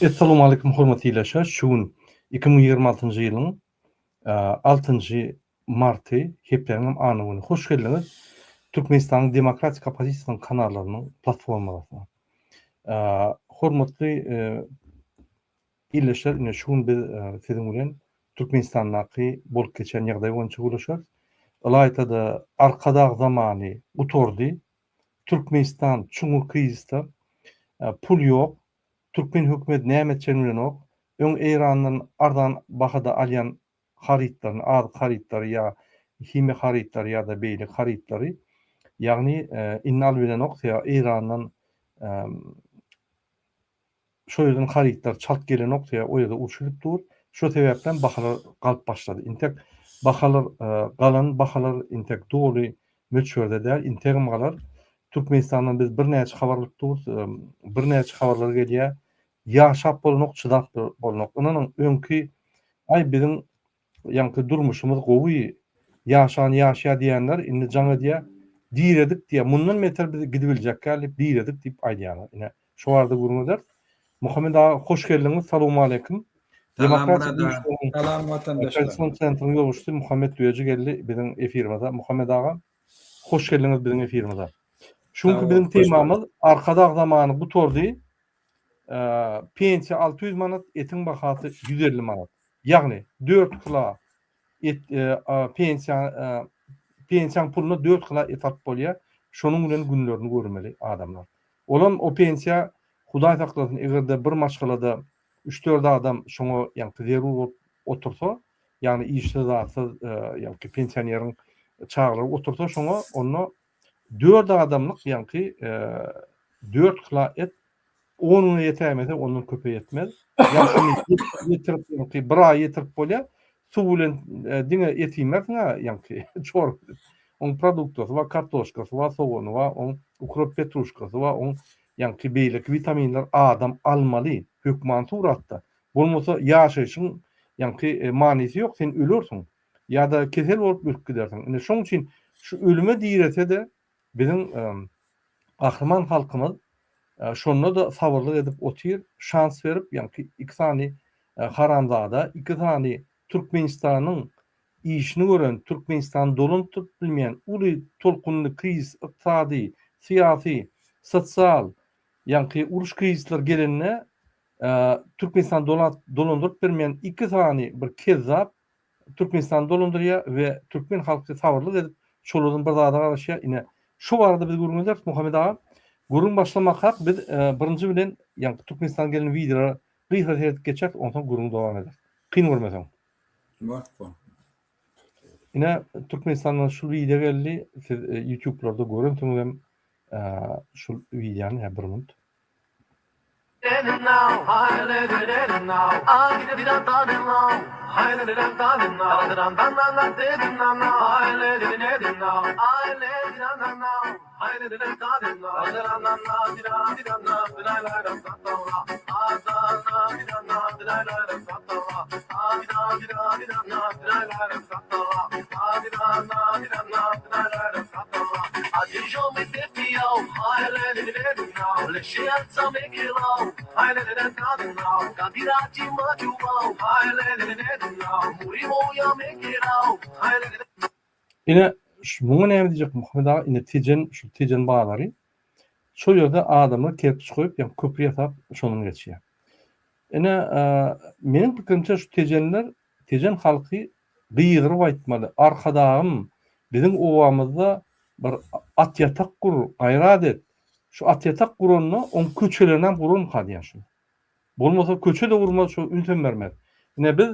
Essalamualeýkum hormatly ildeşler şu gün 2026-njy ýylyň altynjy marty hepdäniň hem anna güni hoş geldiňiz Türkmenistanyň demokratik oppozisiýasynyň kanallarynyň platformasyna. Hormatly ildeşler ine şu gün biz siziň bilen Türkmenistandaky bolup geçen ýagdaý boýunça gürleşeris. Ylaýta-da Arkadag zamany gutardy. Türkmenistan çuňňur krizisde. Pul ýok. Türkmen hökümeti näme etjegini bilenok. Öň Eýrandan arzan bahada alýan harytlaryny, azyk harytlary ýa himiýa harytlary ýa-da beýleki harytlary, ýagny indi alybilenok, sebäbi Eýrandan Şo ýerden harytlar çalt gelenok sebäbi o ýerde uruş gidip dur. Şo sebäpden bahalar galyp başlady. Intek bahalar galan bahalar intek doly möçberde däl, integem galar. Türkmenistandan biz birnäçe habar alyp durus. Birnäçe habarlar gelýär. Ýaşap bolanok, çydap bolanok. Ynanyň öňki aý biziň Ýaňky durmuşymyz gowy, ýaşan ýaşýar diýenler indi jaň edýär, diredik diýýär, mundan beter biz gidibiljekkä diýip diredik diýip aýdýarlar. Ine, şo barada gürrüň ederis. Muhammet aga hoş geldiňiz, salowmaleýkim. Salam Demokratik brada, güýçleriň salam watandaşlar. Koalision sentriniň ýolbaşçysy Muhammet Düýeji geldi biziň efirimize. Muhammet aga, hoş geldiňiz biziň efirimize. Şu Sag günki bol, biziň hoş gördük. temamyz Arkadag zamany gutardy. Pensiýa 600 manat, etiň bahasy 150 manat. Ýagny 4 kilo et pensiýa pensiýaň puluna 4 kilo et alyp bolýar. Şonuň bilen günlerini görmeli adamlar. Olam o pensiýa Hudaý saklasyn eger-de bir maşgalada 3-4 adam şoňa ýaňky zerur bolup otursa, ýagny işsiz zatsyz ýaňky pensioneriň çagalary otursa şoňa onda 4 adamlyk ýaňky 4 kilo et 10 güne ýetäýmese ondan köpe ýetmez. Ýa şuny ýetirip ýaňky bir aý ýetirip bolýar. Suw bilen diňe et iýmersiň-ä ýaňky çorba bilen. Oň produktasy bar, kartoşkasy bar, sogany bar, oň ukrop petruşkasy bar, oň ýaňky beýleki witaminler adam almaly hökman suratda. Bolmasa ýaşaýşyň ýaňky manysy ýok, sen ölersiň. Ýa-da kesel bolup ölüp gidersiň. Ine şoň üçin şu ölüme direse-de biziň gahryman halkymyz şonda-da sabyrlyk edip otyr, şans berip, ýaňky iki sany haramzada, iki sany Türkmenistanyň işini gören, Türkmenistany dolandyryp bilmeýän uly tolkunly krizis, ykdysady, syýasy, sosial, ýaňky uruş krizisler gelende Türkmenistany dolandyryp bilmeýän iki sany bir kezzap Türkmenistany dolandyrýar we türkmen halky sabyrlyk edip şolardan bir zada garaşýar. Ine şu barada biz gürrüň ederis Muhammet aga. Gürrüň başlamakak biz birinji bilen ýaňky Türkmenistandan gelen wideolara gysga seredip geçeris onsoň gürrüňi dowam ederis. Kyn görmeseň. Bor. Ine Türkmenistandan şul wideo geldi. Siz YouTube'larda görensiňizem şul wideony hä bir minut. Ine, muňa näme diýjek Muhammet aga, ine Tejen, şu Tejen bazary. Şol ýerde adamlar kerpiç goýup, ýa köpri ýasap, şondan geçýär. Ine, meniň pikirimçe şu tejenler, tejen halky gygyryp aýtmaly, Arkadagym, biziň obamyzda bir at ýatak gur, gaýrat et. Şu at ýatak guranda, oň köçelerinem gurarmyka diýýän şu. Bolmasa köçe-de gurmaz, şu ünsem bermez. Ine biz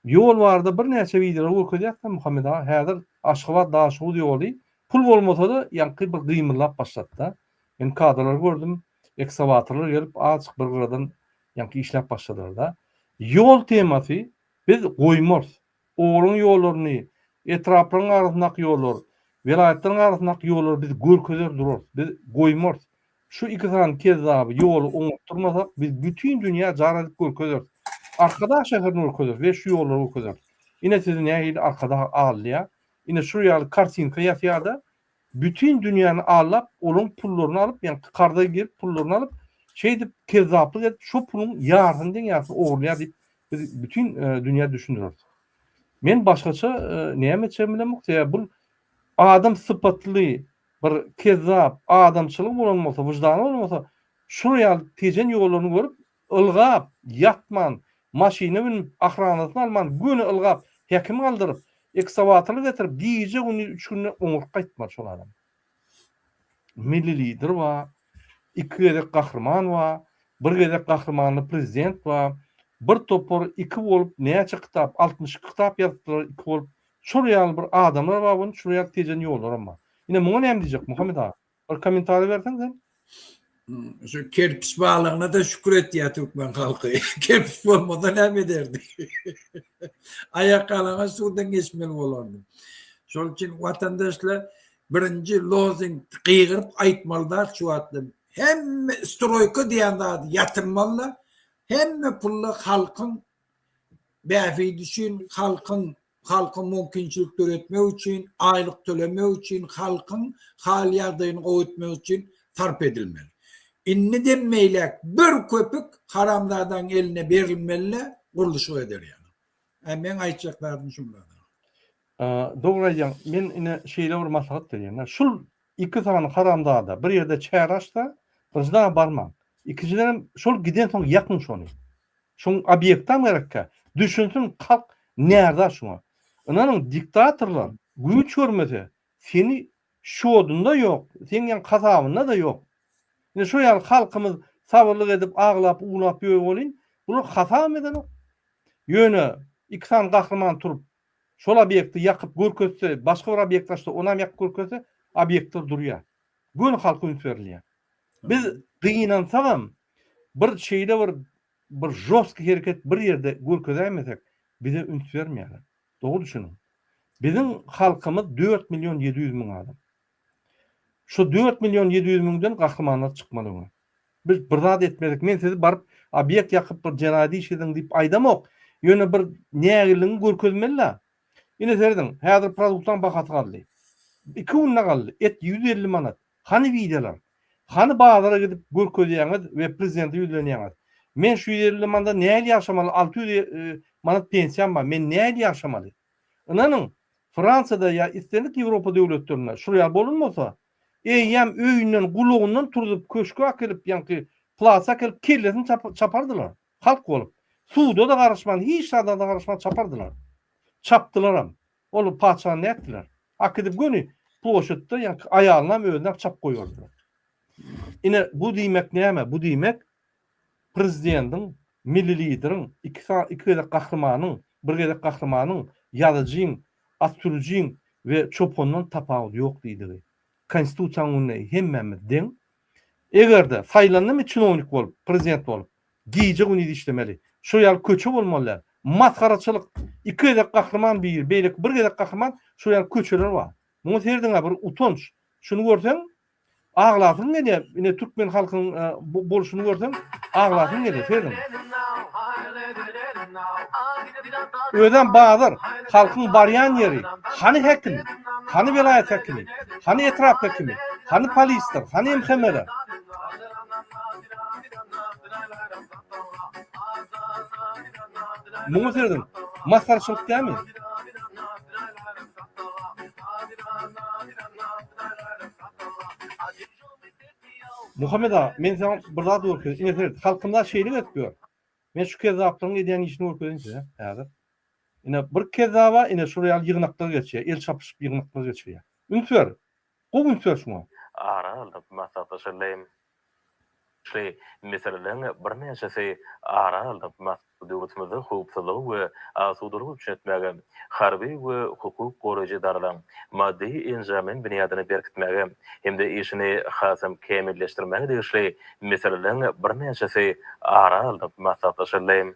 ýol barada birnäçe wideolar görkezýäs-de Muhammet aga, häzir Aşgabat-Daşoguz ýoly pul bolmasa-da ýaňky bir gymyldap başlady-da. Men kadrlary gördüm, ekskawatorlar gelip azajyk bir gyradan ýaňky işläp başladylar-da. Ýol temasy biz goýmarys. Obalaryň ýollaryny, etraplaryň arasyndaky ýollar, welaýatlaryň arasyndaky ýollary biz görkezer durarys. Biz goýmarys. Şu iki sany kezzaby ýoly oňartdyrmasak, biz bütin dünýä jar edip görkezeris. Arkadag şäherini görkezeris we şu ýollary görkezeris. Ine sizi nähili Arkadag aldaýar. Ine şu ýaly kartinka ýasýar-da, bütin dünýäni aldap, olaryň pullaryny alyp, ýagny karza girip pullaryny alyp, Şeýdip kezzaplyk edip şo puluň ýarsyny deň ýarsyny ogurlaýar diýip biz bütin dünýä düşündireris. Men başgaça näme etjegimi bilemok, sebäbi bul adam sypatly bir kezzap adamçylygy bolan bolsa, wyždany bolan bolsa şular ýaly tejen ýollaryny görüp ylgap ýatman maşyna münüp ahranasyny alman göni ylgap häkim galdyryp eksawatorly getirip gije gündiz üç günde oňuryp gaýtmaly şol adam. Milli lider bar, iki gezek gahryman bar, bir gezek gahrymanly prezident bar, bir topar iki bolup näçe kitap, 62 kitap ýazypdylar iki bolup, şol ýaly bir adamlar bar welin şol ýaly tejen ýollaram bar. Ine muňa näme diýjek Muhammet aga? Bir kommentariý berseň sen. Şu kerpiç barlygyna-da şükür etýär türkmen halky. Kerpiç bolmasa näme ederdi? Aýak galaňaç suwdan geçmeli bolardy. Şol üçin watandaşlar birinji lozing gygyryp aýtmaly zat şu wagtda hemme stroýka diýen zady ýatyrmaly-da, hemme pully halkyň bähbidi üçin, halkyň halka mümkinçilik döretmek üçin, aýlyk tölemek üçin, halkyň hal-ýagdaýyny gowy etmek üçin sarp edilmeli. Indiden beýläk bir köpük haramzadaň eline berilmeli-de gurluşyk eder ýaly. Ä meň aýtjak zadym şular. Dogry aýdýaň. Men ine şeýle bir maslahat berýän. Şul iki sany haramzada bir ýerde çäre açsa, birinjiden barmaň. Ikinjidenem şol gidensoň ýakyň şony. Şoň obýektam gerekkä. Düşünsin halk närza şuňa. Ynanyň diktatorlar güýç görmese seni şodunda ýok, seň ýaň hasabynda-da ýok. Ine şo ýaly halkymyz sabyrlyk edip aglap uwlap ýör welin bular hasabam edenok. Ýöne iki sany gahryman turup şol obýekti ýakyp görkezse, başga bir obýekt açsa onam ýakyp görkezse obýektler durýar. Göni halka üns berilýär. Biz gynansagam bir şeýle bir bir žostki hereket bir ýerde görkezäýmesek bize üns bermeýärler. Dogry düşüniň. Biziň halkymyz 4 million 700 müň adam. Şu 4 million 700 müňden gahrymanlar çykmaly öňe. Biz bir zat etmedik. Men sizi baryp obýekt ýakyp bir jenaýat iş ediň diýip aýdamok. Ýöne bir nägilligiňi görkezmeli-dä. Ine serediň, häzir produktlaryň bahasy galdy. Iki günde galdy. Et 150 manat. Hany wideolar? Hany bazara gidip görkezýäňiz we prezidente ýüzlenýäňiz? Men şu 150 manada nähili ýaşamaly? 600 manat pensiýam bar. Men nähili ýaşamaly? Ynanyň, Fransiýada ýa islendik Ýewropa döwletlerinde şul ýaly bolunmasa, eýýäm öýünden gulagyndan turzup köşge äkelip ýaňky plasa äkelip kellesini çapardylar. Halk bolup. Suda-da garaşman, hiç zada-da garaşman çapardylar. Çapdylaram. Ol patyşany nätdiler? Äkidip göni ploşadda ýaňky aýalynam özünem çapyp goýberdiler. Ine bu diýmek näme? Bu diýmek prezidentiň, milli lideriň, iki iki gezek gahrymanyň, bir gezek gahrymanyň, ýazyjyň, at sürüjiň we çopandan tapawudy ýok diýdigi. Konstitusiýanyň öňünde hemmämiz deň. Eger-de saýlandymy çinownik bolup, prezident bolup, gije-gündiz işlemeli. Şo ýaly köçe bolmaly däl. Masgaraçylyk. Iki gezek gahryman biri, beýleki bir gezek gahryman, şo ýaly köçeler bar. Muňa serediň-ä bir utanç. Şuny görseň, aglasyň gelýär. Ine türkmen halkynyň bolşuny görseň, aglasyň gelýär. Serediň. Özem bazar, halkyň barýan ýeri. Hany häkim? Hany welaýat häkimi? Hany etrap häkimi? Hany polisler? Hany MHM-ler? Muňa serediň. Masgaraçylyk dälmi? Muhammet aga, men saňa bir zat görkezeyim. Ine seret, halkymyza şeýle gezip ýör. Men şu kezzaplaryň edýän işini görkezeýin size häzir. Ine bir kezzaba ine şular ýaly ýygnaklar geçýär, el çapyşyp ýygnaklar geçirýär. Üns ber. Gowy üns ber şuňa. Ara alnyp maslahatlaşyldy. Şu meseleleriň birnäçesi ara alnyp Döwletimizde howpsuzlygy we asudalygy üpjün etmäge, harby we hukuk goraýjy edaralaryň maddy-enjamlaýyn binýadyny berkitmäge hem-de işini hasam kämilleşdirmäge degişli meseleleriň birnäçesi ara alnyp maslahatlaşyldy.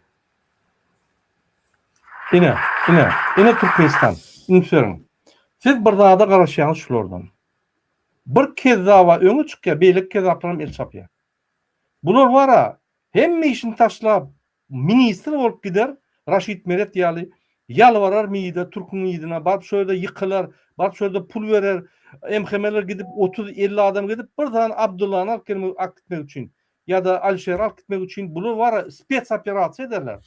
Ine, ine, ine Türkmenistan. Üns beriň. Siz bir zada garaşýaňyz şulardan. Bir kezzaba öňe çykýar, beýleki kezzaplaram el çapýar. Bular bar-a, hemme işini taşlap, ministr bolup gider, Raşid Meret ýaly, ýalbarar MİD-e, türküň MİD-ine, baryp şo ýerde ýykylar, baryp şo ýerde pul berer, MHM-ler gidip, otuz, 50 adam gidip, bir sany Abdyllany alyp gelmek, alyp gitmek üçin. ýa-da Alişeri alyp gitmek üçin bular bar-a spes operasiýa ederler.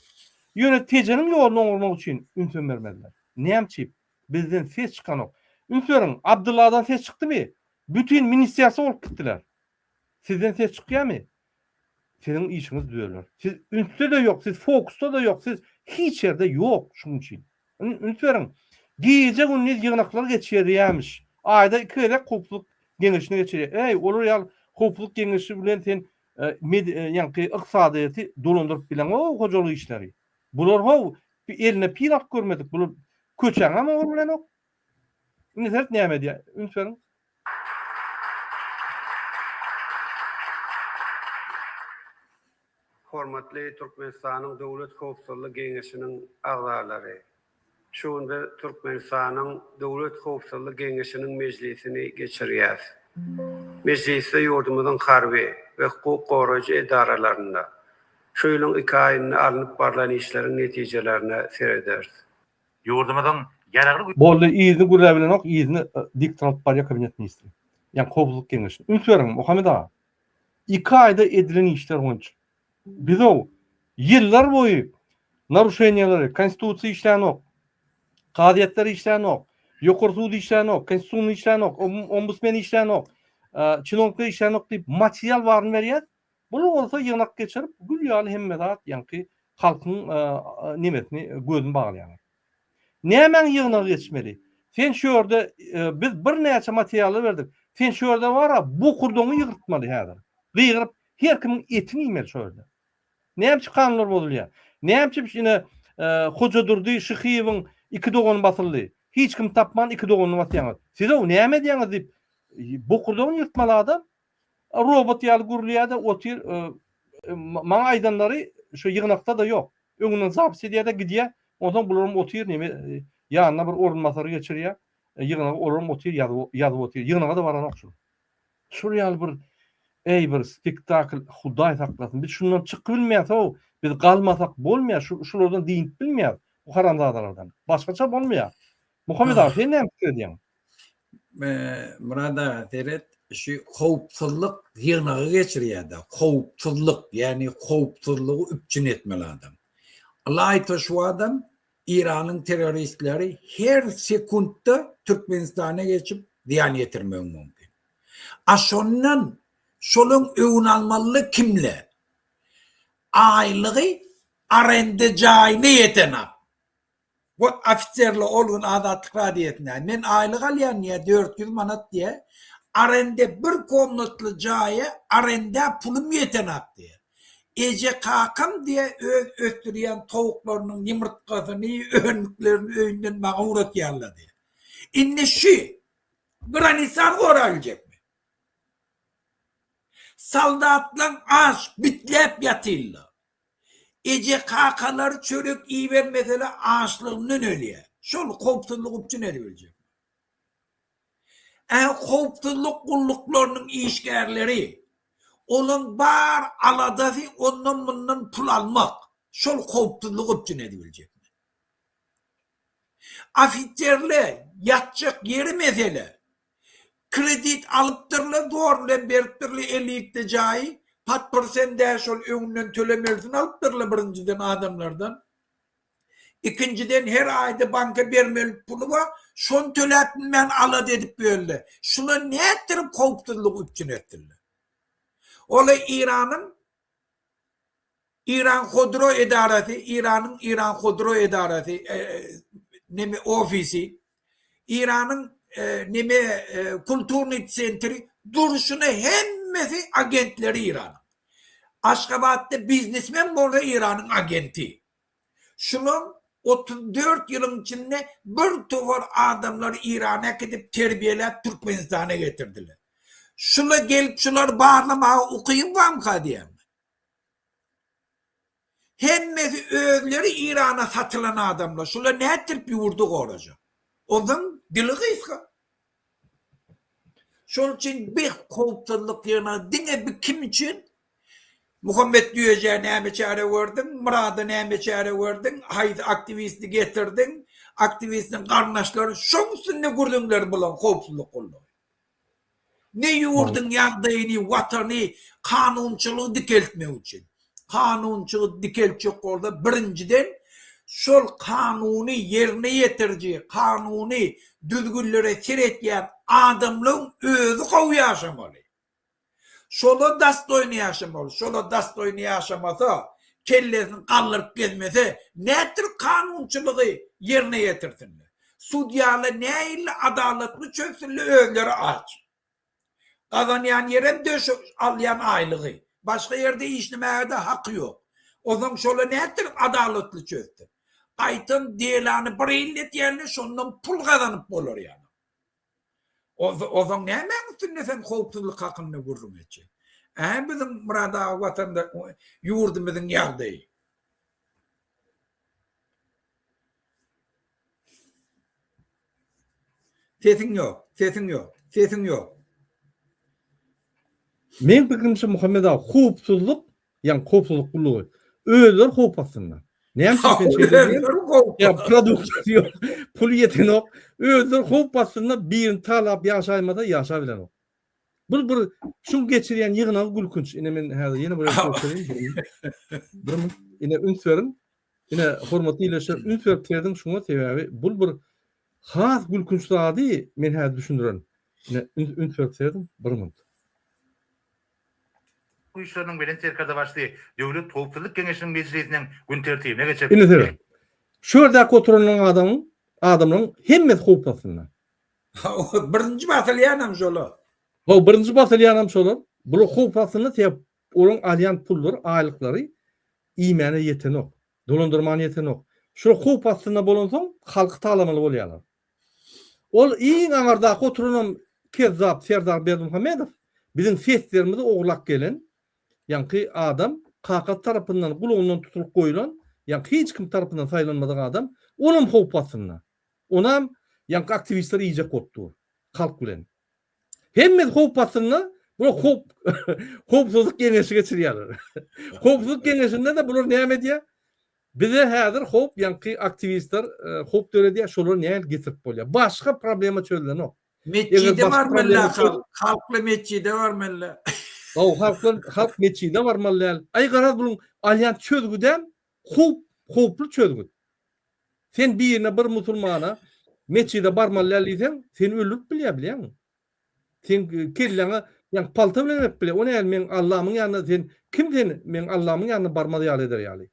Ýöne Tejeniň ýoluny oňarmak üçin ünsem bermezler. Näme üçin? Bizden ses çykanok. Üns beriň, Abdylladan ses çykdymy? Bütin ministerstwo bolup gitdiler. Sizden ses çykýarmy? Siziň işiňiz düzeler. Siz ünsde-de ýok, siz fokusda-da ýok, siz hiç ýerde ýok şuň üçin. Üns beriň. Gije-gündiz ýygnaklar geçirýärmiş. Aýda iki gezek howpsuzlyk geňeşini geçirýär. Eý, olar ýaly howpsuzlyk geňeşi bilen sen ýaňky ykdysadyýeti dolandyryp bileňok hojalyk işleri. Bular how eline pil alyp görmedik. Bular köçäňem oňa bilenok. Indi seret näme edýär. Üns beriň. Hormatly Türkmenistanyň Döwlet howpsuzlyk geňeşiniň agzalary! Şu gün biz Türkmenistanyň Döwlet howpsuzlyk geňeşiniň mejlisini geçirýäris. Mejlisde ýurdumyzyň harby we hukuk goraýjy edaralarynda şu ýylyň iki aýynda alnyp barlan işleriň netijelerine serederis. Ýurdumyzyň Ýaragly güýçleriniň. Boldy yzyny gürläbilenok yzyny diktor alyp barýar kabinet ministri. Ýagny howpsuzlyk geňeşini. Üns beriň Muhammet aga. Iki aýda edilen işler boýunça. Bizow ýyllar boýy naruşeniýaleri, konstitusiýa işlänok, kazyýetler işlänok, ýokary sud işlänok, konstitusiýa işlänok, ombudsmen işlänok, çinownikler işlänok diýip material baryny berýäs. Bular bolsa ýygnak geçirip gül ýaly hemme zat ýaňky halkyň nemesini gözüni baglaýarlar. Nämäň ýygnagy geçmeli? Sen şu ýerde biz birnäçe materiallar berdik. Sen şu ýerde bar-a bokurdagyňy ýygyrtmaly häzir. Gygyryp her kimiň etini iýmeli şo ýerde. Näme üçin kanunlar bozulýar? Näme üçin ine Hojadurdy Şyhyýewiň iki dogany basyldy. Hiç kim tapman iki doganyny basýaňyz. Siz-ow näme edýäňiz diýip bokurdagyny ýyrtmaly adam. Robot ýaly gürleýär-de otyr. Maňa aýdanlary şu ýygnakda-da ýok. Öňünden zapis edýär-de gidýär. Onsoň bularam otyr neme ýanyna bir orunbasary geçirýär. Ýygnagy olaram otyr ýazyp otyr. Ýygnaga-da baranok şul. Şul ýaly bir eý bir spektakl Hudaý saklasyn. Biz şundan çykyp bilmeýäs-ow. Biz galmasak bolmaýar. Şu şulardan dynyp bilmeýäs. Bu haramzadalardan. Başgaça bolmaýar. Muhammet aga sen näme pikir edýäň? Myrat aga seret şu howpsuzlyk ýygnagy geçirýärde howpsuzlyk ýagny howpsuzlygy üpjün etmeli adam. Ylaýta şu adam Iranyň terroristleri her sekuntda Türkmenistana geçip zyýan ýetirmegi mümkin. A şondan şolaň öwün almalyly kimle? Aýlygy arenda jaýyna ýetenak. Bu ofiserler ol gün Azatlyk radiosynda, men aýlyk alýan diýýär, 400 manat diýýär. Arende bir komnatly jaýa arendä pulum ýetenak diýýär. Eje kakam diýýär öz ösdürýän towuklarynyň ýumurtgasyny, önlüklerini öýünden maňa ugratýarlar diýýär. Indi şu granisany gorabiljekmi? Soldatlaň aç, bitläp ýatyrlar. Eje-kakalary çörek ibermesele açlygyndan ölýär. Şol howpsuzlygy üpjün edibiljek. Ä howpsuzlyk gulluklarynyň işgärleri, olaň bar aladasy ondan-mundan pul almak. Şol howpsuzlygy üpjün edibiljekmi? Ofiserle ýatjak ýeri mesele. Kredit alypdyrlar zor bilen beripdirler elitli jaýy pat prosent däl şol öňünden tölemelisini alypdyrlar birinjiden adamlardan ikinjiden her aýda banka bermeli puly bar şony töläp bilmän alada edip ýörler şular nätdirip howpsuzlygy üpjün etsinler ola Iranyň Iran Hodro edarasy, Iranyň Iran Hodro edarasy, neme ofisi, Iranyň neme kulturnyý sentri durşuna hemmesi agentleri Iranyň. Aşgabatda biznesmen bolsa Iranyň agenti. Şulaň 34 ýylyň içinde bir towar adamlary Irana äkidip terbiýeläp Türkmenistana getirdiler. Şula gelip şulary barlamaga ukyby barmyka diýýän men. Hemmesi özleri Irana satylan adamlar. Şular nätdirip ýurdy gorajak? Onsoň dili gysga. Şol üçin bi howpsuzlyk ýygnagy diňe bi kim üçin? Muhammet Düýejä näme çäre gördüň? Myrada näme çäre gördüň? Haýsy aktiwisti getirdiň? Aktiwistiň garyndaşlary şoň üstünde gürrüňler bulan howpsuzlyk gullugy. Ne ýurduň ýagdaýyny, watany, kanunçylygy dikeltmek üçin. Kanunçylygy dikeltjek bolsa birinjiden şol kanuny ýerine ýetiriji, kanuny düzgünlere seretýän adamlaryň özi gowy ýaşamaly. Şola dastoýny ýaşamaly. Şola dastoýny ýaşamasa, kellesini galdyryp gezmese, nätdirip kanunçylygy ýerine ýetirsinler? Sudýalar nähili adalatly çözsünler özleri aç. Gazanýan ýerem döş alýan aýlygy. Başga ýerde işlemäge-de haky ýok. Onsoň şola nätdirip adalatly çözsün? Gaýtam delany bir illetýärler, şondan pul gazanyp bolar ýaly. Ozaň nämäň üstünde sen howpsuzlyk hakynda gürrüň etjek? Ä biziň Myrat aga watanda ýurdumyzyň ýagdaýy. Sesiň ýok, sesiň ýok, sesiň ýok. Meň pikirimçe Muhammet aga howpsuzlyk Ýaňky howpsuzlyk gullugy. Özleri howp astynda. Näme üçin sen şeýle diýýäň? Ýa produksiýasy ýok, puly ýetenok. Özleri howp astynda birini talap ýaşaýmasa ýaşabilenok. Bu bir şuň geçirýän ýygnagy gülkünç. Ine men häzir ýene bir görkezeyim. Bir minut. Ine üns beriň. Ine hormatly ildeşler üns berip serediň şuňa sebäbi bul bir has gülkünç zady men häzir düşündirerin. Ine üns berip serediň bir minut. Güýçleriniň Belent Serkerdebaşysy Döwlet howpsuzlyk geňeşiniň mejlisiniň gün tertibine geçip, Indi seret. Şu ýerdäki oturanlaryň adamyň, adamlaryň hemmesi howp astynda. Birinji basylýanam şolar. Hawa, birinji basylýanam şolar. Bular howp astynda, sebäp olaryň alýan pullary, aýlyklary iýmäne ýetenok, dolandyrmana ýetenok. Şular howp astynda bolansoň, halky talamaly bolýarlar. Ol iň aňardaky oturanam kezzap Serdar Berdimuhamedow biziň seslerimizi ogurlap gelen ýaňky adam kakasy tarapyndan gulagyndan tutulyp goýulan ýaňky hiç kim tarapyndan saýlanmadyk adam olam howp astynda onam ýaňky aktiwistler iýjek bolup dur halk bilen hemmesi howp astynda bular howp howpsuzlyk geňeşi geçirýärler howpsuzlyk geňeşinde-de bular näme edýär Bize häzir howp ýaňky aktiwistler howp döredýär şolary nähili getirip bolýar. Başga problema çözülenok. Metjide barmaly halk, halkla metjide barmaly. Haw halklar halk metjide barmaly däl. Aý garaz buluň alýan çözgüdem howp howply çözgüt. Sen birine bir musulmana metjide barmaly däl diýseň seni öldürip bilýär bilýäňmi? Sen kelläňe ýa palta bilen berip bilýär. O näme meň Allamyň ýanyna sen kim sen meň Allamyň ýanyna barmaz ýaly eder ýaly.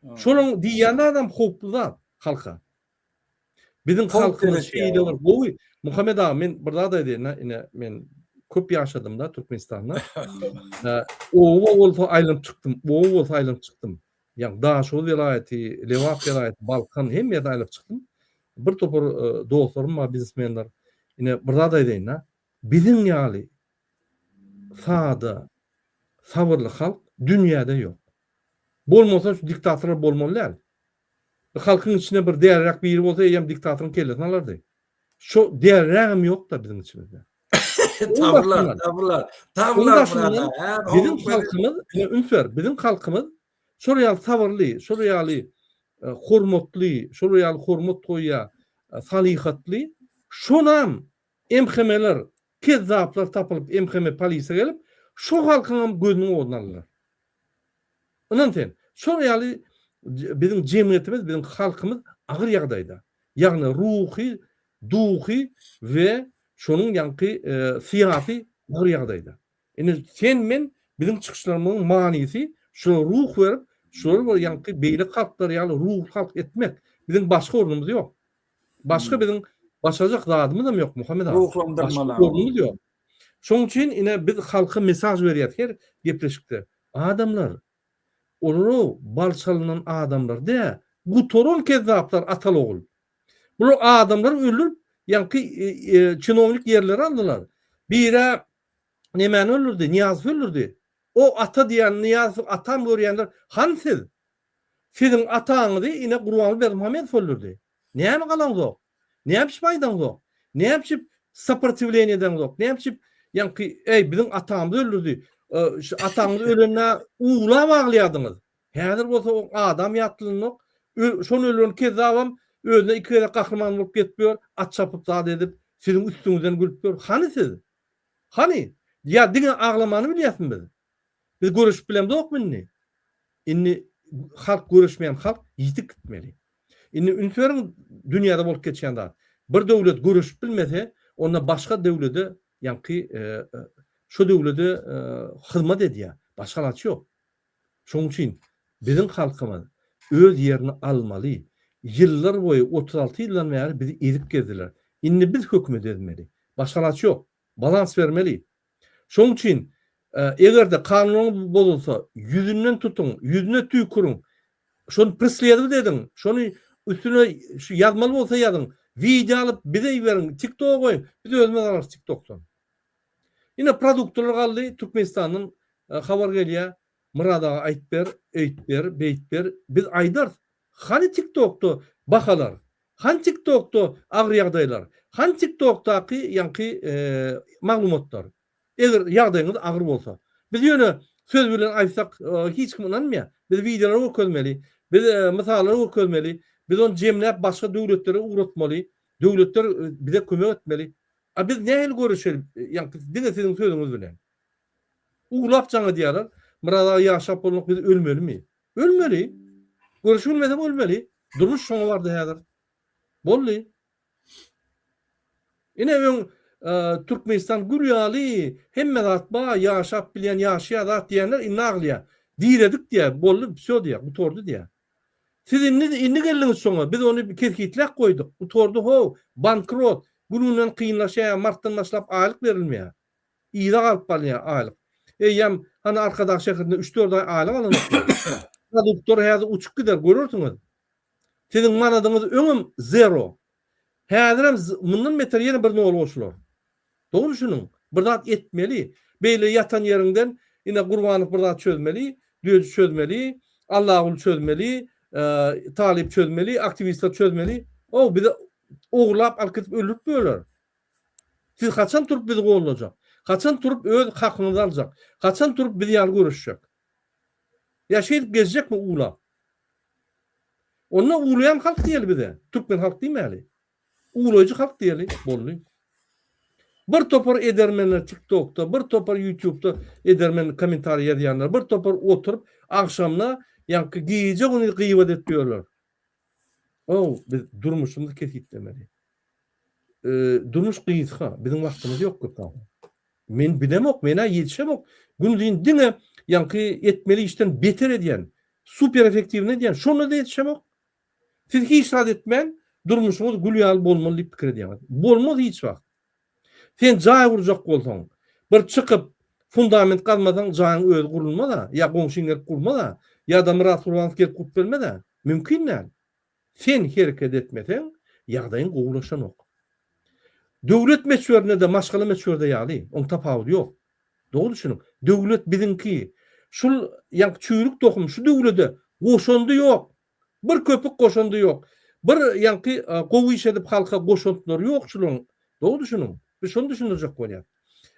Şolaň diýýän zadam howply zat halka. Biziň halkymyz şeýle bir gowy. Muhammet aga men bir zat aýdaýyn ine men köp ýaşadym-da Türkmenistanda. Oba bolsa aýlanyp çykdym, oba bolsa aýlanyp çykdym. Ýagny Daşoguz welaýaty, Lebap welaýaty, Balkan hemme ýerde aýlanyp çykdym. Bir topar dostlarym bar biznesmenler. Ine bir zat aýdaýyn-da, biziň ýaly sada, sabyrly halk dünýäde ýok. Bolmasa şu diktatorlar bolmaly däl. Bir halkyň içinde bir däliräk biri bolsa eýýäm diktatoryň kellesini alardy. Şo dälirägem ýok-da biziň içimizde. Tapylar, tapylar. Tapylar Biziň halkymyz, ine üns ber, biziň halkymyz şol ýaly sabyrly, şol ýaly e, hormatly, şol ýaly hormat goýýar, e, salyhatly. Şonam MHM-ler, kezzaplar tapylyp, MHM polisiýa gelip, şo halkyňam gözüniň oduny aldylar. Ynan sen, şol ýaly biziň jemgyýetimiz, biziň halkymyz agyr ýagdaýda. Ýagny ruhy, duhy we şonuň ýaňky syýasy agyr ýagdaýda. Indi sen men biziň çykyşlarymyzyň manysy şulara ruh berip, şulary bir ýaňky beýleki halklar ýaly ruhly halk etmek. Biziň başga ornumyz ýok. Başga biziň başarjak zadymyzam ýok Muhammet aga. Ruhlandyrmaly. Başga ornumyz ýok. Şonuň üçin ine biz halka mesaj berýäs her gepleşikde. Adamlar, olar-ow bal çalynan adamlar dä, gutaran kezzaplar ataly-ogul. Bular adamlary öldürip, ýaňky çinownik ýerleri aldylar. Birä nemäni öldürdi, Nyýazowy öldürdi. O ata diýýän Nyýazowy atam görýänler hany siz? Siziň ataňyzy ine Gurbanguly Berdimuhamedow öldürdi. Näme galaňzok? Näme üçin aýdaňzok? Näme üçin soprotiwleniýe edeňzok? Näme üçin ýaňky eý biziň atamyzy öldürdi. Şu ataňyz ölende uwlap aglaýardyňyz. Häzir bolsa o adam ýatlanok. Şony öldüren kezzabam özüne iki gezek gahryman bolup gezip ýör, at çapyp zat edip, siziň üstüňizden gülüp ýör. Hany siz? Hany? Ýa diňe aglamany bilýäsmi biz? Biz göreşip bilemzokmy indi? Indi halk göreşmeýän halk ýitip gitmeli. Indi üns beriň dünýäde bolup geçýän zat. Bir döwlet göreşip bilmese, onda başga döwlede ýaňky şo döwlede hyzmat edýär. Başga alaç ýok. Şonuň üçin biziň halkymyz öz ýerini almaly. Ýyllar boýy 36 ýyldan bäri bizi ezip gezdiler. Indi biz hökümet ezmeli. Başga alaç ýok. Balans bermeli. Şonuň üçin eger-de kanunyňyz bozulsa, ýüzünden tutuň, ýüzüne tüýküriň. Şony presledowat ediň. Şony üstüne şu ýazmaly bolsa ýazyň. Wideo alyp bize iberiň, TikToka goýuň. Biz özümiz alarys TikTokdan. Ine produktalar galdy, Türkmenistandan habar gelýär. Myrat aga aýt ber, öýt ber, beýt ber. Biz aýdarys. Hany TikTokda bahalar? Hany TikTokda agyr ýagdaýlar? Hany TikTokdaky ýaňky maglumatlar? Eger ýagdaýyňyz agyr bolsa. Biz ýöne söz bilen aýtsak hiç kim ynanmaýar. Biz wideolar görkezmeli. Biz mysallar görkezmeli. Biz ony jemläp başga döwletlere ugratmaly. Döwletler bize kömek etmeli. A biz nähili göreşeli ýaňky diňe siziň sözüňiz bilen. Uwlap jaň edýärler. Myrat aga ýaşap bolmak biz ölmelimi? Ölmeli. Göreşip bilmeseň ölmeli. Durmuş şoňa bardy häzir. Boldy. Ine öň Türkmenistan gül ýaly, hemme zat bar, ýaşap bilýän ýaşaýar zat diýenler indi aglaýar. Diredik diýýär, boldy, wsýo diýýär, gutardy diýýär. Siz indi indi geldiňiz şoňa, biz ony kesgitläp goýduk. Gutardy how, bankrot, gün-günden kynlaşýar, martdan başlap aýlyk berilmeýär. Yza galyp galýar aýlyk. Eýýäm hany Arkadag şäherinde üç-dört aý aýlyk alanoklar. Produktlar häzir uçup gider, görersiňiz. Siziň manadyňyz öňem zero. Häzirem mundan beter ýene bir nol goşular. Dogry düşüniň. Bir zat etmeli. Beýle ýatan ýeriňden ine Gurbanow bir zat çözmeli, Düýeji çözmeli, Allaguly çözmeli, Talyp çözmeli, aktiwistler çözmeli. Ow bizi ogurlap alyp gidip öldürip böler. Siz haçan turup bizi gollajak? Haçan turup öz hakyňyzy aljak? Haçan turup biz ýaly göreşjek? Ýa şeýdip gezjekmi uwlap? Onda uwlaýan halk diýeli bize. Türkmen halk diýmäli. Uwlaýjy halk diýeli. Boldy. Bir topar edermenler TikTokda, bir topar YouTube'da edermen kommentariý ýazýanlar, bir topar oturyp agşamda ýaňky gije güni gyýbat edip ýörler. Ow, biz durmuşymyzy kesgitlemeli. Durmuş gysga, biziň wagtymyz ýok köp zada. Men bilemok, men-ä ýetişemok. Günuzyn diňe ýaňky etmeli işden beter edýän, super effektiwny edýän, şonda-da ýetişemok. Siz hiç zat etmän, durmuşyňyz gül ýaly bolmaly diýip pikir edýäňiz. Bolmaz hiç wagt. Sen jaý gurjak bolsaň, bir çykyp fundament gazmasaň jaýyň özi gurulmaz-a, ýa goňşyň gelip gurmaz-a, ýa-da Myrat Gurbanow gelip gurup bermez-ä. Mümkin däl. Sen hereket etmeseň, ýagdaýyň gowulaşanok. Döwlet möçberinde-de, maşgala möçberde ýaly, oň tapawudy ýok. Dogry düşüniň. Döwlet biziňki. Şul ýaňky çüýrük tohum şu döwlede goşandy ýok. Bir köpük goşandy ýok. Bir ýaňky gowy iş edip halka goşantlary ýok şularyň. Dogry düşüniň. Biz şony düşündirjek bolýas.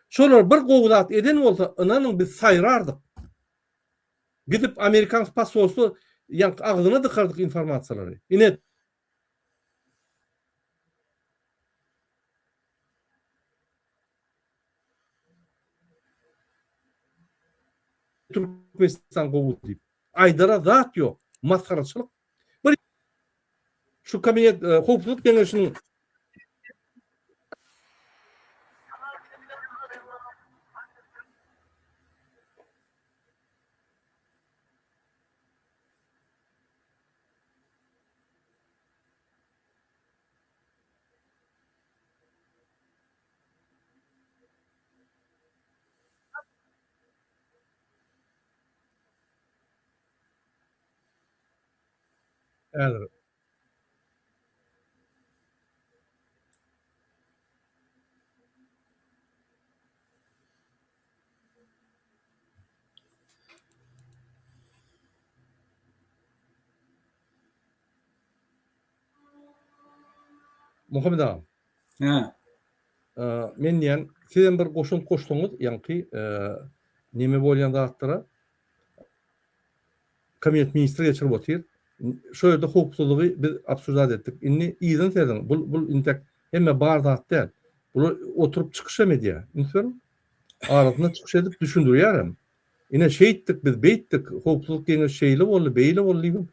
Şolar bir gowy zat eden bolsa, ynanyň biz saýrardyk. Gidip amerikan posolstwo ýaňky agzyna dykardyk informasiýalary. Ine Türkmenistan gowy diýip. Aýdara zat ýok. Masgaraçylyk. Bir şu kabinet howpsuzlyk geňeşiniň Häzir. Muhammet aga. Hä. Men diýen, sizem bir goşant goşsaňyz, ýaňky neme bolýan zatlara kabinet ministri geçirip otyr. Şo ýerde howpsuzlygy biz obsujdat etdik. Indi yzyny serediň. Bul bul intek hemme bar zat däl. Bular oturyp çykyş hem edýär. Üns beriň. Arasynda çykyş edip düşündirýärem. Ine şeýtdik biz beýtdik, howpsuzlyk geňeşi şeýle boldy, beýle boldy diýip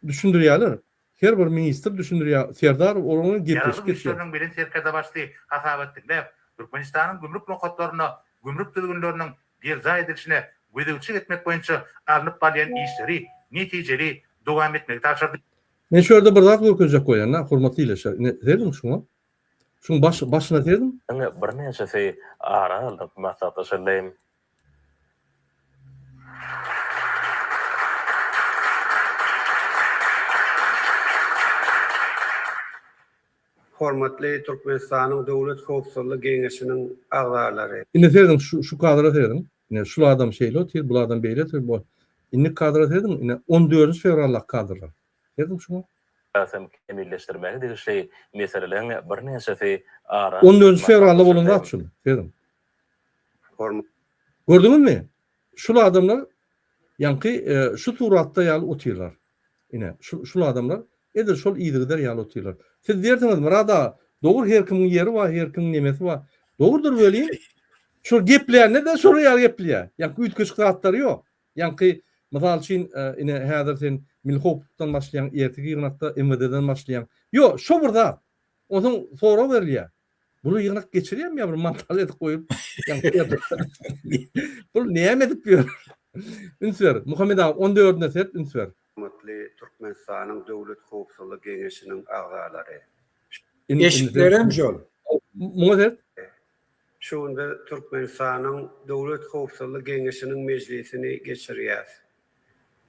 düşündirýärler. Her bir ministr düşündirýär, Serdar olar bilen gepleşik Ýaragly geçýär. Güýçleriniň Belent Serkerdebaşysy hasabat diňläp, Türkmenistanyň gümrük nokatlarynda gümrük düzgünleriniň berjaý edilişine gözegçilik etmek boýunça alnyp barylýan işleri netijeli dowam etmegi tabşyrdy. Men şu ýerde bir zat görkezjek bolýan-da, hormatly ildeşler. Ine, serediň şuňa. Şuň baş, başyna serediň. Birnäçesi ara alnyp maslahatlaşyldy. Hormatly Türkmenistanyň Döwlet howpsuzlyk geňeşiniň agzalary! Indi serediň şu şu kadra serediň. Ine şul adam şeýle otyr, bul adam beýle otyr. Bu indi kadra serediň. Ine 14 fewraldaky kadrlar. Serediň şuňa. Hasam kämilleşdirmäge degişli meseleleriň birnäçesi ara 14 fewralda bolan zat şul. Serediň. Gördüňizmi? Şul adamlar ýaňky şu suratda ýaly otyrlar. Ine, şu şul adamlar edil şol yzygider ýaly otyrlar. Siz diýersiňiz, Myrat aga, dogry her kimiň ýeri bar, her kimiň nemesi bar. Dogrudyr welin, şol geplände-de şolar ýaly gepleýär. Ýaňky üýtgeşik zatlary ýok. Ýaňky, mysal üçin, ine, häzir sen Milli howplukdan başlaýaň, erteki ýygnakda MWD-den başlaýaň. Ýok, şo bir zat. Onsoň sorag berilýär. Bular ýygnak geçirýärmi ýa bir montaž edip goýup, Bul näme edip ýör? Üns ber, Muhammet aga, on dördüne seret, üns ber. Hormatly Türkmenistanyň Döwlet howpsuzlyk geňeşiniň agzalary! Eşiklerem şol. Muňa seret. Şu gün biz Türkmenistanyň Döwlet howpsuzlyk geňeşiniň mejlisini geçirýäs.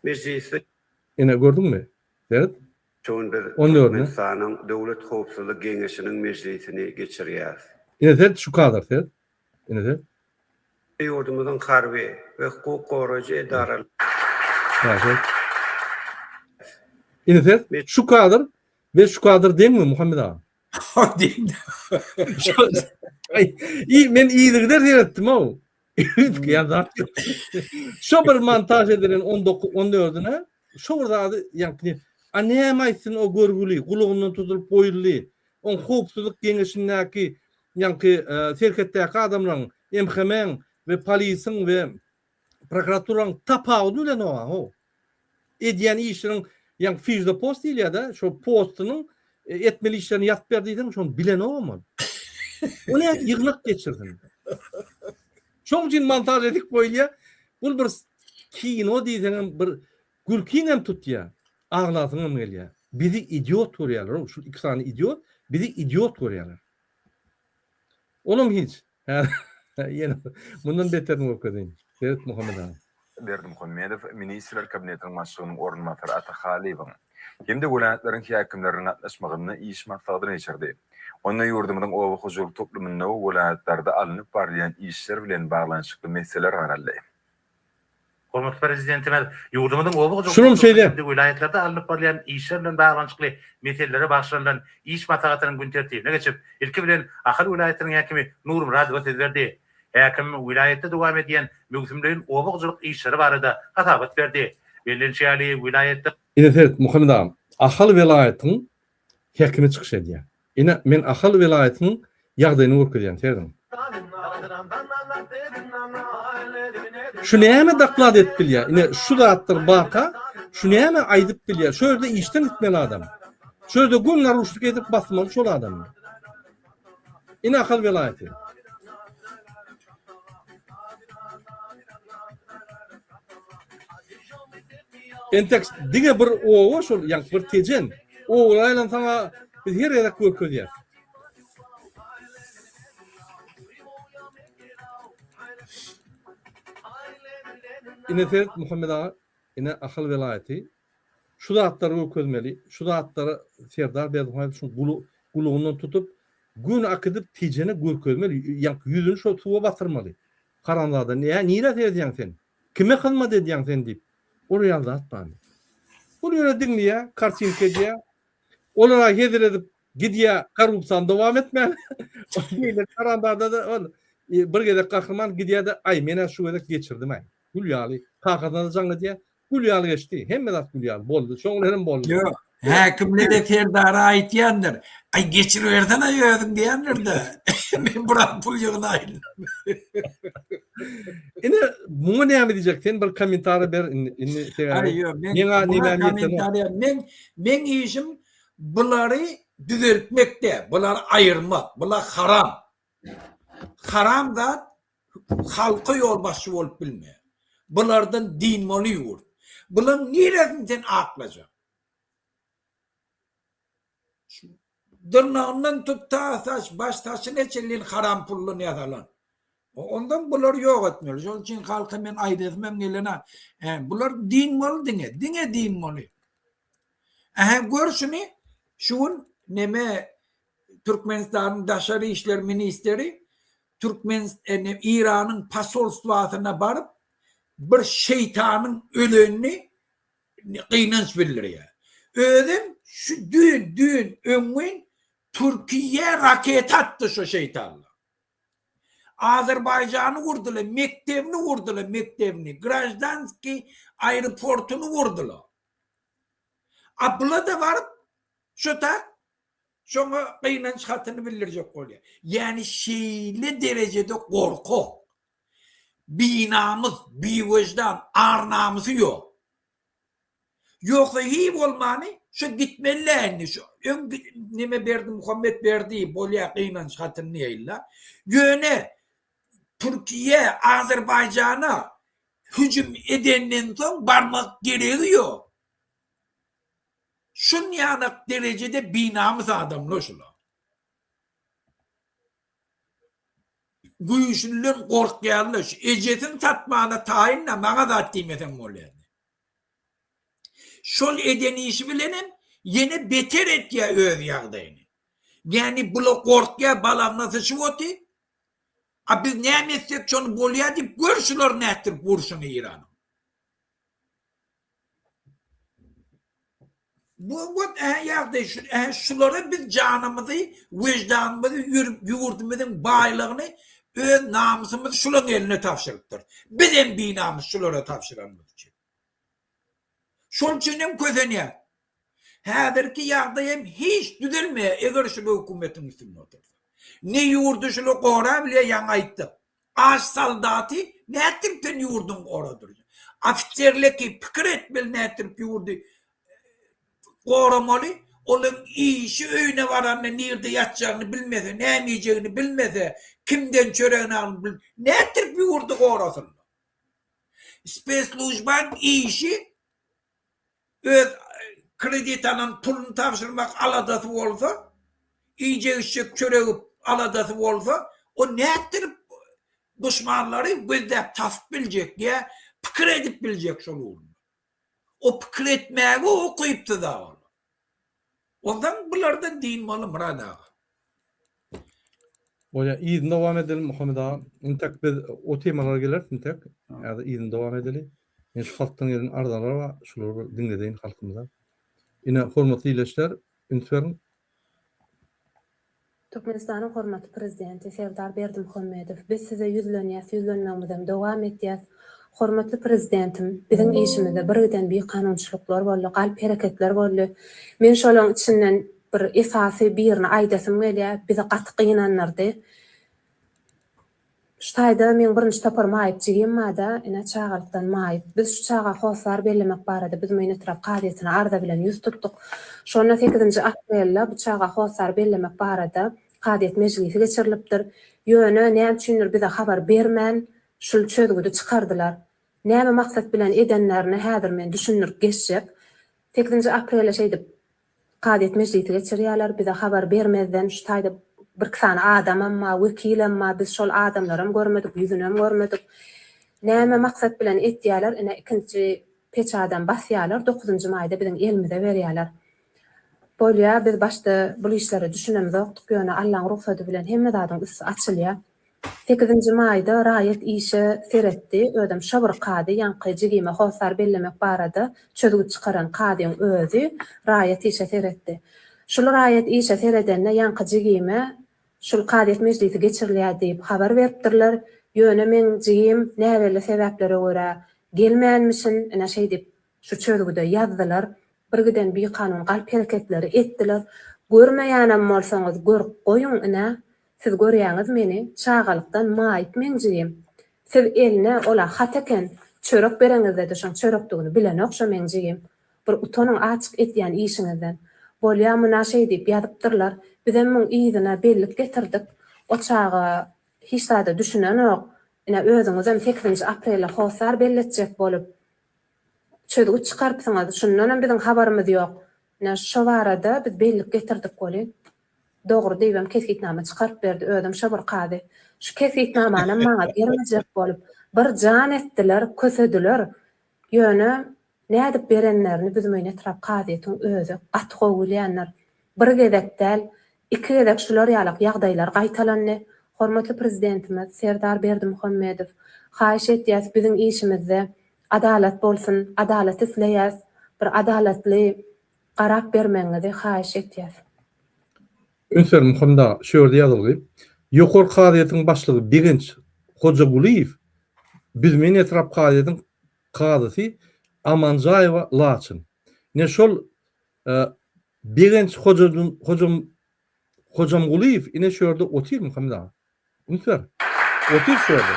Mejlisde. Ine, gördüňmi? Seret. Şu gün biz On dördüne. Türkmenistanyň Döwlet howpsuzlyk geňeşiniň mejlisini geçirýäris. Ine seret şu kadr seret. Ine seret. Ýurdumyzyň harby we hukuk goraýjy edara. Ýa seret. Ine seret. Şu kadr we şu kadr deňmi Muhammet aga? Deň. Aý, men yzygider seretdim-ow. Üýtgeýän zat ýok. Şo bir montaž edilen 19 14-üne şo bir zady ýaňky A näme aýtsyn o görgüli, gulagyndan tutulyp goýuldy. Oň howpsuzlyk geňeşindäki ýaňky serhetdäki adamlaryň, MHM-iň we polisiň we prokuraturanyň tapawudy bilenok-a how. Edýän işiniň ýaňky fižda post diýilýär-de, şo postunyň etmeli işlerini ýazyp ber diýseň, şony bilenogam ol. O nädip ýygnak geçirsin? Şoň üçin montaž edip goýulýar. Bul bir kino diýseňem bir gülkiňem tutýar, aglasyňam gelýär. Bizi idiot görýärler, şul iki sany idiot bizi idiot görýärler. Olam hiç. Ýene mundan beterini görkezeýin. Seret Muhammet aga. Berdimuhamedow Ministrler Kabinetiniň Başlygynyň orunbasary Ata Halyýewiň hem-de welaýatlaryň häkimleriniň gatnaşmagynda iş maslahatyny geçirdi. Onda ýurdumyzyň oba hojalyk toplumynda we welaýatlarda alnyp barylýan işler bilen baglanyşykly meseleler garaldy. Hormatly Prezidentimiz ýurdumyzyň oba hojalyk Şulam pudagynda şeýle. hem-de welaýatlarda alnyp barylýan işler bilen baglanyşykly meselelere bagyşlanylan iş maslahatynyň gün tertibine geçip, ilki bilen Ahal welaýatynyň häkimi Nury Myradowa söz berdi. Häkim welaýatda dowam edýän möwsümleýin oba hojalyk işleri barada hasabat berdi. Bellenişi ýaly, welaýatda. Ine seret, Muhammet agam, Ahal welaýatyň häkimi çykyş edýär. Ine, men Ahal welaýatynyň ýagdaýyny görkezýän, serediň. Şu näme doklad edip bilýär? Ine, şu zatlar barka, şu näme aýdyp bilýär? Şu ýerde işden gitmeli adam. Şu ýerde gün naruşnik edip basmaly şol adamy. Ine Ahal welaýaty. Entek diňe bir oba şol, ýa bir Tejen. Obalara aýlansaň-a biz her gezek görkezýäs. Ine seret Muhammet aga, ine Ahal welaýaty. Şu zatlary görkezmeli. Şu zatlary Serdar Berdimuhamedow şuň gulagyndan tutup, göni akydip Tejene görkezmeli. Ýaňky ýüzüni şol suwa batyrmaly. Haramzada, nä, nirä seredýäň sen? Kime hyzmat edýäň sen diýip. Ol ýaly zat barmy? Ol ýöne diňleýär, kartinka edýär. Olara hezil edip gidýär, korrupsiýany dowam etmän. Beýleki haramzada-da ol bir gezek gahryman gidýär-de, aý, men-ä şu gezek geçirdim-aý. Gül ýaly. Kakasyna-da jaň edýär. Gül ýaly geçdi. Hemme zat gül ýaly boldy. Şoň bilen hem boldy. Ýok. Häkimlere serdara aýtýandyr. Aý geçiribersene özüň diýendir-de. Men biraz pul ýygnaýyn. Ine muňa näme diýjek? Sen bir kommentariý ber indi. Indi sebäbi meňa näme kommentariý men meň işim bulary düzeltmek däl, bulary aýyrmak. Bular haram. Haram zat halka ýolbaşçy bolup bilmeýär. Bulardan dynmaly ýurt. Bulaň niresini sen aklajak? Dyrnagyndan tut ta saç baş saçyna çenli haram puldan ýasalan. Ondan bulary ýok etmeli. Şonuň üçin halka men aýdasym hem gelena. Bular dynmaly diňe, diňe dynmaly. Ähä gör şuny şu gün neme Türkmenistanyň daşary işler ministeri Türkmen Eýranyň posolstwasyna baryp bir şeýtanyň ölenini gynanç bildirýär. Özem şu düýn, düýn, öňňin Türkiýä raketa atdy şu şeýtanlar. Azerbaýjany urdular, mekdebini urdular, mekdebini, graždanskiý aeroportuny urdular. A bula-da baryp şu tak şoňa gynanç hatyny bildirjek bolýar. Ýani şeýle derejede gorkak, binamys, biwejdan, ar-namysy ýok. Ýogsa hiý bolmany şu gitmeli-dä indi şu öň neme Berdimuhamet berdi bolýa gynanç hatyny diýeýin-la. Ýöne Türkiýe Azerbaýjana hüjüm edenden soň barmak geregi ýok. Şunýanak derejede binamys adamlar şular. Güýçlüden gorkýarlar. Şu ejesini satmana taýyn-da maňa zat diýmeseň bolýar. Şol eden işi bilenem ýene beter etýär öz ýagdaýyny. Ýagny bula gorkýar balagyna syçyp oty. A biz näme etsek şony bolýar diýip gör şulary nätdirip urşuny Eýranyň. Bu bu ýagdaý şu şulara biz janymyzy, weždanymyzy, ýurdumyzyň baýlygyny, öz namysymyzy şularyň eline tabşyrypdyr. Biz hem binamys şulara tabşyranymyz üçin. Şol üçin hem kösenýär. Häzirki ýagdaý hem hiç düzelmeýär eger şul hökümetiň üstünde otursa. Ne ýurdy şular gorabilýär ýaňy aýtdyk. Aç soldaty nätdirip sen ýurduňy goradyrjak. Ofiserleki pikir etmeli nätdirip ýurdy goramaly. Olaň işi öýüne baranda nirde ýatjagyny bilmese, näme iýjegini bilmese, kimden çöregini alyny bilmese, nätdirip ýurdy gorasynlar. Speslužbaň işi öz kredit alan puluny tabşyrmak aladasy bolsa, iýjek-içjek çöregi aladasy bolsa, o nätdirip duşmanlary gözläp tapyp biljek ýa pikir edip biljek şol ugrunda. O pikir etmäge ukypsyz-a ol. Onsoň bulardan dynmaly Myrat aga. Bolýar, yzyny dowam edelim Muhammet aga. Intek biz o temalara geleris intek. Häzir yzyny dowam edeli. Men şu halkdan gelen arzalar bar, şulary bir diňledeýin halkymyza. Ine, hormatly ildeşler, üns beriň. Türkmenistanyň hormatly Prezidenti Serdar Berdimuhamedow, biz Size ýüzlenýäs, ýüzlenmegimizem dowam etýäs. Hormatly Prezidentim, biziň işimizde birgiden bikanunçylyklar boldy, galp hereketler boldy. Men şolaň içinden bir esasy birini aýdasym gelýär, bizi gaty gynandyrdy. Şu taýda meň birinji topar maýyp jigim barda, ine çagalykdan maýyp. Biz şu çaga hossar bellemek barada Büzmeýin etrap kazyýetine arza bilen ýüz tutduk. Şonda sekizinji aprelde bu çaga hossar bellemek barada kazyýet mejlisi geçirilipdir. Ýöne näme üçindir bize habar bermän şul çözgüdi çykardylar. Näme maksat bilen edenlerini häzir men düşündirip geçjek. Sekizinji aprelde şeýdip Kazyýet mejlisi geçirýärler, bize habar bermezden şu taýda birki sany adamam bar, wekilem bar, biz şol adamlaram görmedik, ýüzünem görmedik. Näme maksat bilen etýärler, ine ikinji peçadam basýarlar, dokuzynjy maýda biziň elimize berýärler. Bolýar, biz başda bul işlere düşünemzokdyk, ýöne Allaň rugsady bilen hemme zadyň üsti açylýar. Sekizinji maýda raýat işe seretdi, özem şo bir kazy, ýaňky jigime hossar bellemek barada çözgüt çykaran kazyň özi raýat işe seretdi. Şul raýat işe seredende ýaňky jigime şul kazyýet mejlisi geçirilýär diýip habar beripdirler, ýöne meň jigim näbelli sebäplere görä gelmänmişin, ine şeýdip şu çözgüde ýazdylar. Birgiden bikanun galp hereketleri etdiler. Görmeýänem bolsaňyz görüp goýuň ine, siz görýäňiz meni, çagalykdan maýyp meň jigim. Siz eline ola hat eken, çörek bereňizde-de şoň çörekdigini bilenok şo meň jigim. Bir utanyň açyk edýän işiňizden. Bolýa muna şeý diýip ýazypdyrlar. Bizem muň yzyna bellik getirdik. O çaga hiç zada düşünenok. Ine özüňizem sekizinji aprelde hossar belletjek bolup çözgüt çykarypsyňyz. Şundanam biziň habarymyz ýok. Ine şo barada biz bellik getirdik welin, dogry diýibem kesgitnama çykaryp berdi özem şo bir kazy. Şu kesgitnamanam maňa bermejek bolup bir jan etdiler, kösediler. Ýöne nädip berenlerini Büzmeýin etrap kazyýetiň özi gaty gowy bilýändir. Bir gezek däl, iki gezek şular ýalak ýagdaýlar gaýtalandy. Hormatly Prezidentimiz Serdar Berdimuhamedow, haýyş etýäs biziň işimizde adalat bolsun, adalat isleýäs, bir adalatly garap bermegiňizi haýyş etýäs. Üns beriň Muhammet aga, şu ýerde ýazylgy, Ýokary kazyýetiň başlygy Begenç Hojagulyýew Büzmeýin etrap kazyýetiň kazysy Amanjaýewa Laçyn. Ine şol Begenç Hojamgulyýew ine şu ýerde otyr Muhammet aga. Üns ber. Otyr şu ýerde.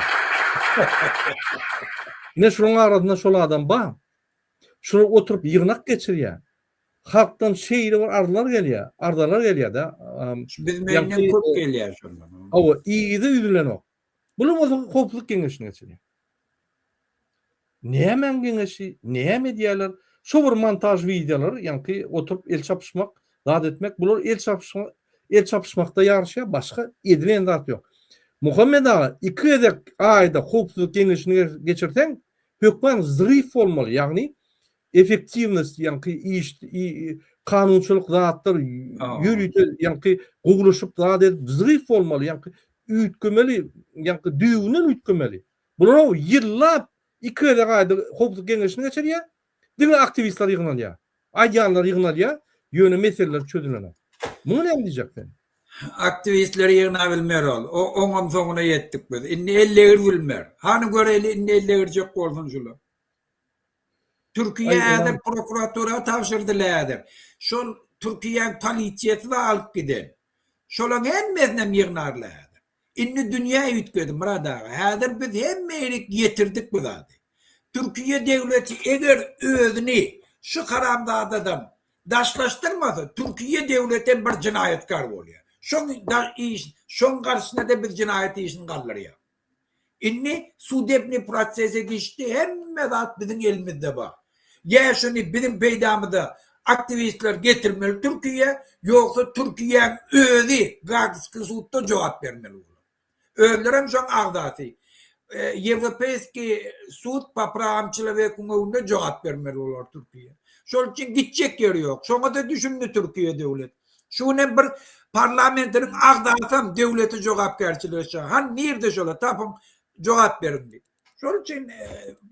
Ine şolaryň arasynda şol adam bar. Şular oturyp ýygnak geçirýär. Halkdan şeýle bir arzalar gelýär, arzalar gelýär-de. Şu Büzmeýinden köp gelýär şondan. Hawa, yzy üzülenok. Bular bolsa howpsuzlyk geňeşini geçirýär. Nämäň geňeşi, näme edýärler? Şo bir montaž wideolar, ýaňky oturyp el çapyşmak, zat etmek, bular el çapyşma, el çapyşmakda ýaryşýar, başga edilen zat ýok. Muhammet aga, iki gezek aýda howpsuzlyk geňeşini geçirseň, hökman zryw bolmaly, ýagny effektiwnost, ýaňky iş, kanunçylyk zatlar ýörite ýaňky gowulaşyp zat edip zryw bolmaly, ýaňky üýtgemeli, ýaňky düýbünden üýtgemeli. Bular ýyllap iki gezek aýda howpsuzlyk geňeşini geçirýär, diňe aktiwistler ýygnalýar, aýdýanlar ýygnalýar, ýöne meseleler çözülenok. Muňa näme diýjek sen? Aktiwistleri ýygnabilmer ol. Oňam soňuna ýetdik biz. Indi ellegir bilmer. Hany göreli indi ellegirjek bolsun şular. Türkiýe häzir prokuratura tabşyrdylar häzir. Şol Türkiýäň polisiýasy da alyp giden. Şolaň hemmesinem ýygnarlar häzir. Indi dünýä üýtgedi Myrat aga. Häzir biz hemme ýerik ýetirdik bu zady. Türkiýe döwleti eger özüni şu haramzadadan daşlaşdyrmasa Türkiýe döwletem bir jynaýatkar bolýar. Şoň iş şoň garşysyna-da biz jynaýat işini galdyrýar. Indi sudebnyý prosese geçdi, hemme zat biziň elimizde bar. Ýa şuny biziň peýdamyza aktiwistler getirmeli Türkiýä, ýogsa Türkiýäň özi Gaagskiý sudda jogap bermeli bolar. Özlerem şoň agzasy. Ýewropeýskiý sud po prawam çelowekuň öňünde jogap bermeli bolar Türkiýe. Şol üçin gitjek ýeri ýok. Şoňa-da düşündi Türkiýe döwlet. Şu gün hem bir parlamentiniň agzasam döwleti jogapkärçilige çagyr. Hany nirde şolar tapyň jogap beriň diýip. Şol üçin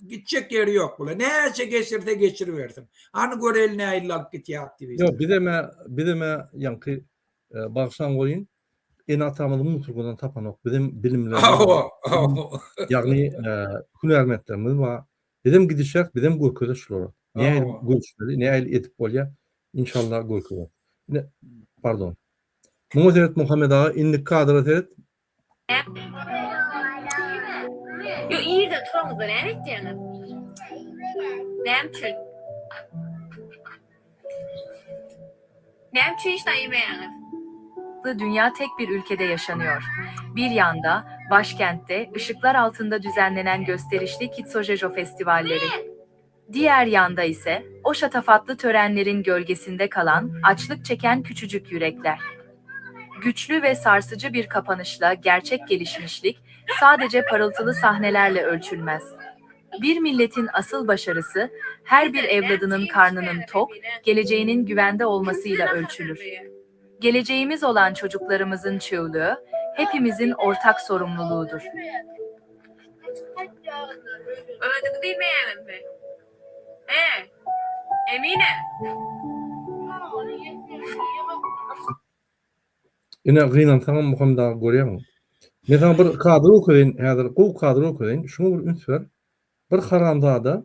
gitjek ýeri ýok bular. Näçe geçirse geçiribersin. Hany göreli nähili alyp gitýär aktiwistler. Ýok bizem-ä bizem-ä ýaňky bagyşlaň goýun ene-atamyz musurgadan tapanok. Bizem bilimlerimiz Hawa, hawa. Ýagny hünärmentlerimiz bar. Bizem gidişeris, bizem görkezeris şulara. Nähili görüşmeli, nähili edip bolýar. Inşallah görkezer. Ine, pardon. Muňa seret Muhammet aga, indiki kadra seret. Ýo irden turaňyzda näme etýäňiz? Näme üçin? Näme üçin işdä iýmeýäňiz? Dünya tek bir ülkede yaşanıyor. Bir yanda, başkentte ışıklar altında düzenlenen gösterişli Kitsojejo festivalleri. Diğer yanda ise o şatafatlı törenlerin gölgesinde kalan, açlık çeken küçücük yürekler. Güçlü ve sarsıcı bir kapanışla gerçek gelişmişlik sadece parıltılı sahnelerle ölçülmez. Bir milletin asıl başarısı her bir evladının karnının tok, geleceğinin güvende olmasıyla ölçülür. Geleceğimiz olan çocuklarımızın çığlığı hepimizin ortak sorumluluğudur. Özüňiz diýmeýäňizmi? E! Emine! Ine gynansaňam Muhammet aga görýäňmi? Men saňa bir kadr okaýyn häzir gowy kadr okaýyn şuňa bir üns ber. Bir haramzada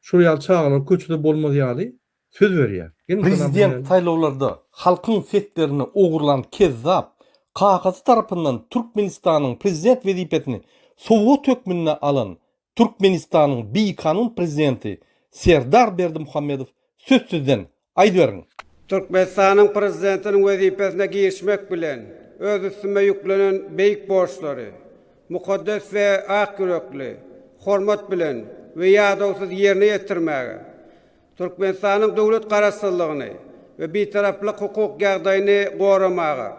şol ýaly çagalar köçede bolmaz ýaly. Söz berýär. Geliň şonam Prezident diňläliň. saýlawlarda halkyň seslerini ogurlan kezzap kakasy tarapyndan Türkmenistanyň prezident wezipesini sowgat hökmünde alan Türkmenistanyň bikanun prezidenti Serdar Berdimuhamedow söz sizden, aýdyberiň! Türkmenistanyň Prezidentiniň wezipesine girişmek bilen, öz üstüme ýüklenen beýik borçlary mukaddes we ak ýürekli, hormat bilen we ýadawsyz ýerine ýetirmäge, Türkmenistanyň döwlet Garaşsyzlygyny we Bitaraplyk hukuk ýagdaýyny goramaga,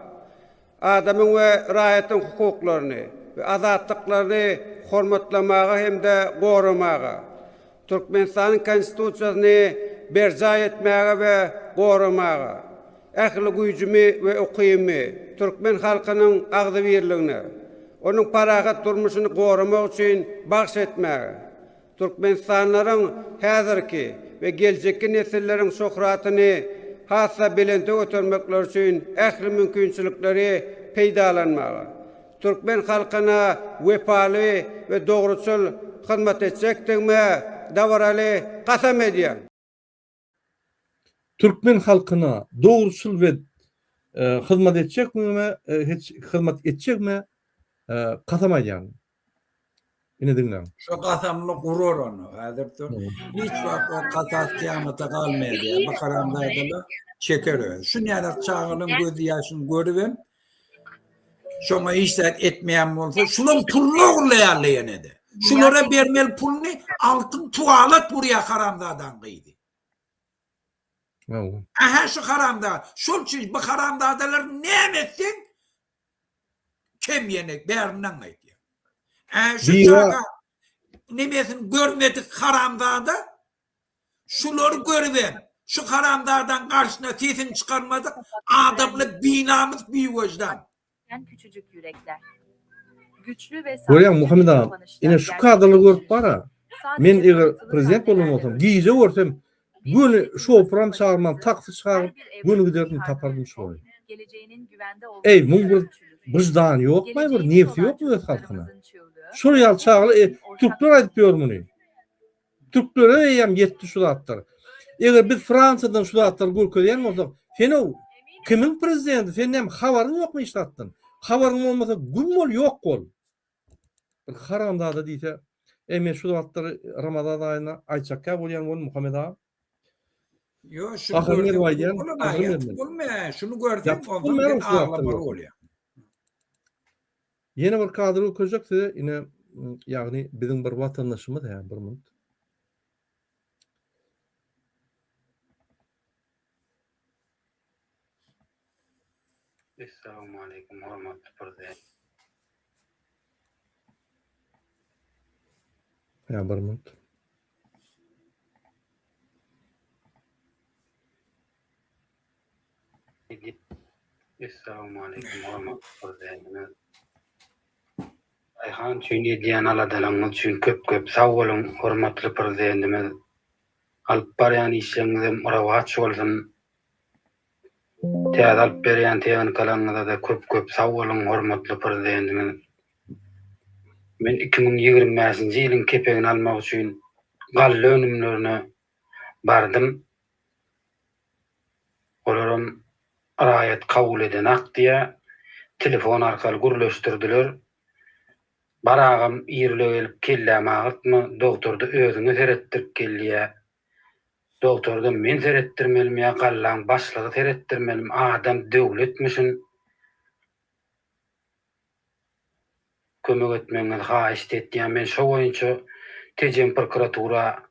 adamyň we raýatyň hukuklaryny we azatlyklaryny hormatlamaga hem-de goramaga, Türkmenistanyň Konstitusiýasyny berjaý etmäge we goramaga, ähli güýjümi we ukybymy türkmen halkynyň agzybirligine, onuň parahat durmuşyny goramak üçin bagyş etmäge, Türkmenistanlylaryň häzirki we geljekki nesilleriň şöhratyny has-da belente götermekleri üçin ähli mümkinçilikleri peýdalanmaga, türkmen halkyna wepaly we dogruçyl hyzmat etjekdigime dabaraly kasam edýän. Türkmen halkyna dogruçyl we hyzmat etjekdigime hyzmat etjegime kasam aýdýaryn. Ine diňläň. Şo gasamly gurar ony. Häzir hiç wagt o kasas kyýamata galmaýar diýýär. Bu haramzadalar çeker özi. Şu närak çagalaryň göz ýaşyny görübem şoňa hiç zat etmeýän bolsa, şulaň puluny ogurlaýarlar ýene-de. Şulara bermeli puluny altyn tualet gurýar haramzadaň gyzy. Ähä şu haramzada. Şol üçin bu haramzadalar näme etseň kem ýene bärinden gaýdýar. Ä şu çaga nemesini görmedik haramzada şulary görübem şu haramzadaň garşyna sesini çykarmadyk adamly binamys biwejdan. Küçücük yürekler. Güçlü ve Görýäňmi Muhammet aga, ine şu kadrlary görüp bara, men eger prezident bolan bolsam, gije görsem, göni şopuram çagyrman, taksi çagyryp, göni giderdim, tapardym şolary. Eý, muň bir wyždany ýokmy, bir nebsi ýokmy öz halkyna? Şol ýaly çagalar, e, türkler aýdyp ýör muny. Türklere eýýäm ýetdi şu zatlar. Eger biz Fransiýadan şu zatlary görkezýän bolsak, sen-ow kimiň prezidenti, sen näme habaryň ýokmy hiç zatdan? Habaryň bolmasa güm bol, ýok bol. Bir haramzada diýse, eý men şu zatlary Ramazan aýynda aýtjakkä bolýan bolun Muhammet aga. Ýok, şuny görseň aýdýan, bolmaýar, şuny görseň onsoň sen aglamaly bolýar. Ýene bir kadr görkezjek size, ine, ýagny biziň bir watandaşymyz, hä, bir minut. Essalamualeýkum hormatly Prezident. Hä, bir minut. Essalamualeýkum hormatly Prezidentimiz. Daýhan üçin edýän aladalaryňyz üçin köp köp sag boluň hormatly Prezidentimiz. Alyp barýan işleriňizem rowaç bolsun. Täze alyp berýän tehnikalaryňyzada köp köp sag boluň hormatly Prezidentimiz. Men 2025-nji ýylyň kepegini almak üçin galla önümlerine bardym. Olaram raýat kabul edenak diýýär. Telefon arkaly gürleşdirdiler. Bar agam irle gelip kellämi agyrtma, dogtorda özüňe seretdirip gel diýýär. Dogtorda men seretdirmelimi ýa gallaň başlygy seretdirmelimi, adam döwletmişin. Kömek etmegiňizi haýyşt etýän. Men şo boýunça Tejen prokuratura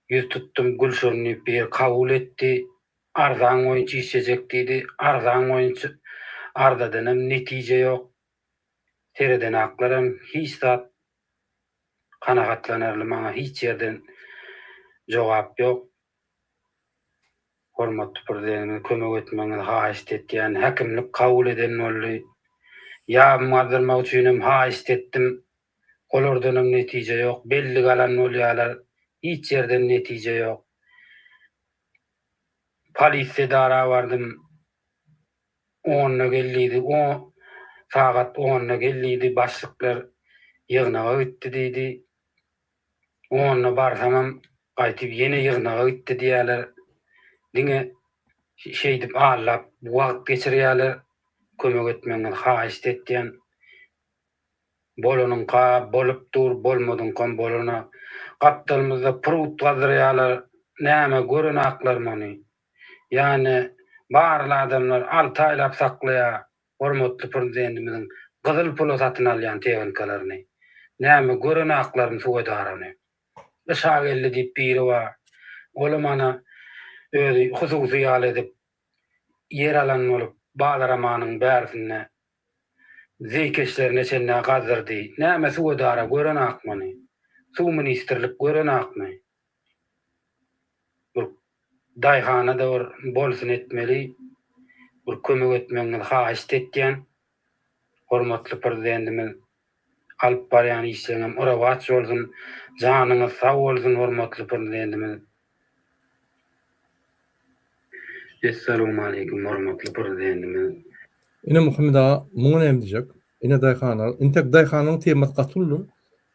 Ýüz tutdum, Gülşirin diýip biri kabul etdi. Arzaň boýunça işlejek diýdi. Arzaň boýunça arzadanam netije ýok. Seredenaklaram hiç zat kanagatlanarly maňa hiç ýerden jogap ýok. Hormatly Prezidentimiz kömek etmegiňizi haýyşt etýän. Häkimlik kabul eden boldy. Ýabym gazdyrmak üçinem haýyşt etdim. Olardanam netije ýok. Bellik alan bolýarlar. Hiç ýerden netije ýok. Polisiýa edara bardym. Onda gel diýdi. O sagat onda gel diýdi. Başlyklar ýygnaga gitdi diýdi. Onda barsamam. Gaýtyp ýene ýygnaga gitdi diýýärler. Diňe şeýdip aldap wagt geçirýärler. Kömek etmegiňizi haýyşt etýän. Bolanyňka bolup dur, bolmadyňkam bolana. Gapdalymyzda prut gazdyrýarlar. Näme görenaklarmy ony? Ýagny barly adamlar alty aýlap saklaýar hormatly Prezidentimiziň gyzyl pula satyn alýan tehnikalaryny. Näme görenaklarmy suwedarany? Şageldi diýip biri bar. Olam ana özi hususy ýaly edip ýer alan bolup Bazaramanyň bärsinde zeýkeşlerine çenli gazdyrdy. Näme suwedara görenakmy ony? Suw ministrlik görenakmy? Bir daýhana-da bir bolsun etmeli. Bir kömek etmegiňizi haýyşt etýän. Hormatly Prezidentimiz Alyp barýan işleriňem rowaç bolsun janyňyz sag bolsun hormatly Prezidentimiz. Essalawmaleýkim hormatly Prezidentimiz. Ine Muhammet aga muňa näme diýjek? Ine daýhanlar, intek daýhanyň temasy gaty uludyr.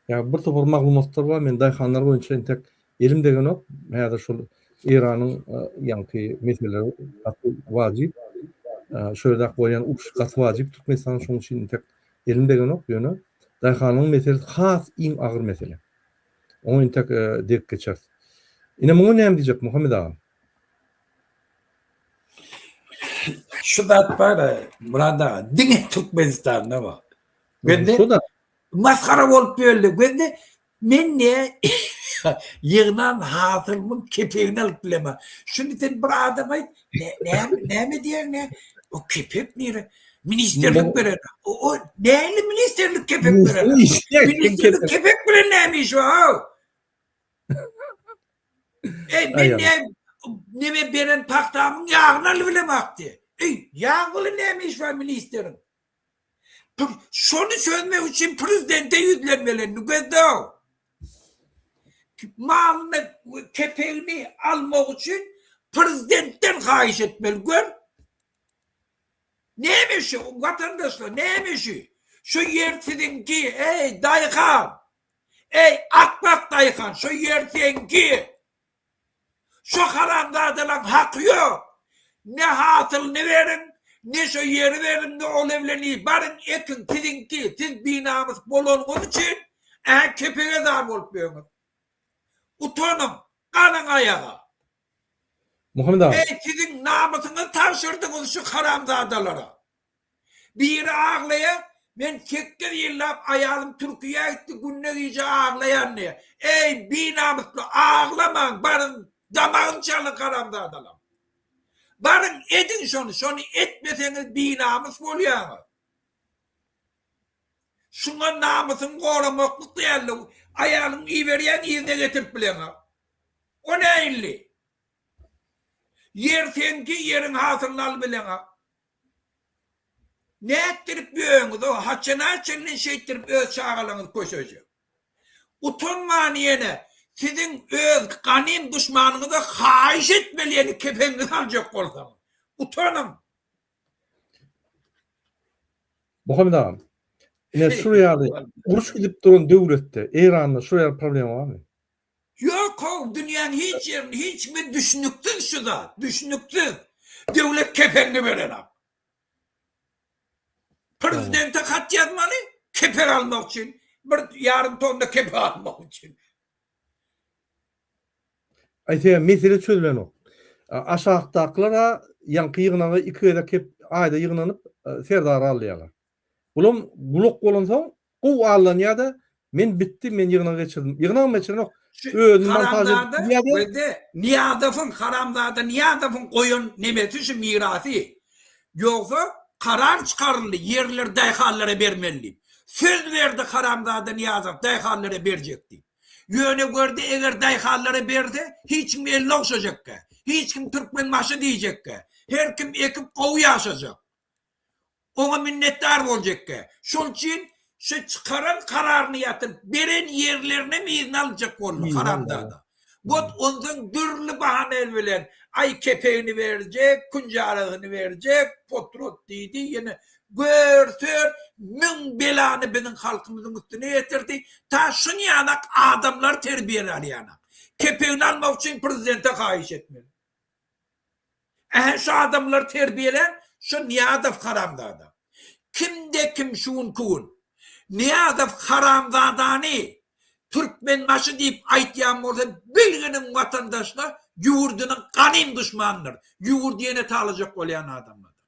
Ýa bir topar maglumatlar bar, men daýhanlar boýunça intek elim degenok. Häzir şol Eýranyň ýaňky meseleleri gaty wajyp. Şu ýerdäki bolýan uruş gaty wajyp Türkmenistanyň şonuň üçin intek Elim degenok ýöne daýhanlygyň meselesi has iň agyr mesele. Oňa intek degip geçeris. Ine muňa näme diýjek Muhammet aga? Şu zat bar Myrat aga diňe Türkmenistanda bar. Gözde masgara bolup ýörler. Gözde Men ne ýygnan hasylymyň kepegini alyp bilemok. Şuny sen bir adama aýt, näme näme diýýäň ne? O kepek nire? Ministrlik beren. O, o näli ministrlik kepek beren? Ministrlik kepek bilen näme işi bar? Ey men ne neme beren pagtamyň ýagyny alyp bilemok diýe. Ey ýag bilen näme işi bar ministriň? Şony çözmek üçin prezidente ýüzlenmeli gözde. Malyny, kepegini almak üçin prezidentden haýyş etmeli gör. Näme şu watandaşlar näme şu? Şu ýer siziňki eý daýhan. Eý akmak daýhan şu ýer seňki. Şo haramzadalaň haky ýok. Ne hasylyny beriň, ne şo ýeri beriň, ne ol evleni. Baryň ekiň, siziňki. Siz binamys bolanyňyz üçin ä kepege zar bolup ýörüňiz. Utanyň, galyň aýaga. Muhammet aga. Eý siziň namysyňyzy tabşyrdyňyz şu haramzadalara. Biri aglaýa, men sekiz ýyllap aýalym Türkiýä gitdi günde gije aglaýan diýä. Eý binamysly aglamaň baryň damagyny çalyň haramzadalar. Baryň ediň şony şony etmeseňiz binamys bolýaňyz. Şuňa namysyňy goramaklyk däldi aýalyňy iberýäň yzyna getirip bileňok. O näilli? Ýer seňki ýeriň hasylyny alybileňok. Nätdirip ýöňiz o haçana çenli şeýtdirip öz çagalaňyzy kösejek. Utanman ýene siziň öz ganym duşmanyňyza haýyş etmeli ýene kepegiňizi aljak bolsaňyz. Utanyň. Muhammet agam, ine şul ýaly uruş gidip duran döwletde, Eýranda şul ýaly problema barmy? Ýok how dünýäň hiç ýerinde hiç kime düşnüksiz şu zat düşnüksiz döwlet kepegiňi berenok. Prezidente hat ýazmaly kepek almak üçin bir ýarym tonna kepek almak üçin. Aý sebäbi mesele çözülenok. Aşakdakylar-a ýaňky ýygnagy iki gezek hep aýda ýygnanyp Serdary alýarlar. Bulam gulak bolansoň gowy allanýar-da, men bitdi, men ýygnak geçirdim. Ýygnagam geçirenok. Özüni montaž edip bilýär-de. Gözde, Nyýazowyň, haramzada Nyýazowyň goýan nemesi şu mirasy. Ýogsa karar çykaryldy, ýerleri daýhanlara bermeli diýip. Söz berdi haramzada Nyýazow daýhanlara berjek diýip. Ýöne gördi eger daýhanlara berse hiç kim elini ogşajakka. Hiç kim Türkmenbaşy diýjekka. Her kim ekip gowy ýaşajak. Oňa minnetdar boljakka. Şol üçin şu çykaran kararyny ýatyryp, beren ýerlerinem yzyna aljak boldy haramzada. Bot onsoň dürli bahana bilen aý kepegini berjek, künjarasyny berjek, potrot diýdi, ýene gör-sör müň belany biziň halkymyzyň üstüne getirdi. Ta şunýanak adamlar terbiýeli alýanak. Kepegini almak üçin prezidente haýyş etmeli. Ähä şu adamlary terbiýelän şu Nyýazow haramzada. Kimde kim şu günki gün Nyýazow haramzadany Türkmenbaşy diýip aýtýan bolsa bilginiň watandaşlar ýurdunyň ganym duşmanydyr. Ýurdy ýene talajak bolýan adamlardyr.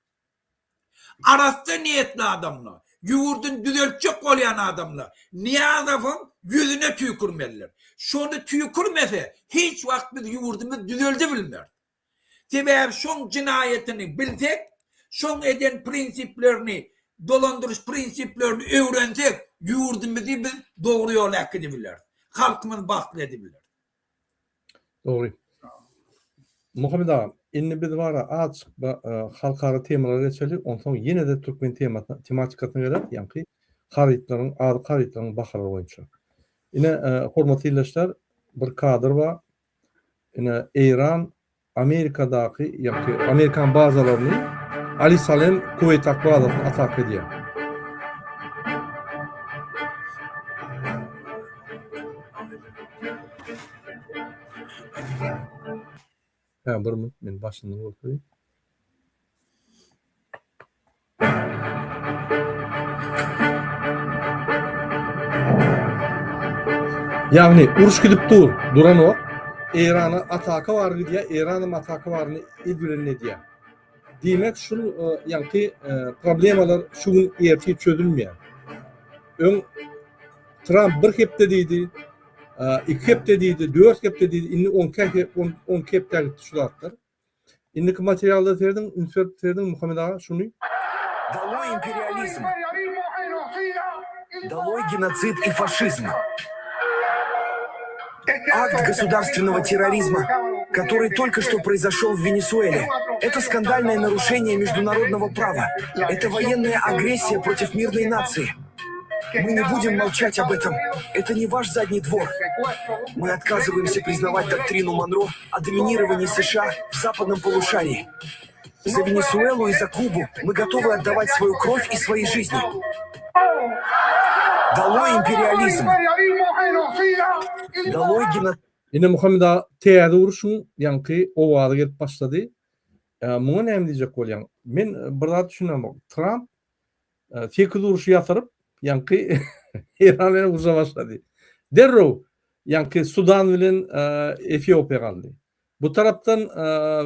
Arassa niýetli adamlar, ýurduny düzeltjek bolýan adamlar Nyýazowyň ýüzüne tüýkürmelidir. Şony tüýkürmese hiç wagt biz ýurdumyzy düzeldibilmeris. Sebäbi şoň jenaýatyny bilsek, şoň eden prinsiplerini, dolandyryş prinsiplerini öwrensek, ýurdumyzy biz dogry ýola äkidibileris. Halkymyzy bagtly edibileris. Dogry. Muhammet aga, indi biz bara azjyk halkara temalara geçeli, onsoň ýene-de türkmen temasyna, tematikasyna geleris, ýaňky harytlaryň, azyk harytlaryň bahalary boýunça. Ine, hormatly ildeşler, bir kadr bar. Ine, Eýran Amerikadaky, ýagny Amerikan bazalaryny Ali Salem Kuweýtdaky bazasyny ataka edýär. Hä, bir minut, men başyndan görkezeyim. Ýagny uruş gidip dur, duranok. Eýrana ataka bar gidýär, Eýranam ataka baryny edibilenini edýär. Diýmek şul ýaňky problemalar şu gün ertir çözülmeýär. Öň Tramp bir hepde diýdi, iki hepde diýdi, dört hepde diýdi, indi on iki hepdä gitdi şu zatlar. Indiki materialda serediň, üns berip serediň Muhammet aga şuny. Daloý imperializm! Daloý genotsid i faşizm! Akt gosudarstwennogo terrorizma, kotoryý tolko şto proizoşel w Wenesuele, eto skandalnoe narušeniýe meždunarodnogo prawa, eto woýennaýa agressiýa protiw mirnoý natsii. My ne budem molçat ob etom, eto ne waş zadniý dwor. My otkazywaemsýa priznavat doktrinu Monro o dominirowaniýi США w zapadnom polušariýi. Za Wenesuelu i za Kubu my gotowy otdavat swoýu krow i swoi žizni. Daloý imperializm! Daloý genotsid! Ine Muhammet aga täze uruşyň ýaňky owazy gelip başlady. Muňa näme diýjek bolýaň? Men bir zat düşünemok. Tramp 8 uruşy ýatyryp, ýaňky Eýran bilen urşa başlady. Derrew ýaňky Sudan bilen Efiopiýa galdy. Bu tarapdan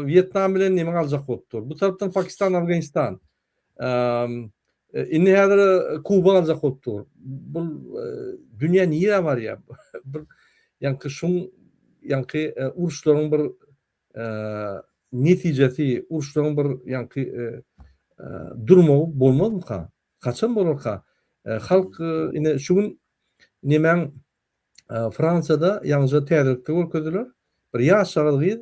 Wýetnam bilen neme galjak bolup dur. Bu tarapdan Pakistan, Afganistan. Indi häzir Kuba galjak bolup dur. Bu dünýä nirä barýar? Bir ýaňky şuň ýaňky uruşlaryň bir netijesi, uruşlaryň bir ýaňky durmagy bolmazmyka? Haçan bolarka? Halk ine şu gün nemäň Fransiýada ýaňyja täzelikde görkezdiler. Bir ýaşjagaz gyz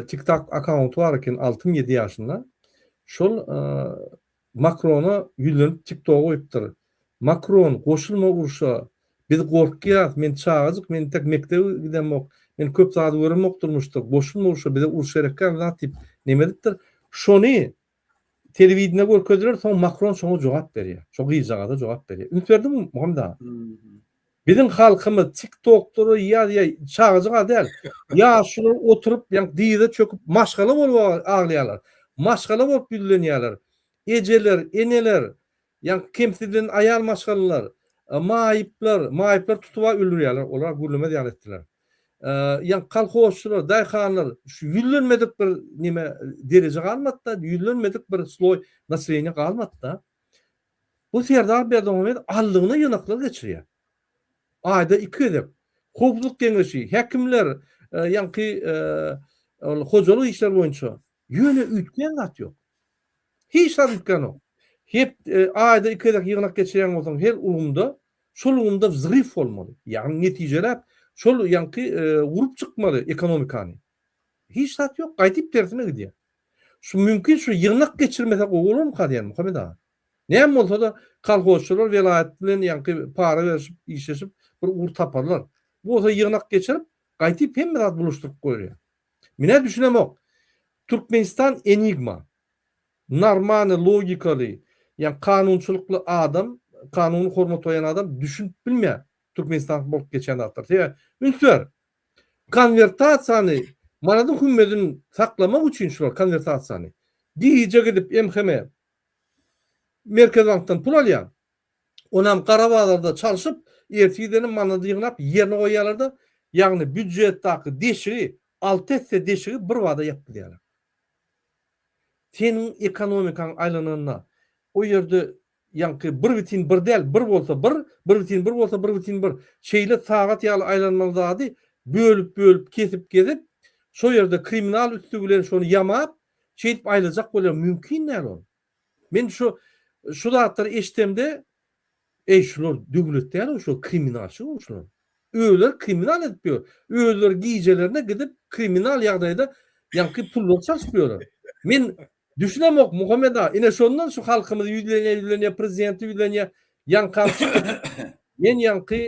TikTok akkaunty bar eken altymy ýedi ýaşynda. Şol Makrona ýüzlenip TikToga goýupdyr. Makron, goşulma urşa. Biz gorkýas, men çagajyk, men entek mekdebe gidemok, men köp zady göremok durmuşda, goşulma urşa, bize uruş gerekgämi zat diýip neme edipdir. Şony telewideniýe görkezdiler, soň Makron şoňa jogap berýär. Şo gyzjagaza jogap berýär. Üns berdiňmi Muhammet aga? Biziň halkymyz TikTokda ýazýar, çagajyk-a däl. Ýaşulylar oturyp, ýa dyza çöküp maşgala bolup aglaýarlar. Maşgala bolup ýüzlenýärler. Ejeler, eneler, ýa kemsidilen aýal maşgalalar, maýyplar, maýyplary tutup-a öldürýärler, olar gürlemez ýaly etdiler. Ýa kolhozçylar, daýhanlar şu ýüzlenmedik bir neme dereje galmady-da, ýüzlenmedik bir sloý naseleniýa galmady-da. Bu Serdar Berdimuhamedow aldygyna ýygnaklar geçirýär. Aýda iki gezek. Howpsuzlyk geňeşi, häkimler, ýaňky ol hojalyk işleri boýunça. Ýöne üýtgän zat ýok. Hiç zat üýtgänok. Hep aýda iki gezek ýygnak geçirýän bolsaň her ulgamda, şol ulgamda wzryw bolmaly. Ýagny netijeläp, şol ýaňky urup çykmaly ekonomikany. Hiç zat ýok, gaýdyp tersine gidýär. Şu mümkin şu ýygnak geçirmese gowy bolarmyka diýýän Muhammet aga. Näme bolsa-da kolhozçylar welaýat bilen ýaňky para berişip işleşip bir ugur taparlar. Bu bolsa ýygnak geçirip gaýtyp hemme zat bulaşdyryp goýurýar. Menä düşünemok. Türkmenistan enigma. Normalny logikaly ýa kanunçylykly adam, kanuny hormat goýan adam düşünip bilmeýär Türkmenistanda bolup geçýän zatlara. Sebäbi üns ber. Konwertasiýany manadyň hümmedini saklamak üçin şular konwertasiýany gije gidip MHM Merkezi bankdan pul alýar. Onam gara bazarda çalşyp, ertirdenem manady ýygnap ýerine goýýarlar-da, ýagny býujetdaky deşigi, alty esse deşigi birbada ýapyp gidýärler. Seniň ekonomikaň aýlananda o ýerde ýaňky bir bitin bir däl, bir bolsa bir, bir bitin bir bolsa bir bitin bir, şeýle sagat ýaly aýlanmaly zady bölüp-bölüp, kesip-kesip, şo ýerde kriminal üsti bilen şony ýamap, şeýdip aýlajak bolýar. Mümkin däl ol. Men şu şu zatlary eşidemde, eý şular döwlet däl-ow, şular kriminalçy-ow şular. Özleri kriminal edip ýör. Özleri gijelerine gidip kriminal ýagdaýda ýaňky pullary çalşyp ýörler. Men düşünemok Muhammet aga, ine şondan şu halkymyz ýüzlenýär, ýüzlenýär, prezidente ýüzlenýär. Ýaňkam çykyp men ýaňky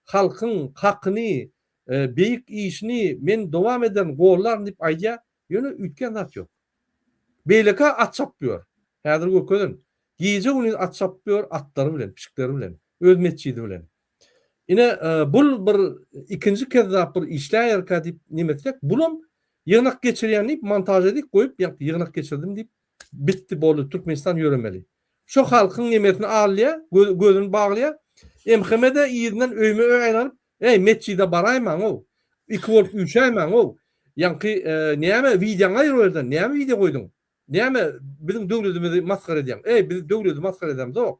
halkyň hakyny, beýik işini men dowam ederin, gollaryn diýip aýdýar. Ýöne üýtgän zat ýok. Beýleki at çapyp ýör. Häzir görkezerin. Gije-gündiz at çapyp ýör atlary bilen, pişikleri bilen, öz metjidi bilen. Ine, bul bir ikinji kezzap bir işläýerkä diýip neme etsek, bulam ýygnak geçirýän diýip montaž edip goýup, ýygnak geçirdim diýip bitdi boldy Türkmenistan ýöremeli. Şo halkyň nemesini alýar, gözüni baglaýar. MHM-de yzyndan öýme-öý aýlanyp, Eý, metjide baraýmaň-ow, iki bolup üýşäýmäň-ow, ýaňky näme wideoňy aýyr o ýerden, näme wideo goýduň? Näme biziň döwletimizi masgara edýäň? Eý, biz döwleti masgara edemzok.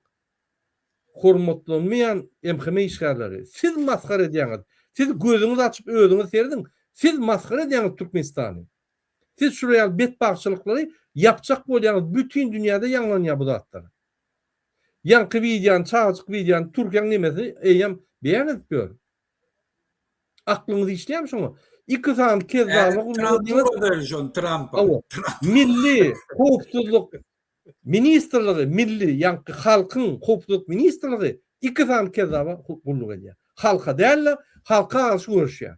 Hormatlanmaýan MHM işgärleri, siz masgara edýäňiz. Siz gözüňizi açyp özüňiz serediň, siz masgara edýäňiz Türkmenistany. Siz şular ýaly betbagtçylyklary ýapjak bolýaňyz, bütin dünýäde ýaňlanýar bu zatlar. Ýaňky wideony, çagajyk wideony Türkiýäň nemesi eýýäm beýan edip ýör. Aklyňyz işleýärmi şoňa? Iki sany kezzaba gulluk edýäňiz. Trampa. Milli howpsuzlyk ministrligi, milli ýaňky halkyň howpsuzlyk ministrligi iki sany kezzaba gulluk edýär. Halka däl-de, halka garşy göreşýär.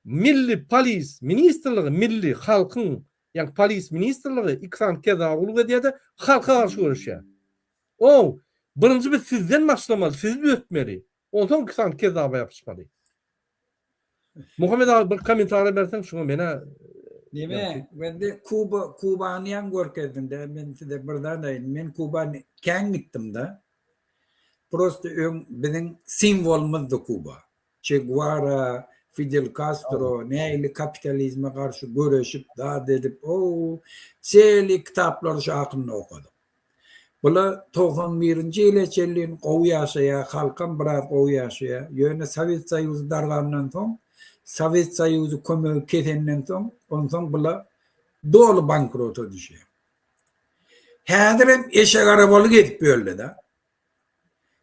Milli polis ministrligi, milli halkyň ýaňky polis ministrligi iki sany kezzaba gulluk edýär-de, halka garşy göreşýär. Ow, birinji biz sizden başlamaly, sizi düzetmeli. Onsoň iki sany kezzaba ýapyşmaly. Muhammet aga bir kommentariýa berseň şuňa menä Neme, mende Kuba, Kubany ýaň görkezdiň-dä, men size bir zat aýdyn, men Kuba kän gitdim-de. Prosta öň biziň simwolymyzdy Kuba. Çe Gwara, Fidel Kastro nähili kapitalizme garşy göreşip, zat edip, o, çeli kitaplary şu hakynda okadyk. Bula 91-nji ýyla çenli gowy ýaşaýar, halkam biraz gowy ýaşaýar. Ýöne Sowet Soýuzy dargandan soň, Sowet Soýuzy kömegi kesenden soň, onsoň bula doly bankrota düşýär. Häzirem eşek arabaly gezip ýörler-de.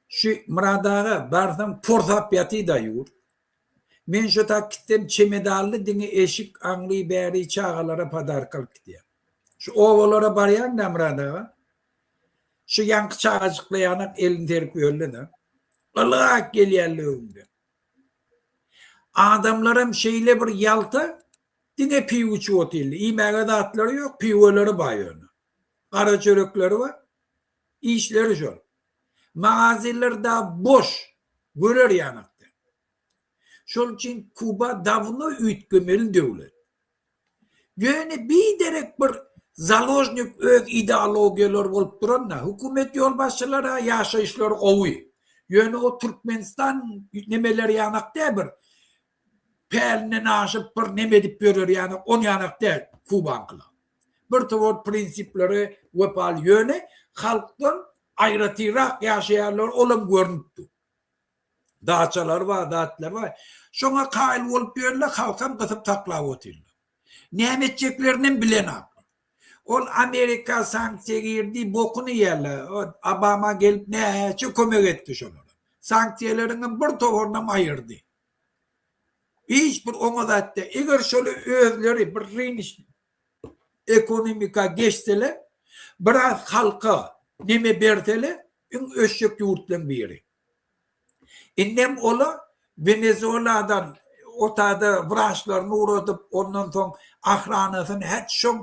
Şu Myrat aga barsaň porsap ýatyda ýurt. Men şo tak gitsem çemedally diňe eşik aňry bäri çagalara podarka alyp gidýän. Şu obalara barýaň da Myrat aga. Şu ýaňky çagajykla ýanak elini serip ýörle-de. Ylgap gelýärler öňüňden. Adamlaram şeýle bir ýalta diňe piw içip otyrlar. Iýmäge zatlary ýok, piweleri bar ýöne. Gara çörekleri bar. Işleri şol. Magazinler da boş, görer ýanakda. Şol üçin Kuba dawno üýtgemeli döwlet. Ýöne biderek bir založnik öz ideologiýalary bolup duranda, hökümet ýolbaşçylary-a ýaşaýyşlary gowy. Ýöne o Türkmenistan nemeleri ýanak däl bir pälinden aşyp bir neme edip ýörer ýanak, on ýanak däl Kubaňkylar. Bir towar prinsiplere wepaly ýöne halkdan aýratynrak ýaşaýarlar olam görnüp dur. Daçalary bar, zatlary bar. Şoňa kaýyl bolup ýörler, halkam gysyp saklap otyrlar. Näme etjeklerinem bilenoklar. Ol Amerika sanksiýa girdi, bokuny iýerler. Obama gelip näçe kömek etdi şolara. Sanksiýalaryňam bir towarynam aýyrdy. Hiç bir oňa zat däl. Eger şoly özleri bir rynç ekonomika geçseler, biraz halka neme berseler, iň ösjek ýurtlaryň biri. Indem ola Wenezueladan otada wraçlaryny ugradyp, ondan soň ahranasyny häç şoň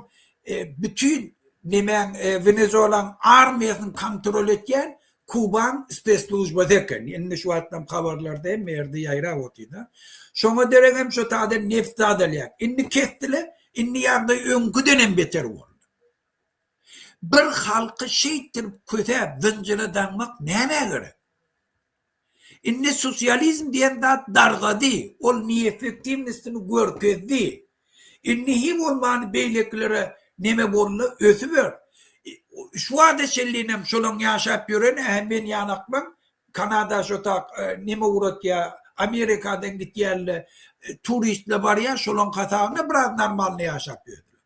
bütin nemäň Wenezuelaň armiýasyny kontrol etýän. Kubaň spesslujbasy eken. Indi şu wagtlam habarlarda hemme ýerde ýaýrap otyr-da. Şoňa deregem şo taýdan neft zat alýar. Indi kesdiler, indi ýagdaý öňküdenem beter boldy. Bir halky şeýtdirip kösäp zynjyra daňmak nämä gerek? Indi sosializm diýen zat dargady, ol neeffektiwnostyny görkezdi. Indi hi bolmany beýlekilere neme boldy ösüber. Şu wagta çenlinem şolaň ýaşap ýören ähä men ýanaklaň Kanada şo tak neme ugratýa Amerikadan gitýänle turistle barýa şolaň hasabyna biraz normalny ýaşap ýördüler.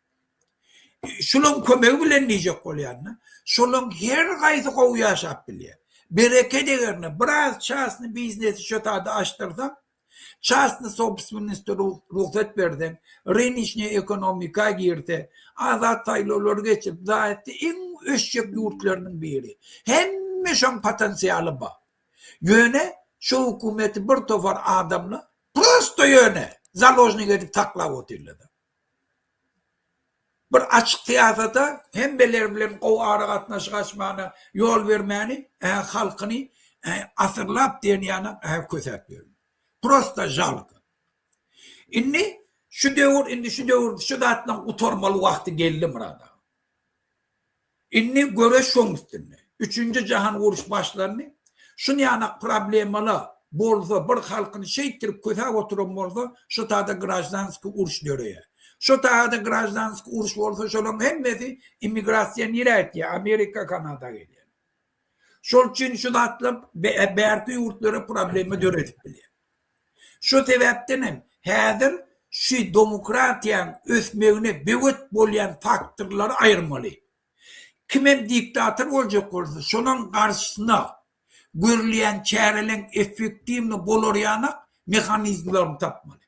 Şulaň kömegi bilen diýjek bolýan-da. Şolaň her gaýsy gowy ýaşap bilýär. Bereket egerine biraz çasny biznesi şo taýda açdyrsaň, çasny sobstwennosta rugsat berseň, rynyçnyý ekonomika girse, azat saýlawlary geçirip, zaýatda iň ösjek ýurtlarynyň biri. Hemme şoň potensialy bar. Ýöne şo hökümeti bir topar adamlar prosto ýöne založnik edip saklap otyrlar-da. Bir açyk syýasata hemmeler bilen gowy aragatnaşyk açmana ýol bermäni ä halkyny ä asyrlap diýen ýalam ä kösäp ýörler. Prosta žalko. Indi şu döwür indi şu döwür şu zatlaň gutarmaly wagty geldi Myrat aga. Indi göreş şoň üstünde. Üçünji jahan uruş başlandy. Şunýanak problemala bolsa bir halkyny şeýtdirip kösäp oturan bolsa şo tada graždanskiý uruş döreýär. Şo tada graždanskiý uruş bolsa şolaň hemmesi immigrasiýa nirä gitýär Amerika Kanada gelýär. Şol üçin şu zatlar bärki ýurtlara problema döredip bilýär. Şo sebäpden hem häzir şu demokratiýaň ösmegine böwet bolýan faktorlary aýyrmaly. Kimem diktator boljak bolsa şolaň garşysyna görülýän çäreleň effektiwny bolar ýanak mehanizmlerini tapmaly.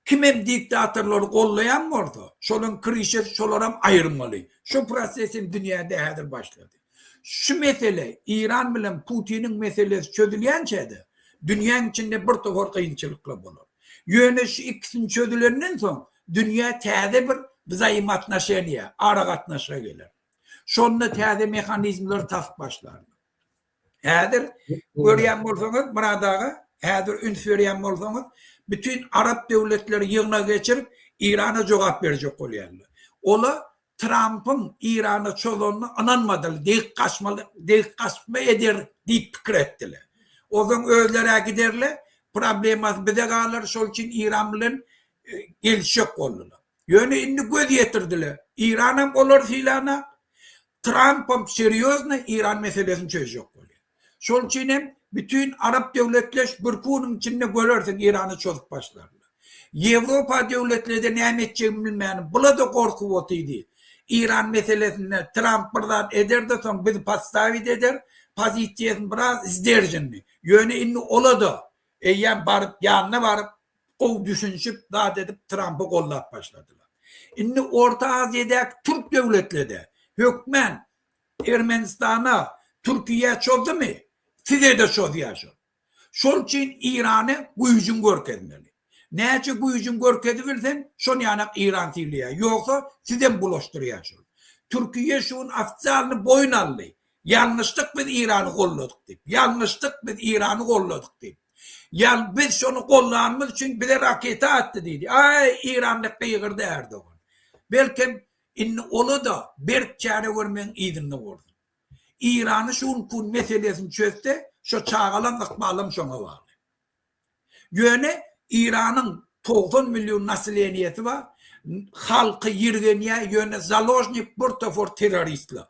Kimem diktatorlary gollaýan bolsa, şolaň krişesi şolaram aýyrmaly. Şu proses hem dünýäde häzir başlady. Şu mesele Eýran bilen Putiniň meselesi çözülýänçä-de dünýäň içinde bir topar kynçylyklar bolar. Ýöne şu ikisini çözülenden soň dünýä täze bir wzaýmotnoşeniýa, aragatnaşyga geler. Şonda täze mehanizmleri tapyp başlarlar. Häzir görýän bolsaňyz, Myrat aga, häzir üns berýän bolsaňyz, bütin arap döwletleri ýygnak geçirip, Eýrana jogap berjek bolýarlar. Ola Trampyň Eýrana çozanyna ynanmadylar, degip gaçmaly, degip gaçma eder diýip pikir etdiler. Onsoň özler-ä giderler, problemasy bize galar, şol üçin Eýran bilen gelişjek boldular. Ýöne indi göz ýetirdiler. Eýranam olary sylanak, Trampam serýozny Eýran meselesini çözjek bolýar. Şol üçin hem bütin arap döwletleş birki günüň içinde görersiň Eýrana çozup başlarlar. Ýewropa döwletlede näme etjegini bilmäni bulada gorkup otydy. Eýran meselesinde Tramp bir zat ederde soň bizi podstawit eder, pozisiýasyny biraz sderženny. Ýöne indi olada eýýäm baryp ýanyna baryp gowy düşünişip zat edip Trampy goldap başladylar. Indi Orta Aziýadaky türk döwletlede hökmän Ermenistana Türkiýä çozdumy sizede çozýar şol. Şol üçin Irany güýjüň görkezmeli. Näçe güýjüň görkezibilseň şon ýanak Iran sylaýar. Ýogsa sizem bulaşdyrýar şol. Türkiýe şu gün ofisialny boýun aldy. Ýalňyşdyk biz Irany golladyk diýip. Ýalňyşdyk biz Irany golladyk diýip. Ýal biz şony gollanymyz üçin bize raketa atdy diýdi. Aý Iran diýip gygyrdy Erdogan. Belkem indi ola-da berk çäre görmegiň yzynda bolsun. Irany şu günki gün meselesini çözse şo çagalaň ykbalam şoňa bagly. Ýöne Iranyň 90 million naseleniýesi bar, halky ýirgenýär, ýöne založnik bir topar terroristler.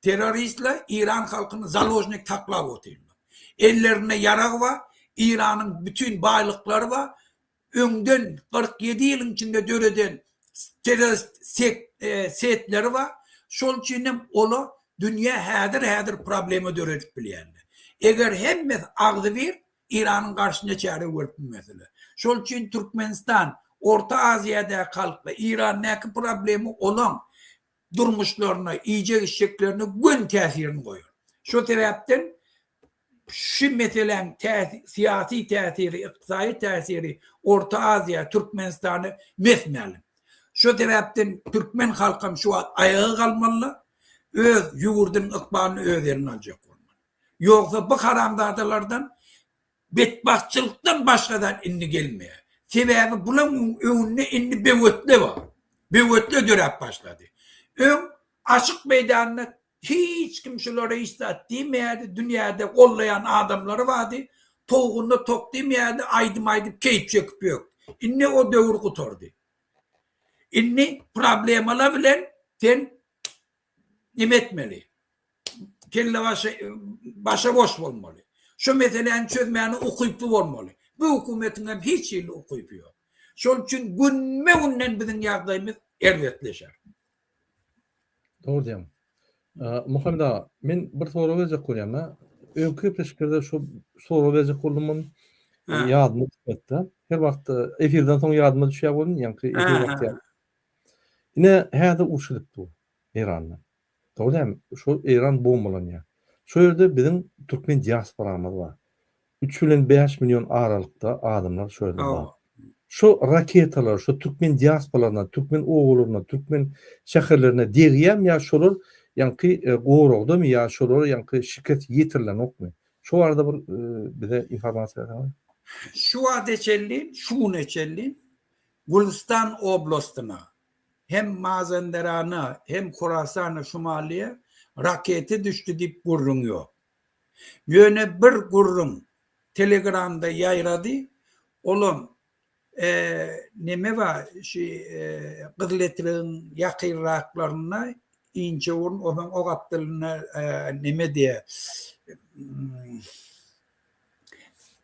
Terroristler Iran halkyny založnik saklap otyrlar. Ellerinde ýarag bar, Iranyň bütin baýlyklary bar, öňden 47 ýylyň içinde döreden terrorist setleri bar. Şol üçin hem olar dünýä häzir-häzir problema döredip bilýärler. Eger hemmesi agzybir Eýranyň garşyna çäre görüp bilmesiler. Şol üçin Türkmenistan Orta Aziýadaky halkla Eýrandaky problemi olaň durmuşlaryna, iýjek-içjeklerine göni täsirini goýar. Şo sebäpden şu meseläň syýasy täsiri, ykdysady täsiri Orta Aziýa, Türkmenistana mes-mälim. Şo sebäpden türkmen halkam şu wagt aýaga galmalylar, öz ýurdunyň ykbalyny öz eline aljak bolmaly. Ýogsa bu haramzadalardan betbagtçylykdan başga zat indi gelmeýär. Sebäbi bulaň öňünde indi böwetle bar. Böwetle döräp başlady. Öň açyk meýdanda hiç kim şulara hiç zat diýmeýärdi, dünýäde gollaýan adamlary bardy, towugynda tok diýmeýärdi, aýdym aýdyp keýp çekip ýördi. Indi o döwür gutardy. Indi problemalar bilen sen neme etmeli? Kelle başa, başa boş bolmaly. Şu meseläni çözmäne ukyply bolmaly. Bu hökümetiň hem hiç hili ukypy ýok. Şol üçin günbe-günden biziň ýagdaýymyz erbetleşer. Dogry diýýäň. Muhammet aga, men bir sorag berjek bolýan-da. Öňki gepleşiklerde şu sorag berjek boldum muny. Ýadyma düşmedi-de. Her wagt efirden soň ýadyma düşýär welin, ýaňky efir wagty ýaly. Ine, häzir uruş gidip dur Eýranda. Dogry dälmi? Şol Eýran bombalanýar. Şo ýerde biziň türkmen diasporamyz bar. Üç bilen 5 million aralykda adamlar şo ýerde bar. Şo raketalar şo türkmen diasporalaryna, türkmen obalaryna, türkmen şäherlerine degýärmi ýa şolar ýaňky goragdamy ýa şolara ýaňky şikes ýetirilenokmy? Şo barada bir bize informasiýa berseňiz. Şu wagta çenli, şu güne çenli Gülüstan oblastyna, hem Mazenderana, hem Horasana Şumalyýa raketa düşdi diýip gürrüň ýok. Ýöne bir gürrüň telegramda ýaýrady, olam neme bar şi Gyzyletregiň ýakynraklarynda Inçeburun onsoň o gapdalynda neme diýýär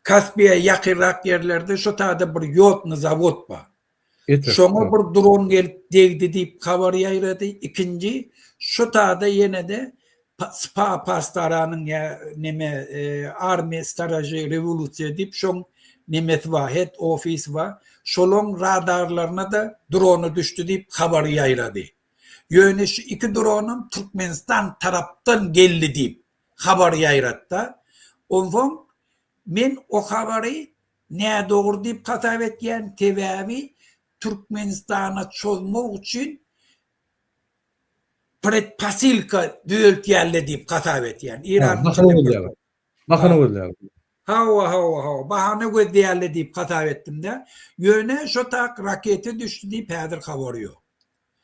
Kaspiýa ýakynrak ýerlerde şo taýda bir ýodny zawod bar. Şoňa bir dron gelip degdi diýip habar ýaýrady. Ikinji, şo taýda ýene-de Spa Pastaranyň ýa neme Armiýa Staraži Rewolýusiýa diýip şoň nemesi bar, head ofisi bar. Şolaň radarlaryna-da drony düşdi diýip habar ýaýrady. Ýöne şu iki dronam Türkmenistan tarapdan geldi diýip habar ýaýratda. Onsoň men o habary nädogry diýip hasap etýän, sebäbi Türkmenistana çozmak üçin predposylka düzeltýärler diýip hasap etýän. Eýranyň Bahana gözleýärler. Bahana gözleýärler. Hawa, hawa, hawa, bahana gözleýärler diýip hasap etdim-de. Ýöne şo tak raketa düşdi diýip häzir habar ýok.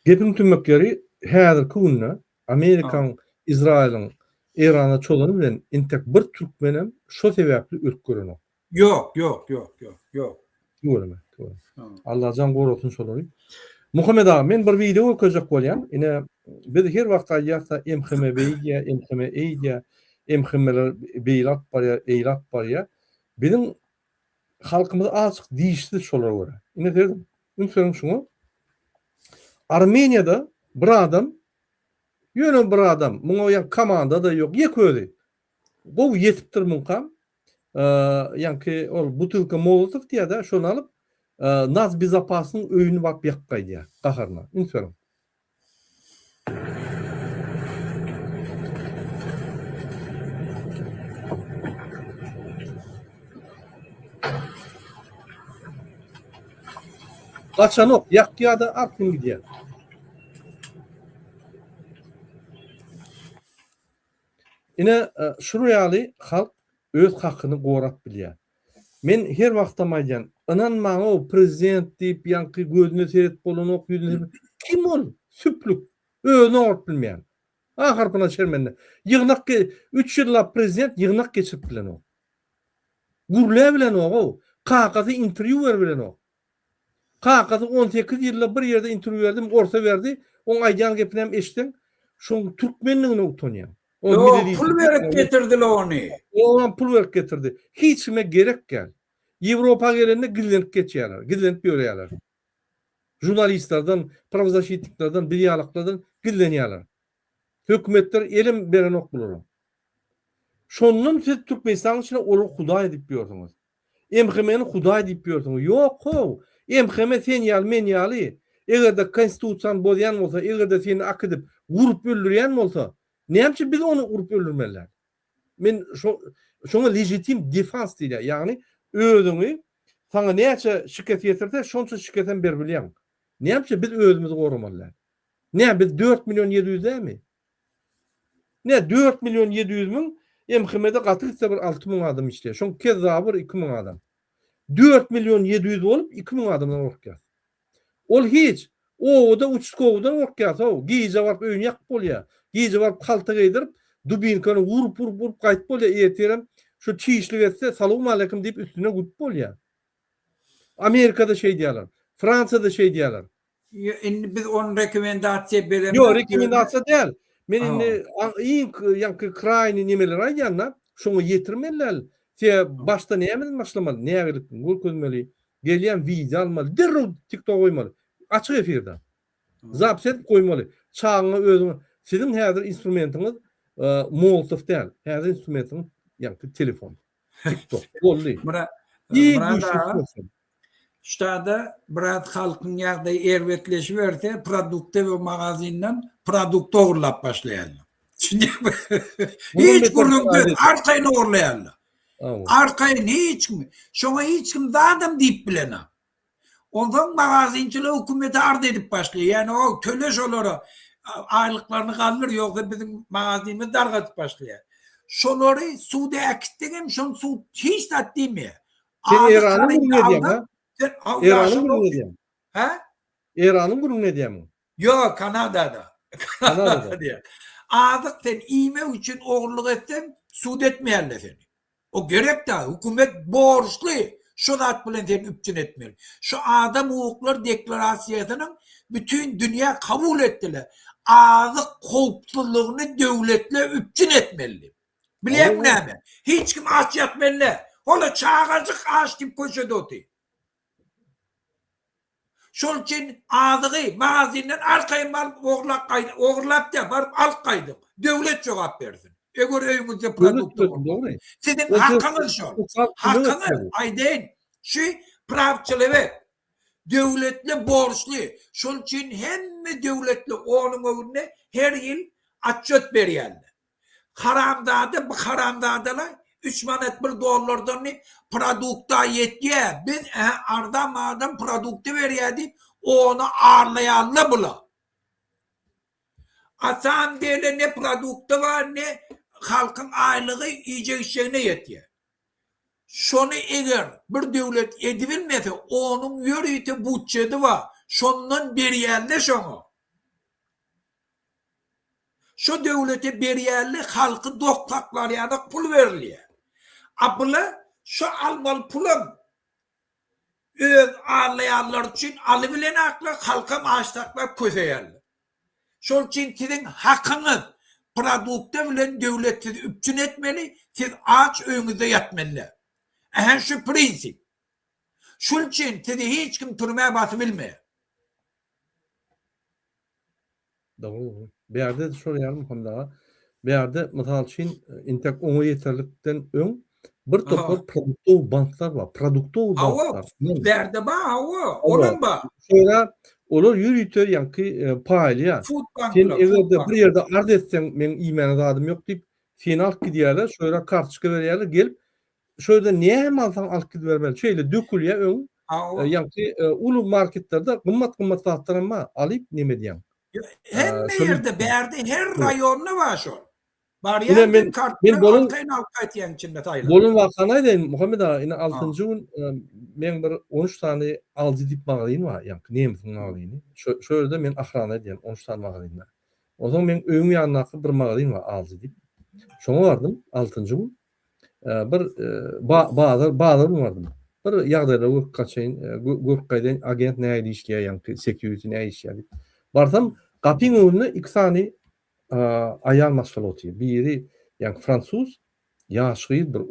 Gepiň tümmek ýeri, häzirki günde Amerikaň, Izraýylyň Eýrana çozany bilen intek bir türkmenem şo sebäpli ölüp görenok. Ýok, ýok, ýok, ýok, ýok. Tüweleme, tüweleme. Allajan gorasyn şolary. Muhammet aga, men bir wideo görkezjek bolýan. Ine, biz her wagt aýdýarys-da, MHM beýdýär, MHM eýdýär, MHM-ler beýle alyp barýar, eýle alyp barýar. Biziň halkymyz azajyk dişsiz şolara görä. Ine serediň, üns beriň şuňa. Armeniýada bir adam, ýöne bir adam, muňa ýa komanda-da ýok, ýeke özi. Gowy ýetipdir muňkam. Ýaňky ol butylka molotow diýýär-de, şony alyp, Nacbezopasnyň öýüni baryp ýakyp gaýdýar gaharyna. Üns beriň. Gaçanok, ýakýar-da artyn gidýär. Ine, şular ýaly halk öz hakyny gorap bilýär. Men her wagtam aýdýan, ynanmaň-ow, prezident diýip, ýaňky gözüne seret bolanok, ýüzüne seret. Kim ol? Süplük. Özüni oňaryp bilmeýän. A harpyna şermende. Ýygnak üç ýyllap prezident ýygnak geçirip bilenok. Gürläbilenok-ow. Kakasy interwýu beribilenok. Kakasy 18 ýylda bir ýerde interwýu berdim, orsa berdi. Oň aýdýan gepini hem eşitseň, şoň türkmenligine utanýaň. Ýok, pul berip getirdiler ony. Oňam pul berip getirdi. Hiç kime gerek däl. Ýewropa gelende gizlenip geçýärler, gizlenip ýörýärler. Žurnalistlerden, prawzaşitniklerden, biz ýalaklardan gizlenýärler. Hökümetler elem berenok bulara. Şondan siz Türkmenistanyň içinde olary hudaý diýip ýörsüňiz. MHM-ni hudaý diýip ýörsüňiz. Ýok how! MHM sen ýaly, men ýaly. Eger-de konstitusiýany bozýan bolsa, eger-de seni akidip, urup öldürýän bolsa, näme üçin biz ony urup öldürmeli däl? Men şo şoňa legitim defans diýilýär. Ýagny özüňi saňa näçe şikes ýetirse, şonça şikesem beribilýäň. Näme üçin biz özümizi goramaly däl? Näme biz 4 million 700 dälmi? Ne 4 million 700 müň? MHM-de gaty gitse bir 6000 adam işleýär. Şoň kezzaby bir 2000 adam. 4 million 700 bolup 2000 adamdan gorkýas. Ol hiç. Obada uçastkowydan gorkýas-ow. Gije baryp öýüni ýakyp bolýar. Gije baryp halta geýdirip, dubinkany urup urup urup gaýdyp bolýar. Ertirem şu çişlik etse salowmaleýkim diýip üstüne gülüp bolýar. Amerikada şeýdýärler. Fransiýada şeýdýärler. Ýo, indi biz ony rekomendasiýa beremzok. Ýok, rekomendasiýa däl. Men indi iň ýaňky kraýny nemeleri aýdýan-da, şoňa ýetirmeli däl. Se başda nämeden başlamaly? Nägilikini görkezmeli. Gelýän wideo almaly. Derrew TikToka goýmaly. Açyk efirde. Zapis edip goýmaly. Çagaňa özüňe. Siziň häzir instrumentiňiz Molotow däl. Häzir instrumentiňiz ýaňky telefon. TikTok. Boldy. Myrat, Iň Myrat güýçli aga, instrument. ştada biraz halkyň ýagdaýy erbetleşiberse, produktowy magazinden produkt ogurlap başlaýarlar. Mundan Hiç beter gürrüň hudaý söz, arkaýyn ogurlaýarlar. Hawa. Arkaýyn hiç kim, şoňa hiç kim zadam diýip bilenok. Onsoň magazinçiler hökümete arz edip başlaýar. Ýagny o töle şolara aýlyklaryny galdyr, ýogsa biziň magazinimizi dargadyp başlaýar. Şolary suda äkitseňem şony sud hiç zat diýmeýär. Sen Azyk Eýranyň harydy gürrüňini edýäň, alsaň, ha? sen Eýranyň gürrüňini edýäň. Hä? Eýranyň gürrüňini edýäňmi? Ýok, Kanadada. Kanadada. diýýär. Azyk sen iýmek üçin ogurlyk etseň, sud etmeýärler seni. O gerek däl. Hökümet borçly şu zat bilen seni üpjün etmeli. Şu adam hukuklary deklarasiýasynyň bütin dünýä kabul etdiler. Azyk howpsuzlygyny döwletler üpjün etmeli diýip. Bilýäňmi näme? Hiç kim aç ýatmaly däl. Hol-a çagajyk aç diýip köçede otyr. Şol üçin azygy magazinden arkaýyn baryp ogurlap gaýdyň, ogurlap däl, baryp alyp gaýdyň. Döwlet jogap bersin. Eger öýüňizde produkta bolmasa. Siziň hakyňyz şol. Hakyňyz, aýdaýyn, şu prawçelewek. Döwletli borçly. Şol üçin hemme döwletli onuň öňünde her ýyl otçet berýärler. Haramzada bu haramzadalar 3 manat 1 dollardan diýip produkta ýetýär. Biz ä arzan adam produkty berýär diýip ony arlaýarlar bular. A samym dele ne produkty bar ne halkyň aýlygy iýjek içjegine ýetýär. Şony eger bir döwlet edibilmese onuň ýörite butjedi bar şondan berýärler şoňa. Şo döwlete berýärli halky dok saklar ýanak pul berilýär. A bula şo almaly pulam öz arlaýanlary üçin alybilenaklar halkam aç saklap köseýärler. Şol üçin siziň hakyňyz produkta bilen döwlet sizi üpjün etmeli siz aç öýüňizde ýatmaly däl. Ähä şu prinsip. Şul üçin sizi hiç kim türmä basybilmeýär. Dogry dogry. Bärde şol ýaly Muhammet aga. Bärde mysal üçin intek oňa ýeterlikden öň bir topar produktowy banklar bar. Produktowy banklar. Hawa, bärde bar, hawa, olam bar. Şoňa olar ýörite ýaňky e, paýlaýar. Sen eger-de bir ýerde arz etseň, meň iýmäne zadym ýok diýip, seni alyp gidýärler, şo ýere kartoçka berýärler, gelip Şo ýerden näme alsaň alyp gidibermeli. Şeýle dökülýär öň. Ýaňky uly marketlerde gymmat-gymmat zatlaram bar. Alyp neme edýäň. Hemme ýerde bärde her raýonda bar şol. Barýaň sen kart bilen arkaýyn alyp gaýtýaň içinde saýlap. Bolan wakany aýdaýyn Muhammet aga, ine altynjy gün meň bir 13 sany Aldi diýip magazin bar, ýaňky nemisiň magazini. Şo şo ýerde men ahrana edýän 13 sany magazinde. Onsoň meň öýüň ýanyndaky bir magazin bar Aldi diýip. Şoňa bardym altynjy gün. Bir bazar bazar gün bardym. Bir ýagdaýlary görüp gaçaýyn, görüp gaýdaýyn, agent nähili işleýär, ýaňky security nähili işleýär diýip. Barsam, gapyň öňünde iki sany aýal maşgala otyr. Biri ýaňky fransuz, ýaş gyz bir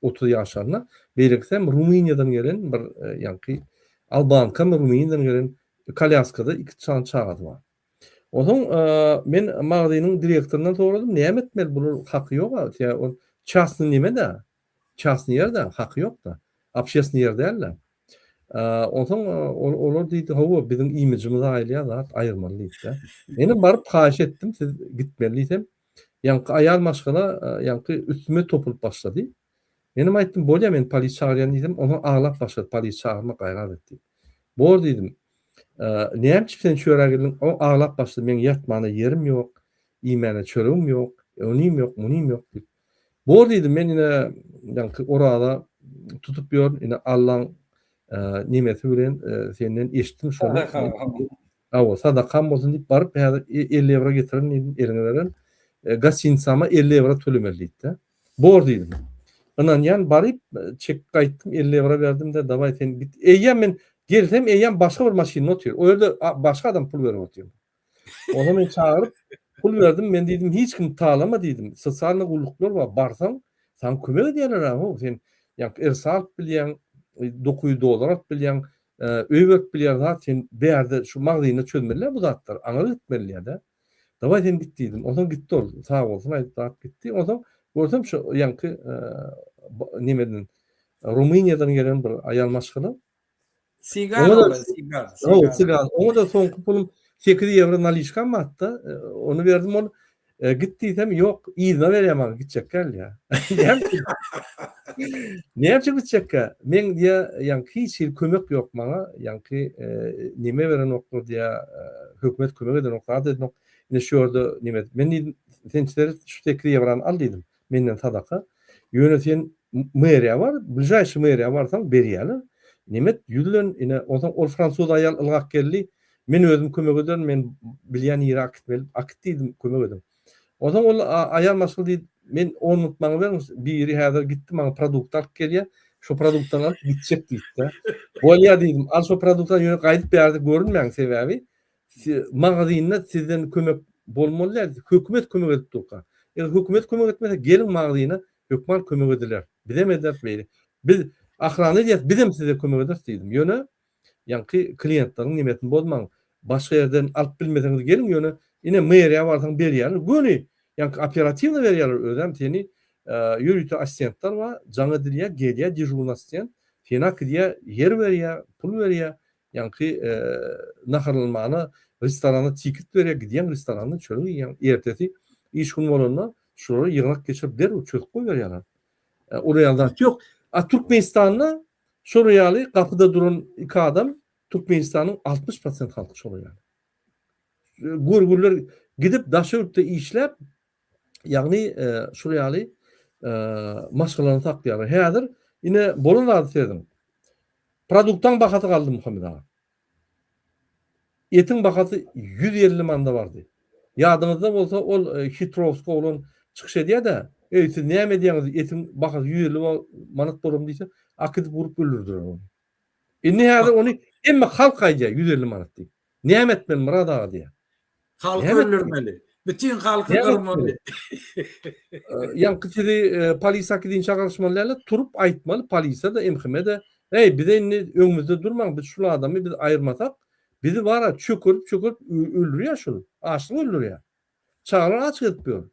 30 ýaşlarynda, beýlekisi hem Rumyniýadan gelen bir ýaňky albankamy Rumyniýadan gelen kolýaskada iki sany çagasy bar. Onsoň men magazynyň direktoryndan soradym, näme etmeli, bular haky ýok-a, sebäbi ol çasny neme-dä, çasny ýer-dä, haky ýok-da, obşestnyý ýer däl-de. Onsoň olar diýdi, hawa, biziň imijimiz aýylýar zat, aýyrmaly diýdi-de. Menem baryp haýyş etdim, siz gitmeli diýsem, ýaňky aýal maşgala ýaňky üstüme topulyp başlady. Menem aýtdym, bolýa men polis çagyrýan diýsem, onsoň aglap başlady, polis çagyrma gaýrat et diýip. Bor diýdim. Näme üçin sen şu ýere geldiň? O aglap başlady, meň ýatmana ýerim ýok, iýmäne çöregim ýok, onym ýok, munym ýok diýip. Bor diýdim, men ine ýaňky oraza tutup ýörün, ine Allaň nemesi bilen senden eşitdim şony. Hawa, sadakam bolsun diýip baryp häzir 50 ýewro getirin diýdim, eliňe beren. Gostinitsama 50 ýewro tölemeli diýdi-de. Bor diýdim. Ynanýan baryp çekip gaýtdym, 50 ýewro berdim-de, dawaý sen git. Eýýäm men gelsem eýýäm başga bir maşynda otyr. O ýerde başga adam pul berip otyr. Onda men çagyryp pul berdim, men diýdim hiç kim talama diýdim. Sosialnyý gulluklar bar, barsaň saňa kömek edýärler-ä, how sen ýa ersa alyp bilýäň, 900 dollar alyp bilýäň, öý berip bilýär zat sen bärde şu magazynda çözmeli bu zatlary, aňyra gitmeli diýýär-de. Dawaý sen git diýdim. Onsoň gitdi ol, sag bolsun aýdyp zat gitdi. Onsoň görsem şu ýaňky nemeden Rumyniýadan gelen bir aýal maşgala. Sigan ola, sigan. Hawa, sigan. Oňa da soňky pulum 8 ýewro naliçkam batdy. Ony berdim ol. Git diýsem, ýok, yzyna berýär maňa, gitjek däl diýýär. Näme üçin gitjekkä? Meň diýýär, ýaňky hiç hili kömek ýok maňa, ýaňky neme berenoklar diýýär, hökümet kömek edenok, zat edenok. Ine şu ýerde neme, men diýdim, sen seret şu 8 ýewrany al diýdim, menden sadaka. Ýöne sen meriýa bar, bližaýşy meriýa barsaň berýärler. Nemet ýüzlen, ine, onsoň ol fransuz aýal ylgap geldi. Men özüm kömek ederin, men bilýän nirä akitmeli, akit diýdim, kömek ediň. Onsoň ol aýal maşgala diýdi, men on minut maňa beriň, biri häzir gitdi maňa produkt alyp gelýär, şo produktdan alyp gitjek diýdi-de. Bolýar diýdim, al şo produktdan ýöne gaýdyp bärde görünmäň, sebäbi magazynda sizden kömek bolmaly däl, hökümet kömek edip durka. Eger hökümet kömek etmese, geliň magazyna, hökman kömek ediler. Bizem ederis beýle. Biz ahrana edýäris, bizem size kömek ederis diýdim. Ýöne Ýaňky kliýentleriň nemesini bozmaň. Başga ýerden alyp bilmeseňiz geliň ýöne ine meriýa barsaň berýärler. Göni ýaňky operatiwno berýärler özem seni ýörite assistentler bar jaň edilýär gelýär dežurnyý assistent seni akidýär ýer berýär pul berýär ýaňky naharlanmana restorana tiket berýär gidýäň restoranda çörek iýýäň ertesi iş gün bolanda şulary ýygnak geçirip derrew çözüp goýberýärler. Olar ýaly zat ýok. A Türkmenistanda Şol ýaly gapyda duran iki adam Türkmenistanyň 60 prosent halky şol ýaly. Görgüliler gidip daşary ýurtda işläp, ýagny şol ýaly maşgalany saklaýarlar. Häzir ine bolan zady serediň. Produktaň bahasy galdy Muhammet aga. Etiň bahasy 150 manada bardy. Ýadyňyzda bolsa ol Hitrowsk oglan çykyş edýär-de, Eý, siz näme edýäňiz, etiň bahasy 150 manat bolarmy diýse, akidip urup öldürdiler ony. Indi häzir ony hemme halk aýdýar 150 manat diýip. Näme etmeli Myrat aga diýýär. Halky öldürmeli. Bütin halky gyrmaly. Ýaňky sizi polisiýa äkidinçä çagyryşmaly däl-de, turup aýtmaly polisiýa-da, MHM-de, Eý, bize indi öňümizde durmaň, biz şul adamy biz aýyrmasak, bizi bar-a çökerip çökerip öldürýär şul, açlyk öldürýär. Çagalar aç gezip ýör.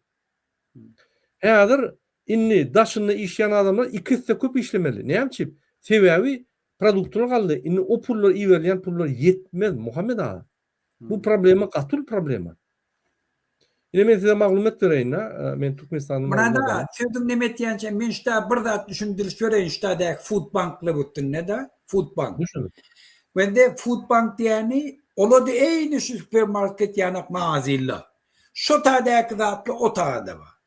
Häzir indi daşynda işleýän adamlar iki esse köp işlemeli. Näme üçin? Sebäbi produktlar galdy. Indi o pullar iberilýän pullar ýetmez, Muhammet aga. Bu problema gaty uly problema. Ine men size maglumat bereýin-de, men Türkmenistanda Myrat aga, sözüň neme etýänçä men şuda bir zat düşündiriş bereýin şudadäki food banklar üstünde-de, food bank. Düşündim. Wende food bank diýeni olada eýni şu supermarket ýanak magazynlar. Şo tadäki zatlar o tada bar.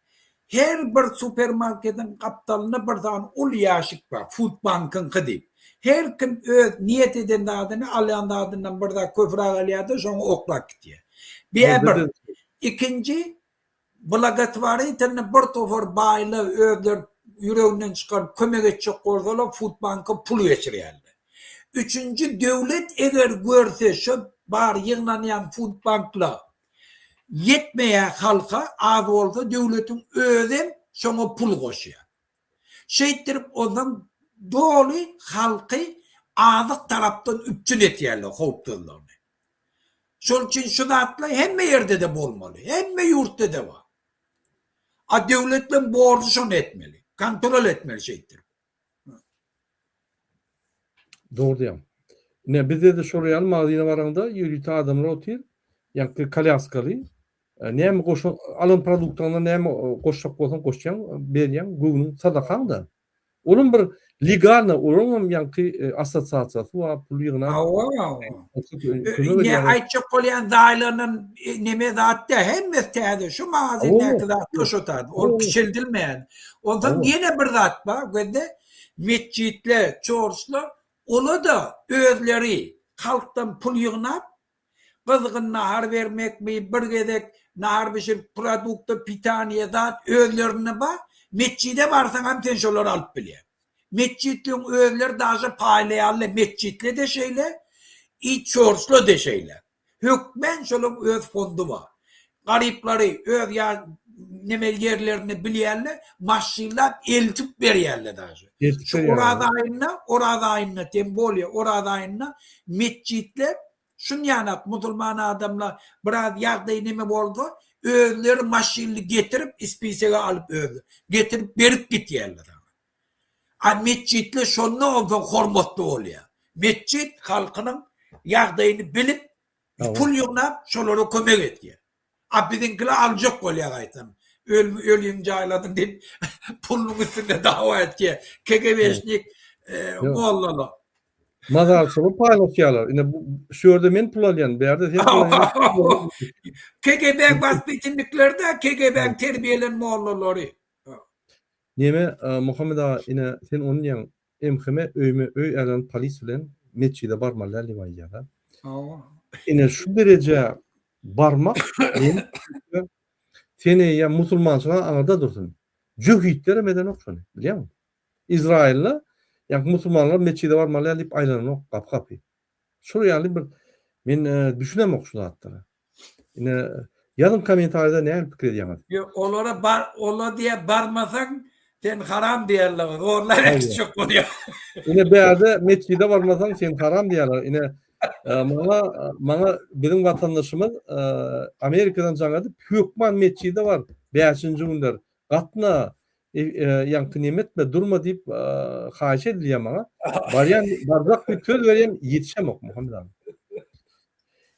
Her bir supermarketiň gapdalynda bir sany uly ýaşik bar, Food Bankyňky diýip. Her kim öz niýet eden zadyny, alýan zadyndan bir zat köpräk alýar-da, şoňa oklap gidýär. Bi-ä bir. Ikinji, blagotworitelny bir topar baýlar özleri ýüreginden çykaryp kömek etjek bolsalar, Food Banka pul geçirýärler. Üçünji, döwlet eger görse şo bar ýygnanýan Food Banklar Ýetmeýär halka, az bolsa döwletiň özem şoňa pul goşýar. Şeýtdirip onsoň doly halky azyk tarapdan üpjün etýärler howpsuzlygyny. Şol üçin şu zatlar hemme ýerde-de bolmaly, hemme ýurtda-da bar. A döwletleň borjy şony etmeli, kontrol etmeli şeýtdirip. Dogry diýýäň. Ine bizde-de şol ýaly magazyna baraňda ýörite adamlar otyr, ýaňky kolýaskaly. Näme goşa alan produktyňdan näme goşjak bolsaň goşýaň, berýäň, göwnüň sadakaň-da. Olam bir. Legalno olaryň hem ýaňky assosiasiýasy bar, pul ýygnap. Hawa, hawa. Ine aýtjak bolýan jaýlaryndan neme zat däl, hemmesi täze. Şu magazindäki zatlar şo taýda. Ol kiçeldilmeýän. Onsoň ýene bir zat bar, gözle, metjitler, çorçlar, ola-da özleri halkdan pul ýygnap, Gyzgyn nahar bermekmi, bir gezek nahar bişirip produkta, pitaniýe zat özlerinde bar. Metjide barsaňam sen şolary alyp bilýäň. Metjitliň özleri daže paýlaýarlar, metjitle-de şeýle, i çorçla-da şeýle. Hökmän şolaň öz fondy bar. Garyplary öz ýa neme ýerlerini bilýärler, maşynlap eltip berýärler daže. Şu Oraz aýynda, Oraz aýynda, tem bolýa, Oraz aýynda metjitler şunýanak musulman adamlar biraz ýagdaýy neme bolsa, özleri maşynly getirip, ispisege alyp özleri, getirip berip gitýärler saňa. A metjitler şonda onsoň hormatly bolýar. Metjit halkynyň ýagdaýyny bilip, pul ýygnap şolara kömek edýär. A biziňkiler aljak bolýar gaýtam. Öl öliň jaýladyň diýip pulunyň üstünde dawa etýär. KGB-şnik mollalar. Mazarçylygy paýlaşýarlar. Ine bu şu ýerde men pul alýan, bärde sen pul alýaň. KGB-iň waspitnikleri-de KGB-iň terbiýelän mollalary. Neme Muhammet aga ine sen ony diýýäň MHM öýme öý älen polis bilen metjide barmaly däl diýip aýdýar-da. Hawa. Ine şu derejä barmak meniň sen eýýäm musulmançylyga aňyrda dursun. Jöhitlerem edenok şony, bilýäňmi? Izraýylda ýa musulmanlar metjide barmaly däl diýip aýlananok gapy-gapy. Şol ýaly bir men düşünemok şu zatlara. Ine ýazyň kommentariýada nähili pikir edýäňiz? Ýok olara bar ola diýä barmasaň sen haram diýerler zorlap äkitjek bolýar. Ine bärde metjide barmasaň sen haram diýerler. Ine maňa maňa biziň watandaşymyz Amerikadan jaň edip hökman metjide bar bäşinji günler Gatna, ýaňky neme etme, durma diýip haýyş edilýär maňa. Barýan, barjak diýip söz berýän, ýetişemok Muhammet aga.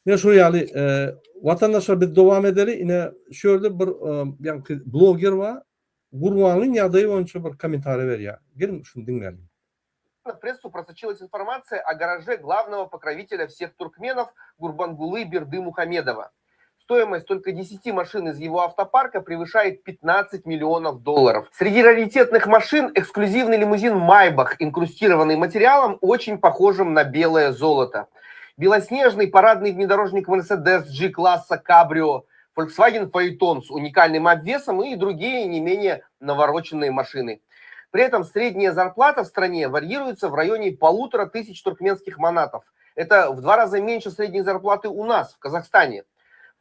Ine şol ýaly watandaşlar biz dowam edeli. Ine şu ýerde bir ýaňky bloger bar. Gurbanlyň ýagdaýy boýunça bir kommentariý berýär. Geliň şuny diňläliň. В прессу просочилась информация о гараже главного покровителя всех туркменов Гурбангулы Бердымухамедова. Стоимость только 10 машин из его автопарка превышает 15 миллионов долларов. Среди раритетных машин эксклюзивный лимузин «Майбах», инкрустированный материалом, очень похожим на белое золото. Белоснежный парадный внедорожник Mercedes G-класса «Кабрио», Volkswagen Phaeton с уникальным обвесом и другие не менее навороченные машины. При этом средняя зарплата в стране варьируется в районе 1500 туркменских манатов. Это в два раза меньше средней зарплаты у нас, в Казахстане.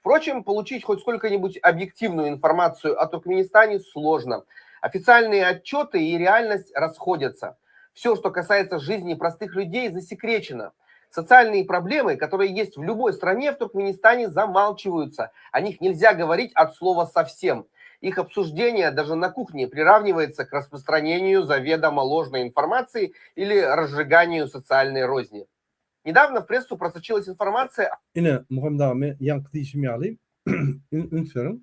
Впрочем, получить хоть сколько-нибудь объективную информацию о Туркменистане сложно. Официальные отчеты и реальность расходятся. Все, что касается жизни простых людей, засекречено. Социальные проблемы, которые есть в любой стране, в Туркменистане замалчиваются. О них нельзя говорить от слова совсем. Их обсуждение даже на кухне приравнивается к распространению заведомо ложной информации или разжиганию социальной розни. Недавно в прессу просочилась информация... Ine, Muhammet aga, men ýaňky diýşim ýaly, üns beriň.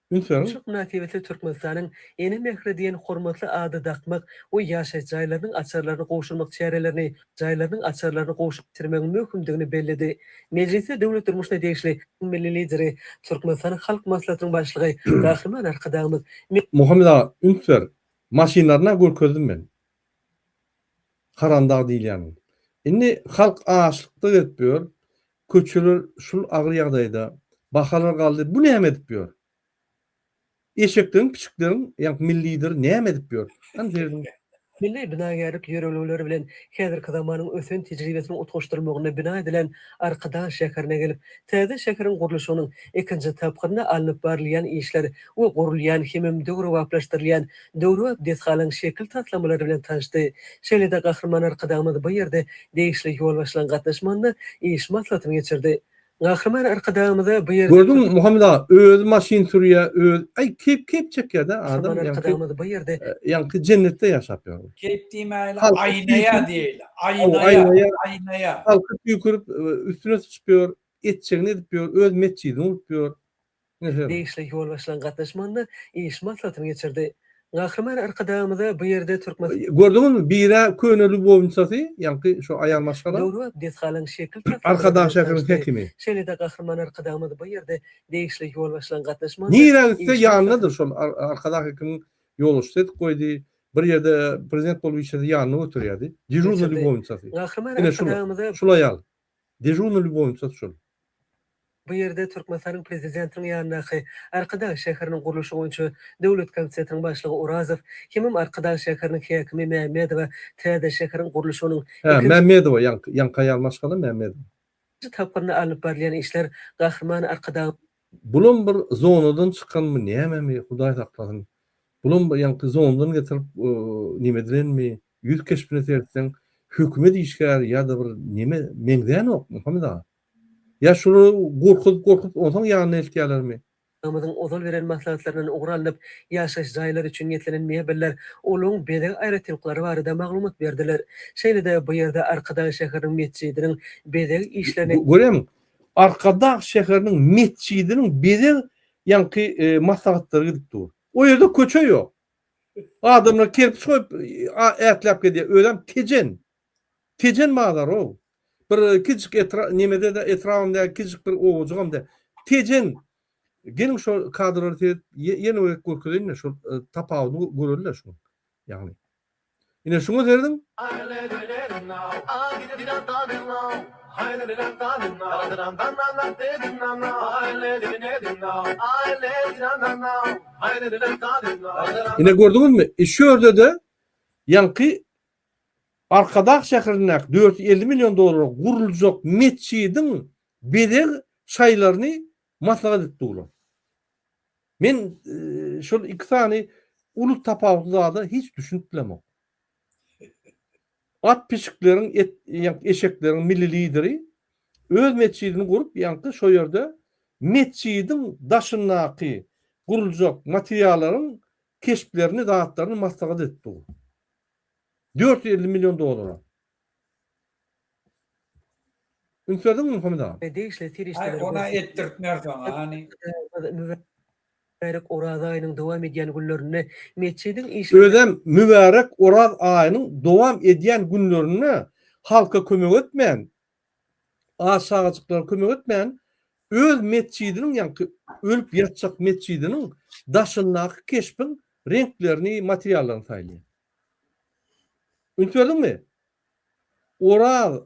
Üns beriň. Şol mynasybetli Türkmenistanyň Ene mähri diýen hormatly ady dakmak we ýaşaýyş jaýlarynyň açarlaryny gowşurmak çärelerini jaýlarynyň açarlaryny gowşurmagyň möhümdigini belledi. Mejlisde döwlet durmuşyna degişli Milli Lideri, Türkmenistanyň Halk Maslahatynyň Başlygy Gahryman Arkadagymyz Muhammet aga, üns ber. Maşynlaryna görkezdim men. Haramdag diýilýäniň. Indi halk açlykda gezip ýör. Köçeler şul agyr ýagdaýda. Bahalar galdy. Bu näme edip ýör? Eşekleriň pişikleriň ýaňky milli lideri näme edip ýör? Hany serediň. Milli binagärlik ýörelgeleri bilen häzirki zamanyň ösen tejribesiniň utgaşdyrylmagynda bina edilen Arkadag şäherine gelip, täze şäheriň gurluşygynyň ikinji tapgyrynda alnyp barylýan işler we gurulýan hemem döwrebaplaşdyrylýan döwrebap desgalaryň şekil taslamalary bilen tanyşdy. Şeýle-de Gahryman Arkadagymyz bu ýerde degişli ýolbaşçylaryň gatnaşmagynda iş maslahatyny geçirdi. Gahryman Arkadagymyza bu ýerde Gördüňmi Muhammet aga özi maşyn sürýä öz aý keýp keýp çekýädä adam Gahryman ýaňky Arkadagymyz bu ýerde ýaňky jennetde ýaşap ýör. Keýp diýmäýli Halky aýnaýa tüýkürip diýeýli hawa aýnaýa aýnaýa aýnaýa. halky tüýkürip üstüne syçyp ýör etjegini edip ýör öz metjidini gurup ýör. Degişli ýolbaşçylaryň gatnaşmagynda iş maslahatyny geçirdi. Gahryman Arkadagymyza bu ýerde Türkmen. Gördüňizmi, birä köne lýubownicasy, ýaňky şo aýal maşgala. Döwrebap desgalaryň şekil taslamalary Arkadag bilen şäheriniň tanyşdy. hekimi. Şeýle-de Gahryman Arkadagymyz bu ýerde degişli ýolbaşçylaryň gatnaşmagynda Nirä gitse iş ýanyndadyr maslahatyny. şol Arkadag hekimiň ýolbaşçysy edip goýdy. Bir ýerde prezident bolup işlese ýanyna göterýärdi. Dežurnyý Geçirdi. lýubownicasy. Gahryman Ine şul, Arkadagymyza. şul aýal. Dežurnyý lýubownicasy şol. Bu ýerde Türkmenistanyň Prezidentiniň ýanyndaky Arkadag şäheriniň gurluşygy boýunça döwlet komitetiniň başlygy Orazow hemem Arkadag şäheriniň häkimi Mämmedowa täze şäheriň gurluşygynyň Hä, ikinji Mämmedowa, ýaňky, ýaňky aýal maşgala Mämmedowa. tapgyrynda alnyp barylýan işler Gahryman Arkadag Bulam bir zonadan çykanmy nämemi Hudaý saklasyn. Bulam bir ýaňky zonadan getirip neme edilenmi ýüz keşbine seretseň hökümet işgäri ýa-da bir neme meňzänok Muhammet aga. Ýa şulary gorkuzyp gorkuzyp onsoň ýanyna eltýälermi? Ymyzyň ozal beren maslahatlaryndan ugur alnyp, ýaşaýyş jaýlary üçin niýetlenen mebeller, olaryň bezeg aýratynlyklary barada maglumat berdiler. Şeýle-de bu ýerde Arkadag şäheriniň metjidiniň bezeg işlerine. Görýämiň, Arkadag şäheriniň metjidiniň bezeg ýaňky maslahatlary gidip dur. O ýerde köçe ýok. Adamlar kerpiç goýup ätläp gelýär. Özem Tejen. Tejen bazary-ow. Bir kiçijik etra nemede-de etrabam däl, kiçijik bir obajygam däl. Tejen. Geliň şo kadrlary seredip ýene bir gezek görkezeýin-de şol tapawudyny göreli-de şuň. Ýagny. Ine şuňa serediň. Ine gördüňizmi? E şu ýerde-de ýaňky Arkadag şäherindäki 450 million dollara guruljak metjidiň bezeg şaýlaryny maslahat edip durlar. Men şol iki sany uly tapawutly zada hiç düşünip bilemok. At pişikleriň et ýaňky eşekleriň milli lideri öz metjidini gurup ýaňky şo ýerde metjidiň daşyndaky guruljak materiallaryň keşplerini zatlaryny maslahat edip dur. 450 million dollara. Üns berdiňmi Muhammet aga? Degişli Aý serişdeleri ona görkezdi. etdirtmersiň hany. Mübärek Oraz aýynyň dowam edýän günlerinde metjidiň işleri. Özem mübärek Oraz aýynyň dowam edýän günlerinde halka kömek etmän, aç çagajyklara kömek etmän, öz metjidiniň ýaňky ölüp ýatjak metjidiniň daşyndaky keşbiň reňklerini, materiallaryny saýlaýar. Üns berdiňmi? Oraz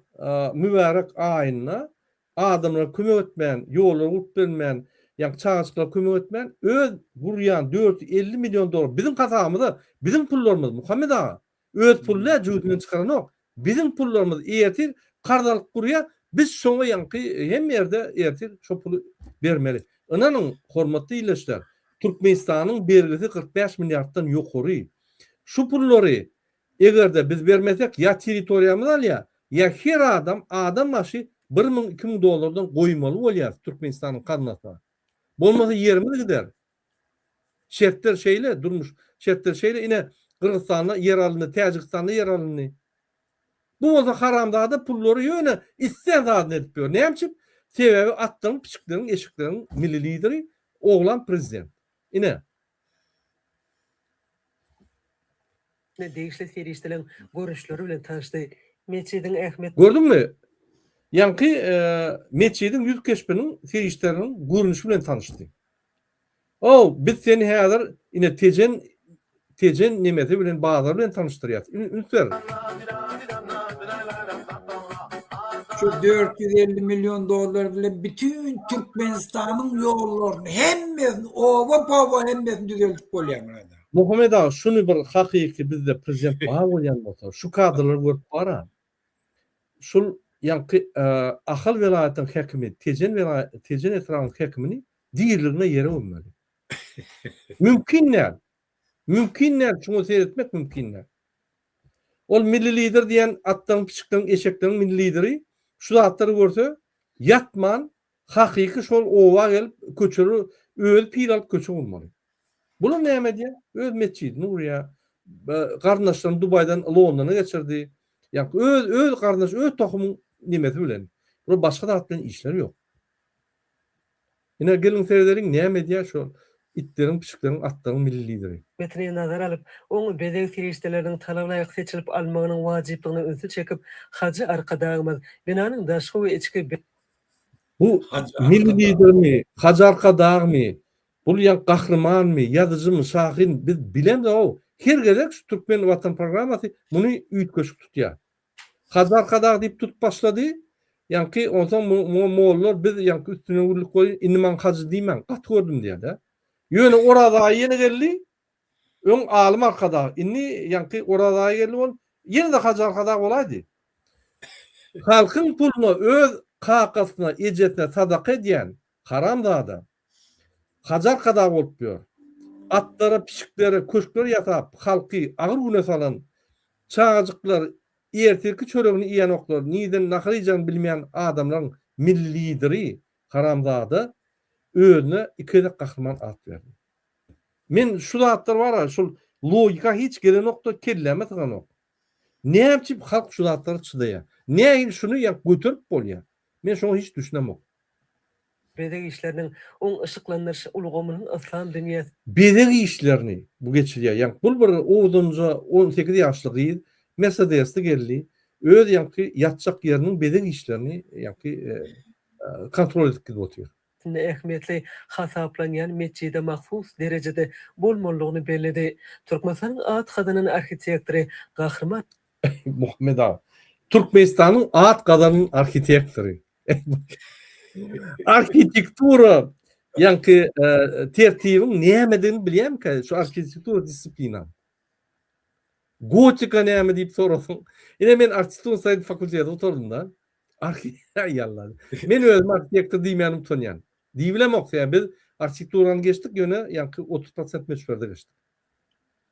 mübärek aýynda adamlara kömek etmän, ýollary gurup bermän, ýagny çagajyklara kömek etmän, öz gurýan 450 million dollar biziň hasabymyza, biziň pullarymyz Muhammet aga, öz puly däl jübüsinden çykaranok, biziň pullarymyz ertir karz alyp gurýar, biz şoňa ýaňky hemme ýerde ertir şo puly bermeli. Ynanyň, hormatly ildeşler, Türkmenistanyň bergisi 45 milliarddan ýokary. Şu pullary Eger-de biz bermesek ýa territoriýamyzy alýar, ýa her adam adam başy 1000, 2000 dollardan goýmaly bolýarys Türkmenistanyň gaznasyna. Bolmasa ýerimiz gider. Şertler şeýle, durmuş şertleri şeýle. Ine, Gyrgyzystanda ýer alyndy, Täjigistanda ýer alyndy. Bu bolsa haramzada pullary ýöne islän zadyny edip ýör. Näme üçin? Sebäbi atlaryň, piçikleriň, eşekleriň milli lideri oglan prezident. Ine. Degişli serişdeleriň görnüşleri bilen tanyşdy. Metjidiň ähmiýetli. Gördüňmi? Ýaňky metjidiň ýüz keşbiniň serişdeleriniň görnüşi bilen tanyşdy. Ow, biz seni häzir ine Tejen Tejen nemesi bilen bazary bilen tanyşdyrýas. Üns ber. Şu 450 million dollar bilen bütün Türkmenistanyň ýollaryny hemmesini oba-poba hemmesini düzeldip bolýar myradar. Muhammet aga şuny bir hakyky bizde prezident bar bolýan bolsa şu kadrlary görüp bara şul ýaňky Ahal welaýatynyň häkimi Tejen welaýat Tejen etrabynyň häkimini diriligine ýere gömmeli. Mümkin däl. Mümkin däl şuňa seretmek mümkin däl. Ol milli lider diýen atlaryň piçikleriň eşekleriň milli lideri şu zatlary görse ýatman hakyky şol oba gelip köçeleri özi pil alyp köçe gurmaly. Bular näme edýär? Öz metjidini gurýar. Garyndaşlaryny Dubaýdan Londona geçirdi. Ýa öz öz garyndaş öz tohumyň nemesi bilen. Bular başga zat bilen işleri ýok. Ine geliň seredeliň näme edýär şol. Itleriň, pişikleriň, atlaryň milli lideri. Metni nazara alyp, oň bezeg serişdeleriniň talabalaýyk seçilip alynmagynyň wajyplygyna ünsi çekip, Hajy Arkadagymyz binanyň daşky we içki. Bu Hajy milli Arkadag. lidermi, Hajy Arkadagmy, bul ýa gahrymanmy, ýazyjymy, şahyrmy biz bilemzog. Her gezek şu Türkmen Watan programmasy muny üýtgeşik tutýar. Hajy Arkadag diýip tutup başlady. Ýaňky onsoň muňa mollalar biz ýaňky üstüne gürlük goýun, indi maňa hajy diýmäň, gaty gördüm diýýär-de. Ýöne Oraz aýy ýene geldi. Öň Alym Arkadag, indi ýaňky Oraz aýy geldi bol, ýene-de Hajy Arkadag bolaýdy. Halkyň puluna öz kakasyna, ejesine sadaka edýän haramzada Hajy Arkadag bolup ýör. Atlara, pişiklere köşkler ýasap, halky agyr güne salan, çagajyklar ertirki çöregini iýenoklar, nirden nahar iýjegini bilmeýän adamlaryň milli lideri haramzada özüne iki gezek gahryman at berdi. Men şu zatlar bar-a, şul logika hiç gelenok-da, kelläme syganok. Näme üçin halk şu zatlara çydaýar? Nähili şuny ýa göterip bolýar? Men şoňa hiç düşünemok. Bezeg işleriniň, oň yşyklandyryş ulgamynyň yslam dünýäsi. Bezeg işlerini bu geçirýär. Ýaňky bul bir owdanja 18 ýaşly gyz Mersedesde geldi. Öz ýaňky ýatjak ýeriniň bezeg işlerini ýaňky kontrol edip gidip otyr. Ähmiýetli hasaplanýan metjide mahsus derejede bolmalydygyny belledi. Türkmenistanyň at gazanan arhitektory Gahryman. Muhammet aga. Türkmenistanyň at gazanan arhitektory. Arhitektura ýaňky e, tertibiň nämedigini bilýärmikä? Şu arhitektura disiplina. Gotika näme diýip sorasyň. Ine men arhitektura saýt fakulteti gutardym-da. Ay Allah. Men özüm arhitektor diýmän utanýan. Diýibilemok, sebäbi biz arhitekturany geçdik, ýöne ýaňky 30% möçberde geçdik.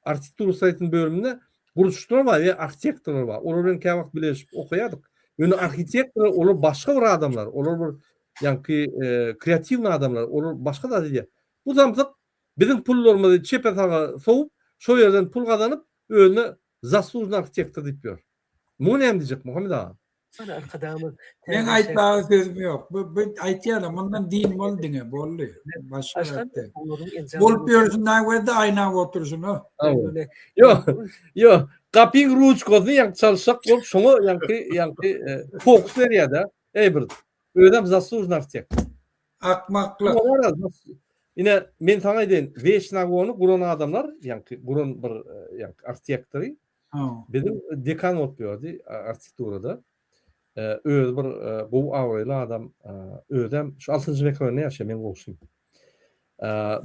Arhitektura saýtynyň bölüminde gurluşykçylar bar we arhitektorlar bar. Olar bilen käwagt bileleşip okaýardyk. Ýöne arhitektorlar olar başga bir adamlar. Olar bir ýaňky e, kreatiwny adamlar. Olar başga zat edýär. Bu samsyk biziň pullarymyzy çepe saga sowup, şo ýerden pul gazanyp, özüne zaslužnyý arhitektor diýip ýör. Muňa näme diýjek Muhammet aga? Arkadagymyz Meň aýtmaga sözüm ýok. Bu bu aýtýarlar, mundan dynmaly diňe, boldy. Başga zat däl. Bolup ýörsün näwede aýnap oturşyna. Ýok, ýok. Gapyň ruçkasyny ýaňky çalyşjak bolup, şoňa ýaňky ýaňky fokus berýär-de. Eý bir. Özem zaslužnyý arhitektor. Akmaklyk. Ine, men saňa aýdaýyn, Weçnagony guran adamlar, ýaňky guran bir ýaňky arhitektory biziň dekan bolup ýördi arhitekturada. Özi bir gowy abraýly adam, özem şu altynjy mikroraýonda ýaşaýar, meň goňşym.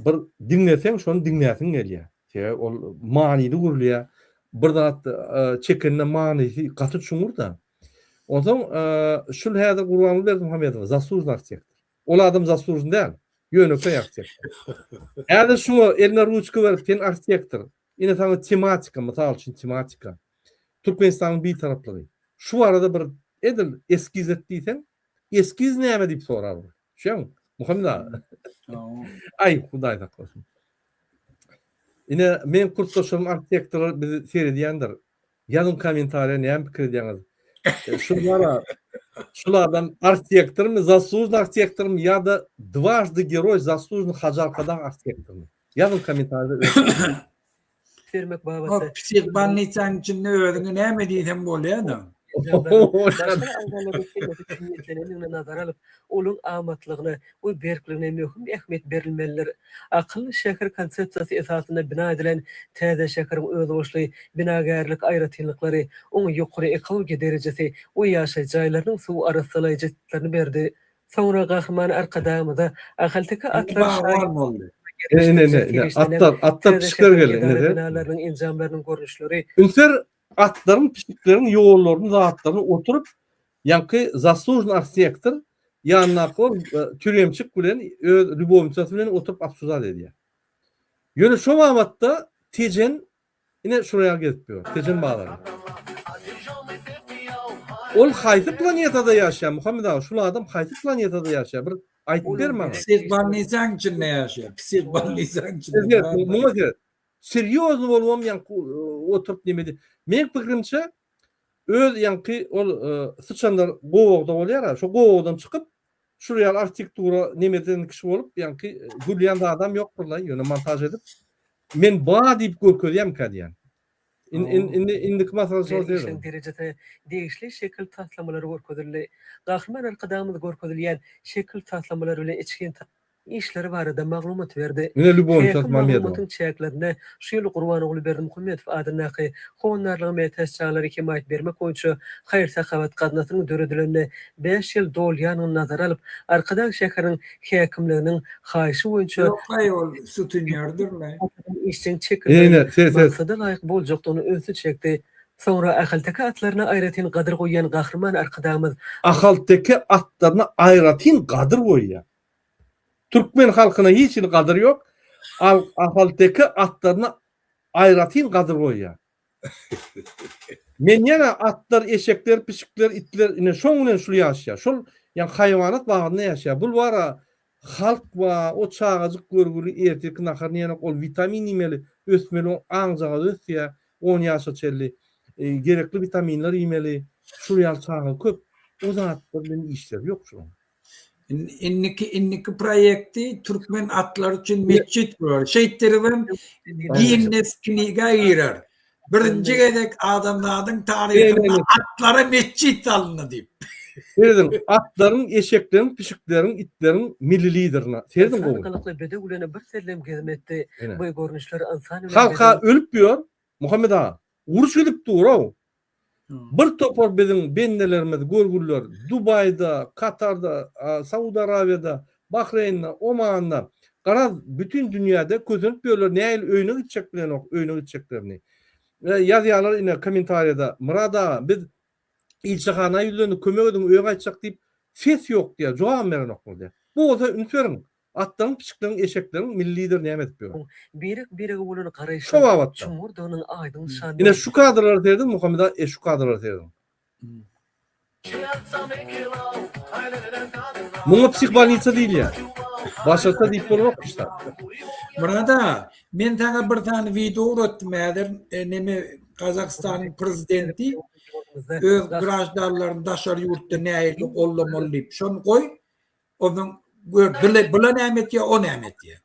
Bir diňleseň, şony diňläsiň gelýär. Sebäbi ol manyly gürleýär. Bir zat çekende manysy gaty çuňňur-da. Onsoň şul häzir Gurbanguly Berdimuhamedow zaslužnyý arhitektor. Ol adam zaslužnyý däl, ýönekeý arhitektor. Häzir şuňa eline ruçka berip sen arhitektor, ine saňa tematika, mysal üçin tematika. Türkmenistanyň bitaraplygy. Şu barada bir edil eskiz et diýseň, eskiz näme diýip sorar ol. Düşýäňmi? Muhammet aga. Aý, Hudaý saklasyn. Ine, meň kursdaşlarym arhitektorlar bizi seredýändir. Ýazyň kommentariýa näme pikir edýäňiz? Şu bara şul adam arhitektormy, zaslužnyý arhitektormy ýa-da dwaždy geroý zaslužnyý Hajy Arkadag arhitektormy? Ýazyň kommentariýada öz Bermek babatda O psih bolnisanyň içinde özüňe näme diýseň bolýa-da. Başga agzalarda kelmesi üçin niýetlenendigini nazara alyp, olaryň amatlygyna we berkligine möhüm ähmiýet berilmelidir. Akylly şäher konsepsiýasy esasynda bina edilen täze şäheriň özboluşly binagärlik aýratynlyklary oňa ýokary ekologiýa derejesi we ýaşaýyş jaýlarynyň suw arassalaýjy lerini berdi. Soňra Gahryman Arkadagymyza ahalteke atlar Bagban boldy. Ine, ine, ine, atlar, atlar pişikler geldi, ine, binalarynyň enjamlarynyň görnüşleri. Ünser atlaryň, pişikleriň ýollaryny, zatlaryny oturyp, ýaňky zaslužnyý arhitektor ýanyndaky ol türemçik bilen öz lýubownicasy bilen oturyp obsuzat edýär. Ýöne şo babatda Tejen ine şuraya gezip ýör. Tejen bazary. Ol haýsy planetada ýaşaýar Muhammet aga? Şul adam haýsy planetada ýaşaýar? Bir aýdyp ber maňa. Psih bolnisaň içinde ýaşaýar. Psih bolnisaň içinde. Muňa seret. Serýozny bolubam ýaňky oturyp neme edip. Meň pikirimçe öz ýaňky ol syçanlar gowakda bolýar-a, şo gowakdan çykyp. Şul ýaly arhitektura neme eden kişi bolup, ýaňky gülýän zadam ýokdur-la, ýöne montaž edip, men ba diýip görkezýämkä diýýän. Indi indiki maslahat şol Işiň derejesine degişli şekil taslamalary görkezildi. Gahryman Arkadagymyz görkezilýän şekil taslamalary bilen içgin işleri barada maglumat berdi. Ine Lýubownica Häkim Mamedowa. maglumatyň çäklerinde şu ýyl Gurbanguly Berdimuhamedow adyndaky Howandarlyga mätäç çagalara hemaýat bermek boýunça haýyr-sahawat gaznasynyň döredilenine bäş ýyl dolýanyny nazara alyp, Arkadag şäheriniň häkimliginiň haýyşy boýunça Ýok-aý ol sutenýordyr-laý. işjeň Ine, çekilmegiň ses, ses. maksada laýyk boljakdygyna ünsi çekdi. Soňra ahalteke atlaryna aýratyn gadyr goýýan Gahryman Arkadagymyz. Ahalteke atlaryna aýratyn gadyr goýýar. Türkmen halkyna hiç hili gadyr ýok. Ahalteke atlaryna aýratyn gadyr goýýar. Men ýene atlar, eşekler, pişikler, itler ine şoň bilen şul ýaşaýar. Şol ýa haýwanat bagynda ýaşaýar. Bul bara halk ba, o çagajyk görgüli ertirki naharyny iýenok, ol witamin iýmeli, ösmeli, oň aňjagazy ösýär on ýaşa çenli. Gerekli witaminler iýmeli. Şul ýaly çaga köp. O zatlar bilen işleri ýok şularyň. Indiki indiki proýekti türkmen atlary üçin metjit bolar. Şeýtdiribem Ginnes kniga girer. Birinji gezek adamzadyň taryhynda atlara metjit salyndy diýip. Serediň, atlaryň, eşekleriň, pişikleriň, itleriň milli liderine. Serediň Ynsan gowy. gylyky bedew bilen bir sellem gezim etdi. Ine. Bu görnüşler ynsan bilen Halka bedewiň ölüp ýör, Muhammet aga. Uruş gidip dur-ow. Bir topar biziň bendelerimiz, görgüliler Dubaýda, Katarda, Saud Arabiýada, Bahreýnde, Omanda, garaz, bütin dünýäde kösenip ýörler, nähili öýüne gitjek bilenok, öýüne gitjeklerini. Ýazýarlar ine kommentariýada, Myrat aga, biz ilçihana ýüzlendik, kömek ediň, öýe gaýtjak diýip, ses ýok diýýär, jogabam berenoklar diýýär. Bu bolsa üns beriň, Atlaryň, pişikleriň, eşekleriň milli lideri näme edip ýör? Birek-birege bolan Şo garaýşyň babatda. çuňňurdygynyň aýdyň nyşanydyr. Ine şu kadrlara serediň Muhammet aga e şu kadrlara serediň. Muňa psihbolnitsa diýilýär. Başgaça diýip bolanok hiç zat. Myrat aga, men saňa bir sany wideo ugratdym häzir neme Gazagystanyň prezidenti öz graždanlaryny daşary ýurtda nähili goldamaly diýip. Şony goý, Ondan gör bile bula näme etýär, o näme etýär.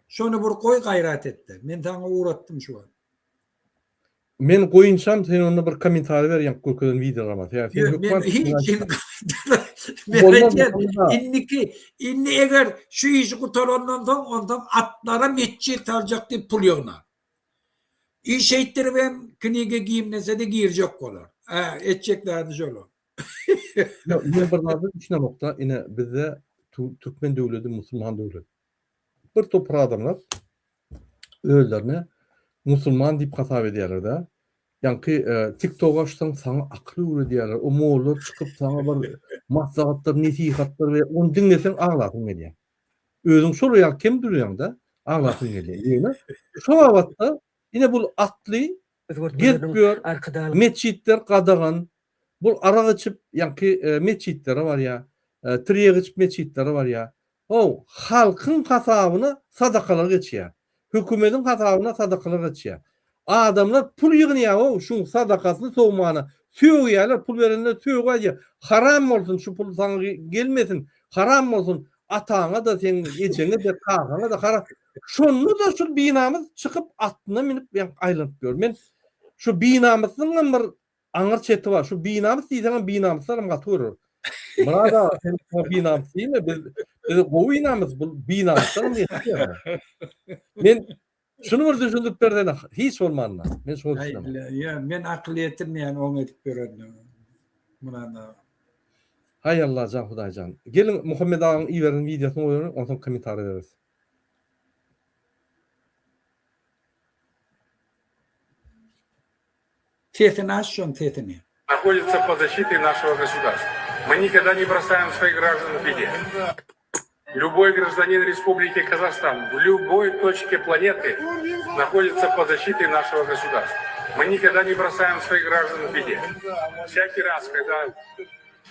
Şony bir goý gaýrat etde. Men saňa ugratdym şu wagt. Men goýunçam sen onda bir kommentariý ber ýaňky görkezen wideolama. Sebäbi sen hökman Men aýtýan, indiki indi eger şu işi gutarandan soň onsoň atlara metjit saljak diýip pul ýygnar. Iş şeýtdiribem kniga gimnese-de girjek bolar. Hä, etjek zady şol. Ýok, men bir zada düşünemokda, ine bizde türkmen döwleti musulman döwlet. Bir topar adamlar özlerine musulman diýip hasap edýärler-de. Ýaňky TikTok açsaň saňa akyl öwredýärler. O mollalar çykyp saňa bir maslahatlar, nesihatlar we ony diňleseň aglasyň gelýär. Özüň şol ýaly kem durýaň-da, aglasyň gelýär. Ýöne şo babatda ine bul atly gezip ýör, metjitler gadagan, Bul arak içip ýaňky metjitlere barýa, tirýek içip metjitlere barýa. How, halkyň hasabyna sadakalar geçýä. Hökümediň hasabyna sadakalar geçýä. Adamlar pul ýygnaýa how, şuň sadakasyny sowmana sögýäler, pul berenler sögüp aýdýa, haram bolsun şu pul saňa gelmesin, haram bolsun ataňa-da, seň ejeňe-de, kakaňa-da haram. Şonda-da şul binamys çykyp atyna münüp ýaňky aýlanyp ýör. Men şu binamysyňam bir Aňyr çeti bar. Şu binamys diýseňem binamyslaram gaty görer. Myrat aga sen şuňa binamys diýme. Biz biz gowy binamys. Bu binamyslaram ýetýär. Men şuny bir düşündirip bersene hiç bolmanda. Men şuňa düşünemok. Ýa men akyl ýetirmeýän oň edip ýörenine. Myrat aga. Haý Allajan Hudaýjan. Geliň Muhammet agaň iberen wideosyny goýalyň onsoň kommentariý bereris. Sesini aç şoň sesini. Nahodится под защитой нашего государства. Мы никогда не бросаем своих граждан в беде. Любой гражданин Республики Казахстан в любой точке планеты находится под защитой нашего государства. Мы никогда не бросаем своих граждан в беде. Всякий раз, когда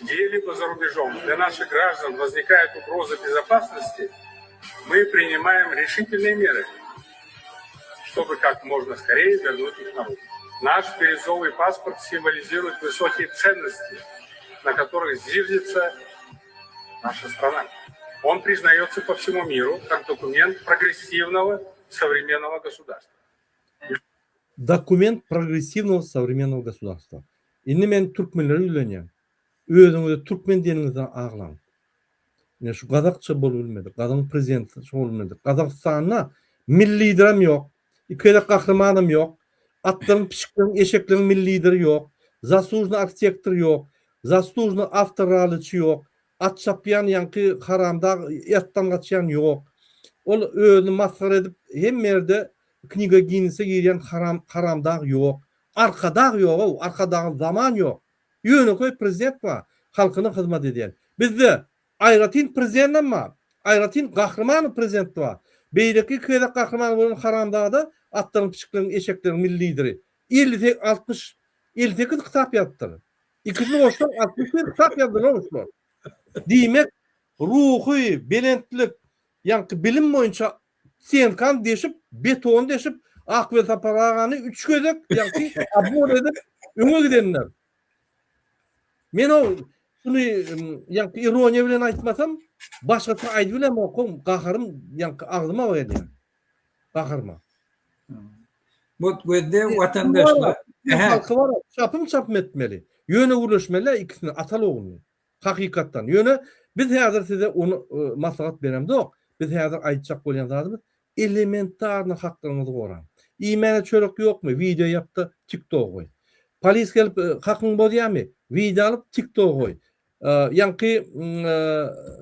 где-либо за рубежом для наших граждан возникает угроза безопасности, мы принимаем решительные меры, чтобы как можно скорее вернуть их на родину. Наш бирюзовый паспорт символизирует высокие ценности, на которых зиждется. наша страна. Он признается по всему миру как документ прогрессивного современного государства. Dokument progressiwnogo sowremennogo gosudarstwa. Indi men türkmenlere ýüzlenýän. Özüňize türkmen diýeniňizden aglaň. Ine şu gazakça bolubilmedi. Gazagyň prezidenti şo bolubilmedi. Gazagystanda milli liderem ýok. Iki gezek gahrymanam ýok. Atlaryň, pişikleriň, eşekleriň milli lideri ýok. Zaslužnyý arhitektor ýok. Zaslužnyý awtoralliçi ýok. At çapýan ýaňky haramdag atdan gaçýan ýok. Ol özüni masgara edip hemme ýerde Kniga Ginnese girýän haram haramdag ýok. Arkadag ýogow, Arkadagly zaman ýok. Ýönekeý prezident bar, halkyna hyzmat edýän. Bizde aýratyn prezidendem bar, aýratyn gahryman prezident bar. Beýleki iki gezek gahryman bolan haramzada atlaryň, pişikleriň, eşekleriň milli lideri. 50, 60, 58 kitap ýazypdyr. Ikisini goşsaň 61 kitap ýazdylar şular. Diýmek, ruhy belentlik, ýaňky bilim boýunça Stenkany deşip, betony deşip, Ak Welsapar agany üç gezek ýaňky obor edip öňe gidenler. Men o şuny ýaňky ironiýa bilen aýtmasam, başgaça aýdyp bilemok, gaharym ýaňky agzyma gelýär. Gaharyma. Mut gözde watandaşlar. Halky bar, çapym-çapym etmeli. Ýöne gürleşmeli ikisini ataly-ogluny. Hakykatdan. Ýöne biz häzir size ony maslahat beremzok. Biz häzir aýtjak bolýan zadymyz elementarny haklaryňyzy goraň. Iýmäne çörek ýokmy? Wideo ýap-da TikToga goý. Polis gelip hakyňy bozýarmy? Wideo alyp TikToga goý. Ýaňky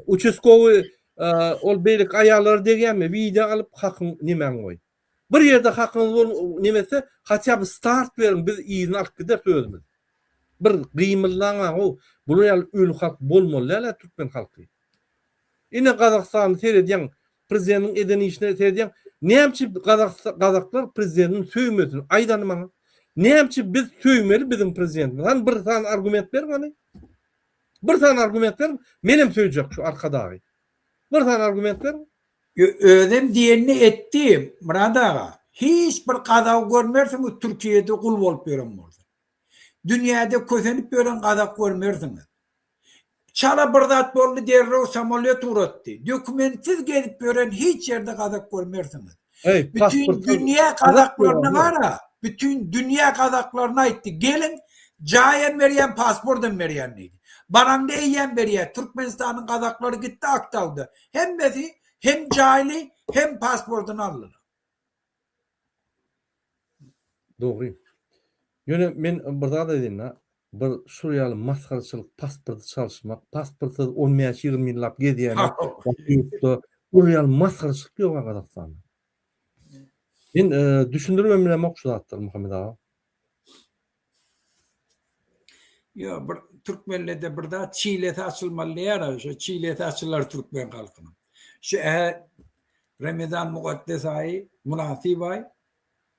uçastkowy ol beýleki aýallara degýärmi? Wideo alyp hakyň nemäňi goý. Bir ýerde hakyňyz bol neme etse, haçýa bir start beriň, biz yzyny alyp gideris özümiz. Bir gymyldaň-a-how, bular ýaly öli halk bolmaly däl-ä türkmen halky. Ine Gazagystany seredýäň, prezidentiň eden işine seredýäň, näme üçin gazaklar prezidentini söýmesin, aýt hany maňa. Näme üçin biz söýmeli biziň prezidentimizi? Hany bir sany argument beriň hany. Bir sany argument beriň, menem söýjek şu Arkadagy. Bir sany argument beriň. Özem diýenini etdi, Myrat aga. Hiç bir gazagy görmersiňiz Türkiýede gul bolup ýören bolsa. Dünýäde kösenip ýören gazak görmersiňiz. Çala bir zat boldy derrew samolýot ugratdy. Dokumentsiz gezip ýören hiç ýerde gazak görmersiňiz. Bütin dünýä gazaklaryna gara, bütin dünýä gazaklaryna aýtdy, geliň, jaýam berýän, pasportam berýän diýdi. Baranda eýýäm berýär. Türkmenistanyň gazaklary gitdi Aktauda. Hemmesi hem jaýly, hem pasportyny aldylar. Dogry. Ýöne men bir zat aýdaýyn-da, bir şul ýaly masgaraçylyk pasporty çalyşmak, pasportsyz on bäş-ýigrimi ýyllap gezýäni başga ýurtda, ol ýaly masgaraçylyk ýok-a Gazagystanda. Men düşündiribem bilemok şu zatlary Muhammet aga. Ýok, bir türkmenlerde bir zat çilesi açylmaly diýýär, şo çilesi açylar türkmen halkynyň. Şu ä Remezan mukaddes aýy, mynasyp aý.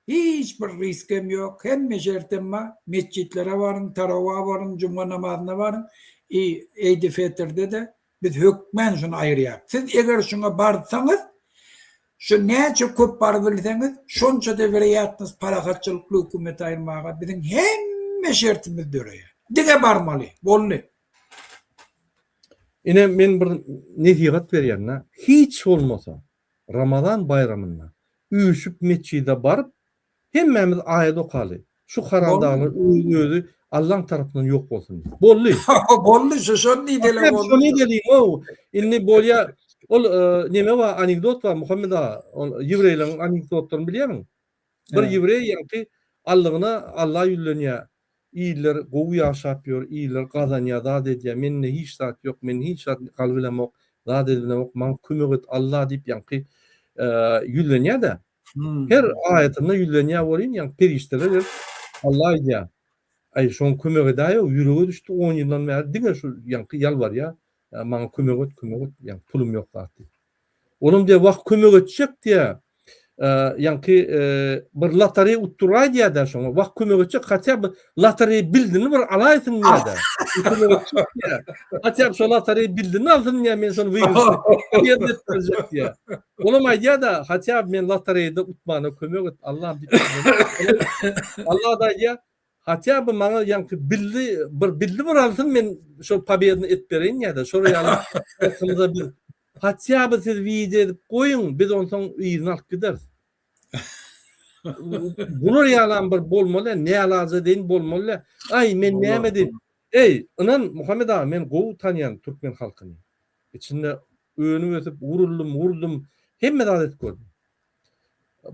Hiç bir riskem ýok, hemme şertem bar. Metjitlere baryň, tarawa baryň, juma namazyna baryň. I Eýdi Fetrde-de biz hökmän şuny aýyrýarys. Siz eger şuňa barsaňyz, şu näçe köp barybilseňiz, şonça-da weroýatnost parahatçylykly hökümeti aýyrmaga biziň hemme şertimiz döreýär. Diňe barmaly. Boldy. Ine men bir nesihat berýän-dä, hiç bolmasa Ramazan baýramynda üýşüp metjide baryp hemmämiz aýat okaly. Şu haramdaglar öz özi Allaň tarapyndan ýok bolsun diýip. Boldy. Boldy şu şony diýdele boldy. Şony diýeliň Indi bolýa ol neme bar anekdot bar Muhammet aga ol ýewreýleriň anekdotlaryny bilýämiň? Bir ýewreý ýaňky allygyna Alla ýüzlenýär. Iller gowy ýaşap ýör, iller gazanýar, zat edýär, mende hiç zat ýok, men hiç zat galybilemok, zat edibilemok, maňa kömek et Alla diýip ýaňky ýüzlenýär-de. Her aýatynda ýüzlenýär welin, ýaňky perişdeler gelip Alla aýdýar, Aý, şoňa kömek edäýow, ýürege düşdi, on ýyldan bäri diňe şu ýaňky ýalbarýar, maňa kömek et, kömek et, ýaňky pulum ýok zat diýip. Olam diýýär, wah kömek etjek diýýär. Ýaňky bir lotoreý utduraý diýýär-dä şoňa. Wah kömek etjek, hatýa bir lotoreý bildini bir alaýsyn diýýär-dä. Kömek etjek diýýär. Hatýa şo lotoreý bildini alsyn diýýär, men şony wygrysy ýerine etdirjek diýýär. Olam aýdýar-da, hatýa men lotoreýde utmana kömek et, Allam diýip. Allah-da aýdýar, Hatýa by maňa ýaňky billi bir billi bir alsyn men şol pobedny et bereýin ýa-da şol ýaly halkymyza biz hatýa by siz wideo edip goýuň biz onsoň yzyny alyp gideris. Bular ýalam bir bolmaly nälaja deýin bolmaly. Aý men näme deýin. Eý ynan Muhammet aga men gowy tanýan türkmen halkyny. Içinde önüp ösüp uruldym urdum hemme zat edip gördüm.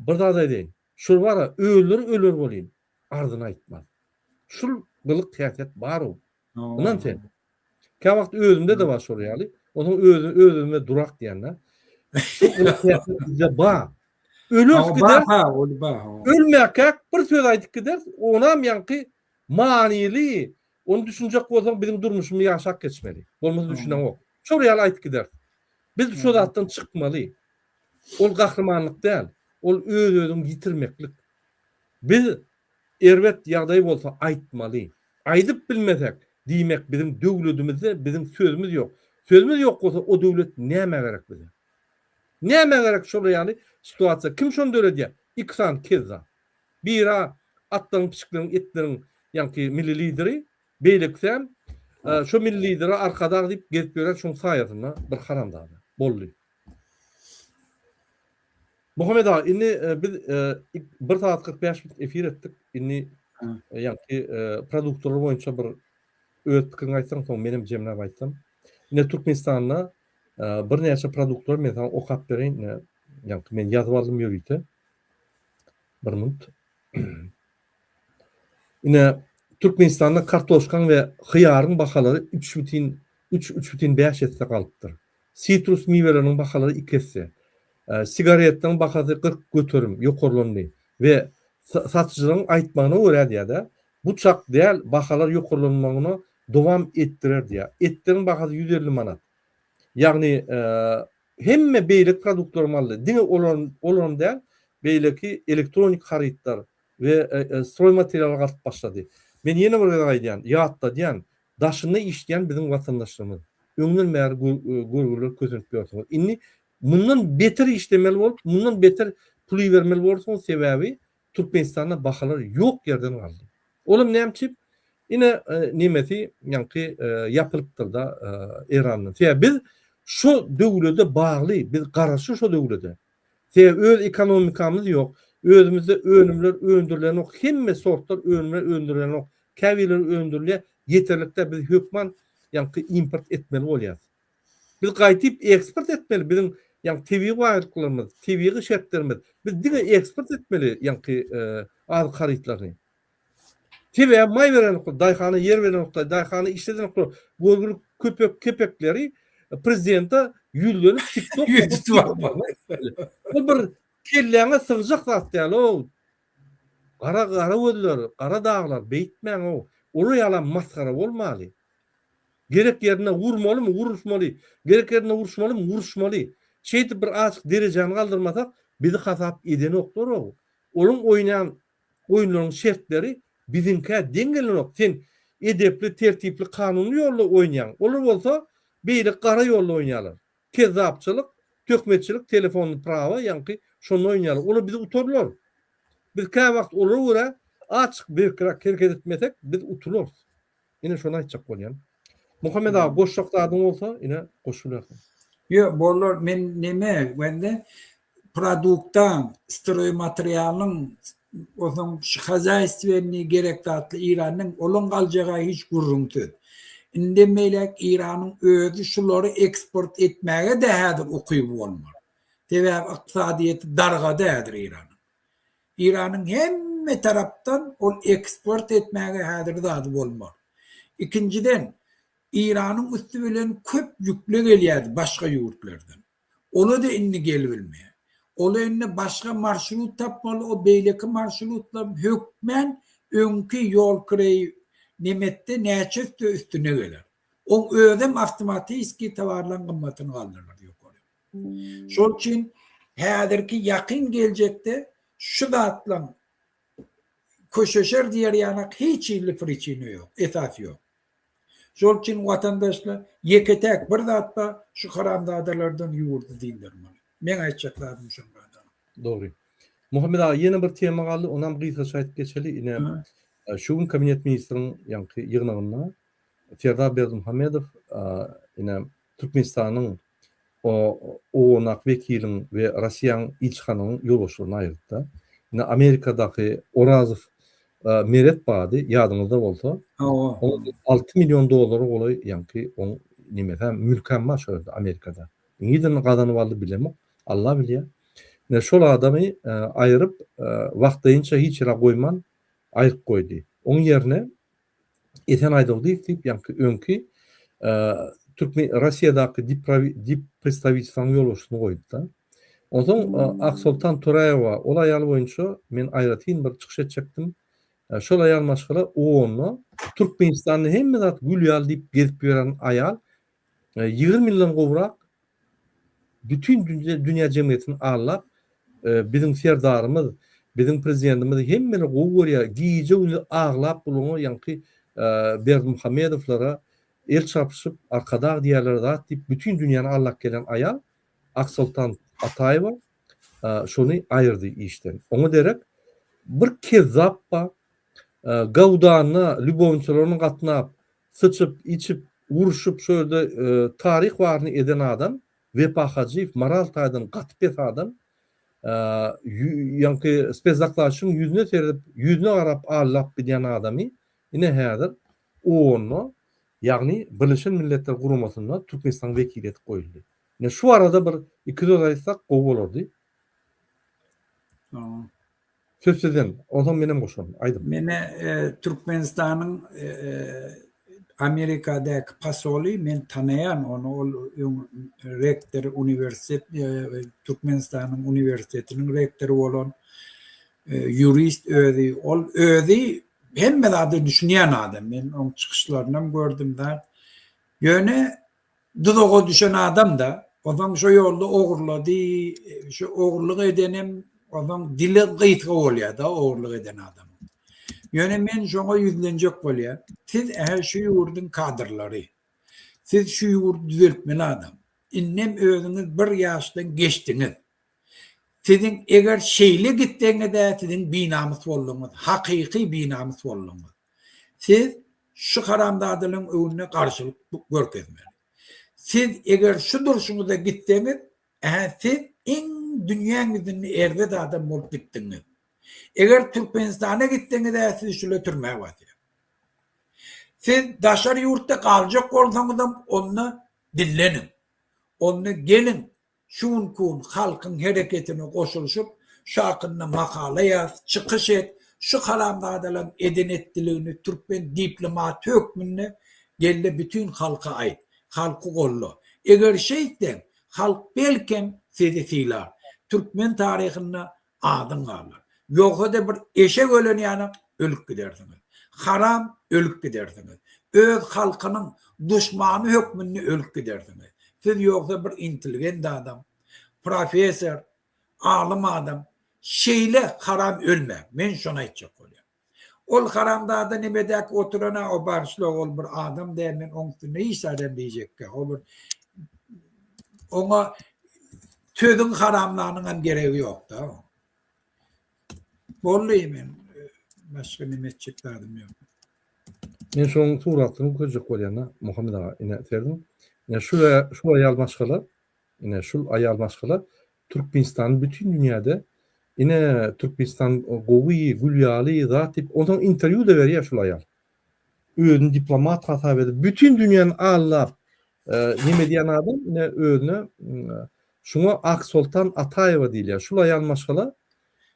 Bir zat aýdaýyn. Şul bara özleri öler bolyn arzyny aýtmaz. Şul gylyk häsiýet bar-ow. Ynan sen. Käwagt özümde-de bar şol ýaly. Onsoň öz öz-özüme durak diýen-de. Şu gylyk häsiýet bizde bar. Öleris gideris. Ölmäkäk bir söz aýdyp gideris. Onam ýaňky manyly, ony düşünjek bolsaň biziň durmuşymyzy ýaşap geçmeli. Bolmasa düşüneňok. Şol ýaly aýdyp gideris. Biz şo zatdan çykmaly. Ol gahrymanlyk däl. Ol öz-özüňi ýitirmeklik. Biz erbet ýagdaý bolsa aýtmaly. Aýdyp bilmesek, diýmek biziň döwledimizde biziň sözümiz ýok. Sözümiz ýok bolsa o döwlet nämä gerek bize? Nämä gerek şol ýaly situasiýa? Kim şony döredýär? Iki sany kezzap. Biri atlaryň pişikleriň etleriň ýaňky milli lideri, beýlekisem şo milli lidere arkadag diýip gezip ýören şoň saýasynda bir haramzada. Boldy. Muhammet aga indi biz 1 sagat 45 minut efir etdik. Indi ýaňky produktalar boýunça bir öz pikiriňi aýtsaň soň menem jemläp aýtsam. Ine Türkmenistanda birnäçe produktlar men saňa okap bereýin. Ine ýaňky men ýazyp aldym ýörite. Bir minut. Ine Türkmenistanda kartoşkaň we hyýaryň bahalary 3,3 3,5 esse galypdyr. Sitrus miweleriniň bahalary iki esse, sigaretleriň bahasy 40% ýokarlandy we satyjylaryň aýtmagyna görä diýýär-de, bu çak däl, bahalar ýokarlanmagyny dowam etdirer diýýär. Etleriň bahasy 150 manat. Ýagny hemme beýleki produktlaram aldy. Diňe olaram däl, beýleki elektronik harytlar we stroýmateriallar galyp başlady. Men ýene bir gezek aýdýan, ýatladýan, Daşynda işleýän biziň watandaşlarymyz. Öňden bäri görgüler kösenip ýörsüňiz. Indi mundan beter işlemeli bolup, mundan beter pul ibermeli borsuňyz, sebäbi Türkmenistanda bahalar ýok ýerden galdy. Olam näme üçin? Ine nemesi ýaňky ýapylypdyr-da Eýrandan. Sebäbi biz şo döwlede bagly, biz garaşly şo döwlede. Sebäbi öz ekonomikamyz ýok, özümizde önümler öndürilenok, hemme sortlar önümler öndürilenok. Käbirleri öndürilýär, ýeterlik däl, biz hökman ýaňky import etmeli bolýarys. Biz gaýtyp eksport etmeli, biziň ýaňky tebigy baýlyklarymyz, tebigy şertlerimiz, biz diňe eksport etmeli ýaňky azyk harytlaryny. Sebäbi maý berenoklar, daýhana ýer berenoklar, daýhana işledenoklar. Görgüli köpek kepekleri prezidente ýüzlenip TikTok Bu bir kelläňe sygjak zat däl-ow. Gara gara gözler, gara daglar beýtmäň-ow. Olar ýalam masgara bolmaly. Gerek ýerinde urmalymy, uruşmaly. Gerek ýerinde uruşmalymy, uruşmaly. Şeýdip bir azjyk derejäni galdyrmasak, bizi hasap edenoklar-ow. Olaň oýnan oýunlaryň şertleri biziňkä deň gelenok. Sen edepli, tertipli, kanuny ýolda oýnaýaň. Olar bolsa beýle gara ýolda oýnaýarlar. Kezzapçylyk, töhmetçilik, telefonny prawa ýaňky şonda oýnaýarlar. Olar bizi utarlar. Biz käwagt olara görä açyk berkräk hereket etmesek biz utularys. Ine şony aýtjak bolýan. Muhammet aga goşjak zadyň bolsa ine goşubilersiň. Ýok bolar men neme wende produktaň stroýmaterialyň onsoň şu hazaýstwenniý gerek zatly Iranyň olaň galjaga hiç gürrüňsiz. Indem beýläk Iranyň özi şulary eksport etmäge-de häzir ukyby bolmaz. Sebäbi ykdysadyýeti dargady häzir Iranyň. Iranyň hemme tarapdan ol eksport etmäge häzir zady bolmaz. Ikinjiden, Iranyň üsti bilen köp ýükle gelýärdi başga ýurtlardan. Ola-da indi gelibilmeýär. Ola indi başga marşrut tapmaly, o beýleki marşrutlar hökmän öňki ýol kireýi nemetde näçe üste üstüne geler. Oň özem awtomatiski towarlaryň gymmatyny galdyrar ýokary. Şol üçin häzirki ýakyn geljekde şu zatlaň köşeşer diýer ýanak hiç hili priçina ýok, esas ýok. Şol üçin watandaşlar ýeke-täk bir zat bar, şu haramzadalardan ýurdy dyndarmaly. Meň aýtjak zadym şonda. Dogry. Muhammet aga ýene bir tema galdy, onam gysgaça aýdyp geçeli. Ine. Şu gün Kabinet ministriň ýaňky ýygnagynda Serdar Berdimuhamedow ine Türkmenistanyň OON-daky wekiliň we Russiýanyň ilçihanasynyň ýolbaşçylaryny aýyrdy-da. Ine Amerikadaky Orazow Meret bardy, ýadyňyzda bolsa. Hawa. Oň 6 million dollara golaý ýaňky oň nemesem, mülkäm bar şo ýerde Amerikada. Nireden gazanyp aldy bilemok. Alla bilýär. Ine şol adamy aýryp, wagtlaýynça hiç ýere goýman aýryp goýdy. Oň ýerine Esen Aýdogdyýew diýip ýaňky öňki Türkmen Russiýadaky dip predstawitelstwanyň ýolbaşçysyny goýdy-da. Onsoň Aksoltan Toraýewa ol aýal boýunça men aýratyn bir çykyş etjekdim. Şol aýal maşgala OON-da Türkmenistanda hemme zat gül ýaly diýip gezip ýören aýal 20 ýyldan gowrak bütin dünýä jemgyýetini aldap, biziň serdarymyz, biziň prezidentimizi hemmeler gowy görýär, gije-gündiz aglap bulaňa ýaňky Berdimuhamedowlara el çarpyşyp Arkadag diýýärler zat diýip bütin dünýäni aldap gelen aýal Aksoltan Ataýewa şony aýyrdy işden. Oňa derek bir kezzap bar, Gawdanda lýubowniçalaryny gatnap, Syçyp, içip, urşup şo ýerde taryh baryny eden adam Wepa Hajyýew moral taýdan gaty pes adam. Ýaňky spesdokladçyň ýüzüne seredip, ýüzüne garap aldap gidýän adamy ine häzir OON-da, ýagny Birleşen Milletler Guramasynda Türkmenistanyň wekili edip goýuldy. Ine şu barada bir iki söz aýtsak gowy bolardy. Söz sizden, onsoň menem goşaryn. Aýdyň. Mene Türkmenistanyň Amerikadaky posoly men tanaýan ony ol öň rektor uniwersitet Türkmenistanyň uniwersitetiniň rektory bolan ýurist özi ol özi hemme zada düşünýän adam men oň çykyşlarynam gördüm zat ýöne Duzaga düşen adam-da, onsoň şo ýolda ogurlady, şu ogurlyk edenem onsoň dili gysga bolýar-da ogurlyk eden adamyň. Ýöne men şoňa ýüzlenjek bolýan, siz ähä şu ýurduň kadrlary. Siz şu ýurdy düzeltmeli adam. Indem özüňiz bir ýaşdan geçdiňiz. Siziň eger şeýle gitseňiz-ä siziň binamys boldugyňyz, hakyky binamys boldugyňyz. Siz şu haramzadalaryň öňünde garşylyk görkezmeli. Siz eger şu durşuňyzda gitseňiz, ä siz iň dünýäň ýüzünde erbet adam bolup gitdiňiz. Eger Türkmenistana gitseňiz-ä sizi şule türmä basýar. Siz daşary ýurtda galjak bolsaňyzam onda dilleniň. Onda geliň Şu günki gün halkyň hereketine goşulyşyp, şu hakynda makala ýaz, çykyş et, şu haramzadalaryň eden-etdiligini türkmen diplomaty hökmünde gelde bütin halka aýt, halky golla. Eger şeýtseň, halk belkem sizi sylar, türkmen taryhynda adyň galar. Ýogsa-da bir eşek ölen ýanak ölüp gidersiňiz. Haram ölüp gidersiňiz. Öz halkynyň duşmany hökmünde ölüp gidersiňiz. Siz ýogsa bir intelligent adam, professor, alym adam. Şeýle haram ölmäň. Men şony aýtjak bolýan. Ol haramzada nemedäki oturan-a o bagyşla ol bir adam däl men oň üstünde hiç zat hem diýjekgä. O bir oňa sözüň haramlanyňam geregi ýok-da. Boldy men başga neme etjek zadym ýok. Men şoň suratyny görkezjek bolýan-da Muhammet aga ine serediň. Ine şu şu aýal maşgala ine şul aýal maşgala Türkmenistany bütin dünýäde ine Türkmenistan gowy gül ýaly zat diýip onsoň interwýu-da berýär şul aýal. Özüni diplomat hasap edip bütin dünýäni aldap neme edýän adam ine özüne şuňa Aksoltan Ataýewa diýilýär. Şul aýal maşgala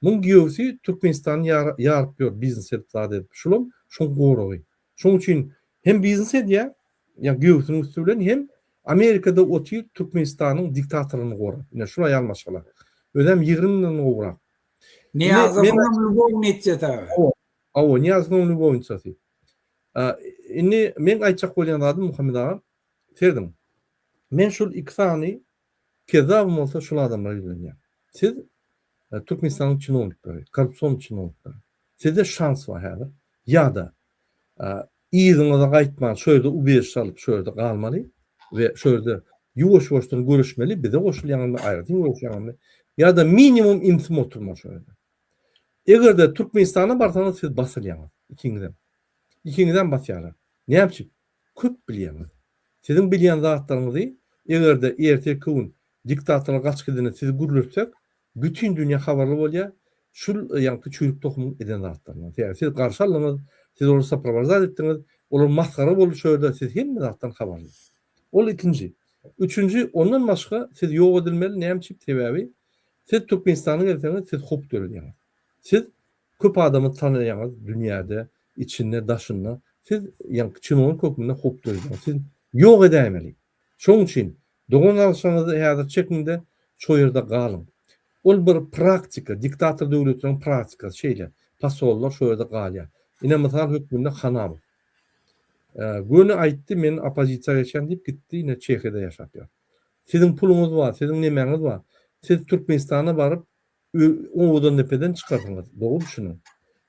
muň giýewsi Türkmenistany ýaryp ýör biznes edip zat edip. Şulam şoň goragy. Şoň üçin hem biznes edýär ýa giýewsiniň üsti bilen hem Amerikada otyr Türkmenistanyň diktatoryny gorap. Ine şul aýal maşgala. Özem 20 ýyldan gowrak. Nyýazowyňam lubownitsasy. Hawa, Nyýazowyň lubownitsasy. Indi meň aýtjak bolýan zadym Muhammet aga, serediň. Men şul iki sany kezzabym bolsa şul adamlara ýüzlenýän. Siz Türkmenistanyň çinownikleri, korrupsion çinownikleri. Sizde şans bar häzir. Ýa-da yzyňyza gaýtman şo ýerde ubežişe alyp şo ýerde galmaly we şo ýerde ýuwaş-ýuwaşdan göreşmeli, bize goşulýaňyzmy, aýratyn göreşýäňizmi, ýa-da minimum imsim oturmaly şo ýerde. Eger-de Türkmenistana barsaňyz siz basylýaňyz. Ikiňizem. Ikiňizem basýarlar. Näme üçin? Köp bilýäňiz. Siziň bilýän zatlaryňyzy eger-de ertirki gün diktatorlar gaçyp gidende sizi gürletsek, bütin dünýä habarly bolýar şul ýaňky çüýrük tohumyň eden zatlaryndan. Sebäbi siz garşy aldyňyz, siz olary soprawazat etdiňiz, olar masgara boldy şo ýerde, siz hemme zatdan habarly. Ol ikinji. Üçünji, ondan başga siz ýok edilmeli, näme üçin? Sebäbi siz Türkmenistana gelseňiz, siz howp döredýäňiz. Siz köp adamy tanaýaňyz dünýäde, içinde, daşynda. Siz ýaňky çinownik hökmünde howp döredýäňiz. Siz ýok edäýmeli. Şoň üçin dogan gardaşlaryňyzy häzir çekiňde şo ýerde galyň. Ol bir praktika, diktator döwletleriň praktikasy şeýle. Posollar şo ýerde galýar. Ine mysal hökmünde Hanamow. Göni aýtdy men oppozisiýa geçýän diýip gitdi ine Çehiýada ýaşap ýör. Siziň puluňyz bar, siziň nemäňiz bar. Siz Türkmenistana baryp Owadandepeden çykarsyňyz. Dogry düşüniň.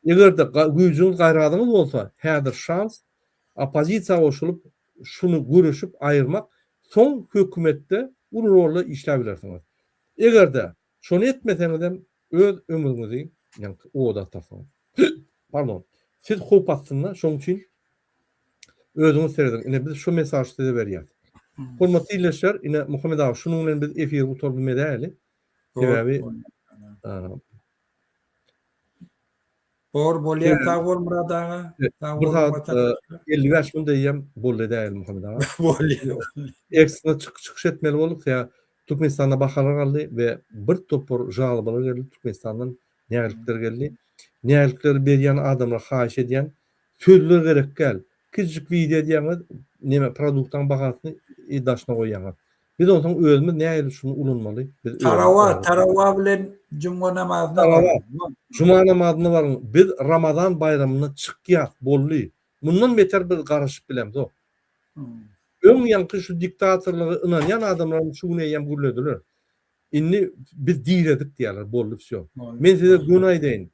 Eger-de güýjüňiz gaýradyňyz bolsa häzir şans oppozisiýa goşulyp şuny göreşip aýyrmak soň hökümetde uly rolda işläbilersiňiz. Eger-de şony etmeseňizem öz ömrüňizi ýaňky oda atarsyňyz. Pardon. Siz howp astynda şoň üçin özüňiz serediň. Ine biz şu mesažy size berýäs. Hormatly ildeşler ine Muhammet aga şunuň bilen biz efiri gutardym edäýeli. Sebäbi Bor bolýar sag bol Myrat aga. Sag bol. Bir sagat 55 minut eýýäm boldy edäýeli Muhammet aga. Bolýar. Ekstra çykyş etmeli bolduk. Sebäbi Türkmenistanda bahalar galdy we bir topar žalbalar geldi Türkmenistandan nägilikler geldi. Nägilikleri berýän adamlara haýyş edýän sözler gerek däl. Kiçijik wideo edýäňiz, neme produktaň bahasyny daşyna goýýaňyz. Biz onsoň özümiz nähili şuny ulanmaly? Biz özümiz Tarawa, tarawa bilen jumga namazyna baryň. Juma namazyna baryň. Biz Ramazan baýramyna çykýas, boldy. Mundan beter biz garaşyp bilemzok. Öň ýaňky şu diktatorlyga ynanýan adamlaram şu gün eýýäm gürlediler. Indi biz diredik diýýärler, boldy wsýo. Men size göni aýdaýyn.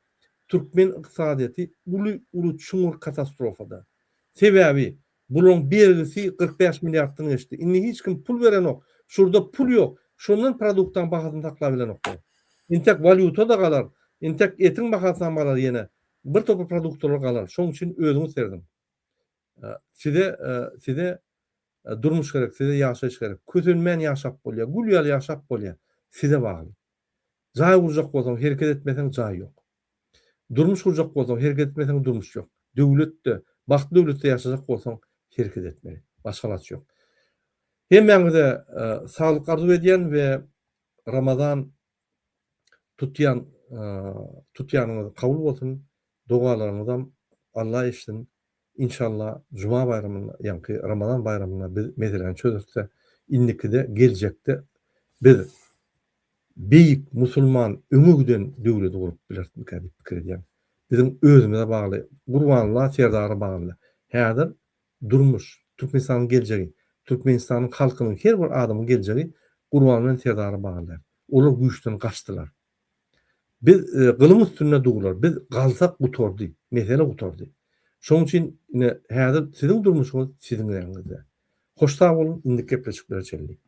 Türkmen ykdysadyýeti uly, uly çuňňur katastrofada. Sebäbi Bulaň bergisi 45 milliarddan geçdi. Indi hiç kim pul berenok. Şurda pul ýok. Şondan produktaň bahasyny saklabilenoklar. Intek walýuta-da galar. Intek etiň bahasam galar ýene. Bir topar produktalar galar. Şoň üçin özüňiz serediň. Size size durmuş gerek, size ýaşaýyş gerek. Kösenmän ýaşap bolýar. Gül ýaly ýaşap bolýar. Size bagly. Jaý gurjak bolsaň, hereket etmeseň jaý ýok. Durmuş gurjak bolsaň, hereket etmeseň durmuş ýok. Döwletde, bagtly döwletde ýaşajak bolsaň, hereket etmeli. Başga alaç ýok. Hemmäňize saglyk arzuw edýän we Ramazan tutýan tutýanyňyz kabul bolsun. Dogalaryňyzam Alla eşitsin. Inşallah Juma baýramynda, ýaňky Ramazan baýramynda biz meseläni çözesde, indikide geljekde biz beýik musulman öňe giden döwleti gurup bilerismikä diýip pikir edýän. Biziň özümize bagly, Gurbanguly Serdara bagly. Häzir durmuş, Türkmenistanyň geljegi, Türkmenistanyň halkynyň her bir adamyň geljegi Gurbanguly bilen Serdara bagly. Olar güýçden gaçdylar. Biz gylyň üstünde durlar. Biz galsak gutardy. Mesele gutardy. Şonuň üçin ine häzir siziň durmuşyňyz siziň eliňizde. Hoş sag boluň, indiki gepleşiklere çenli.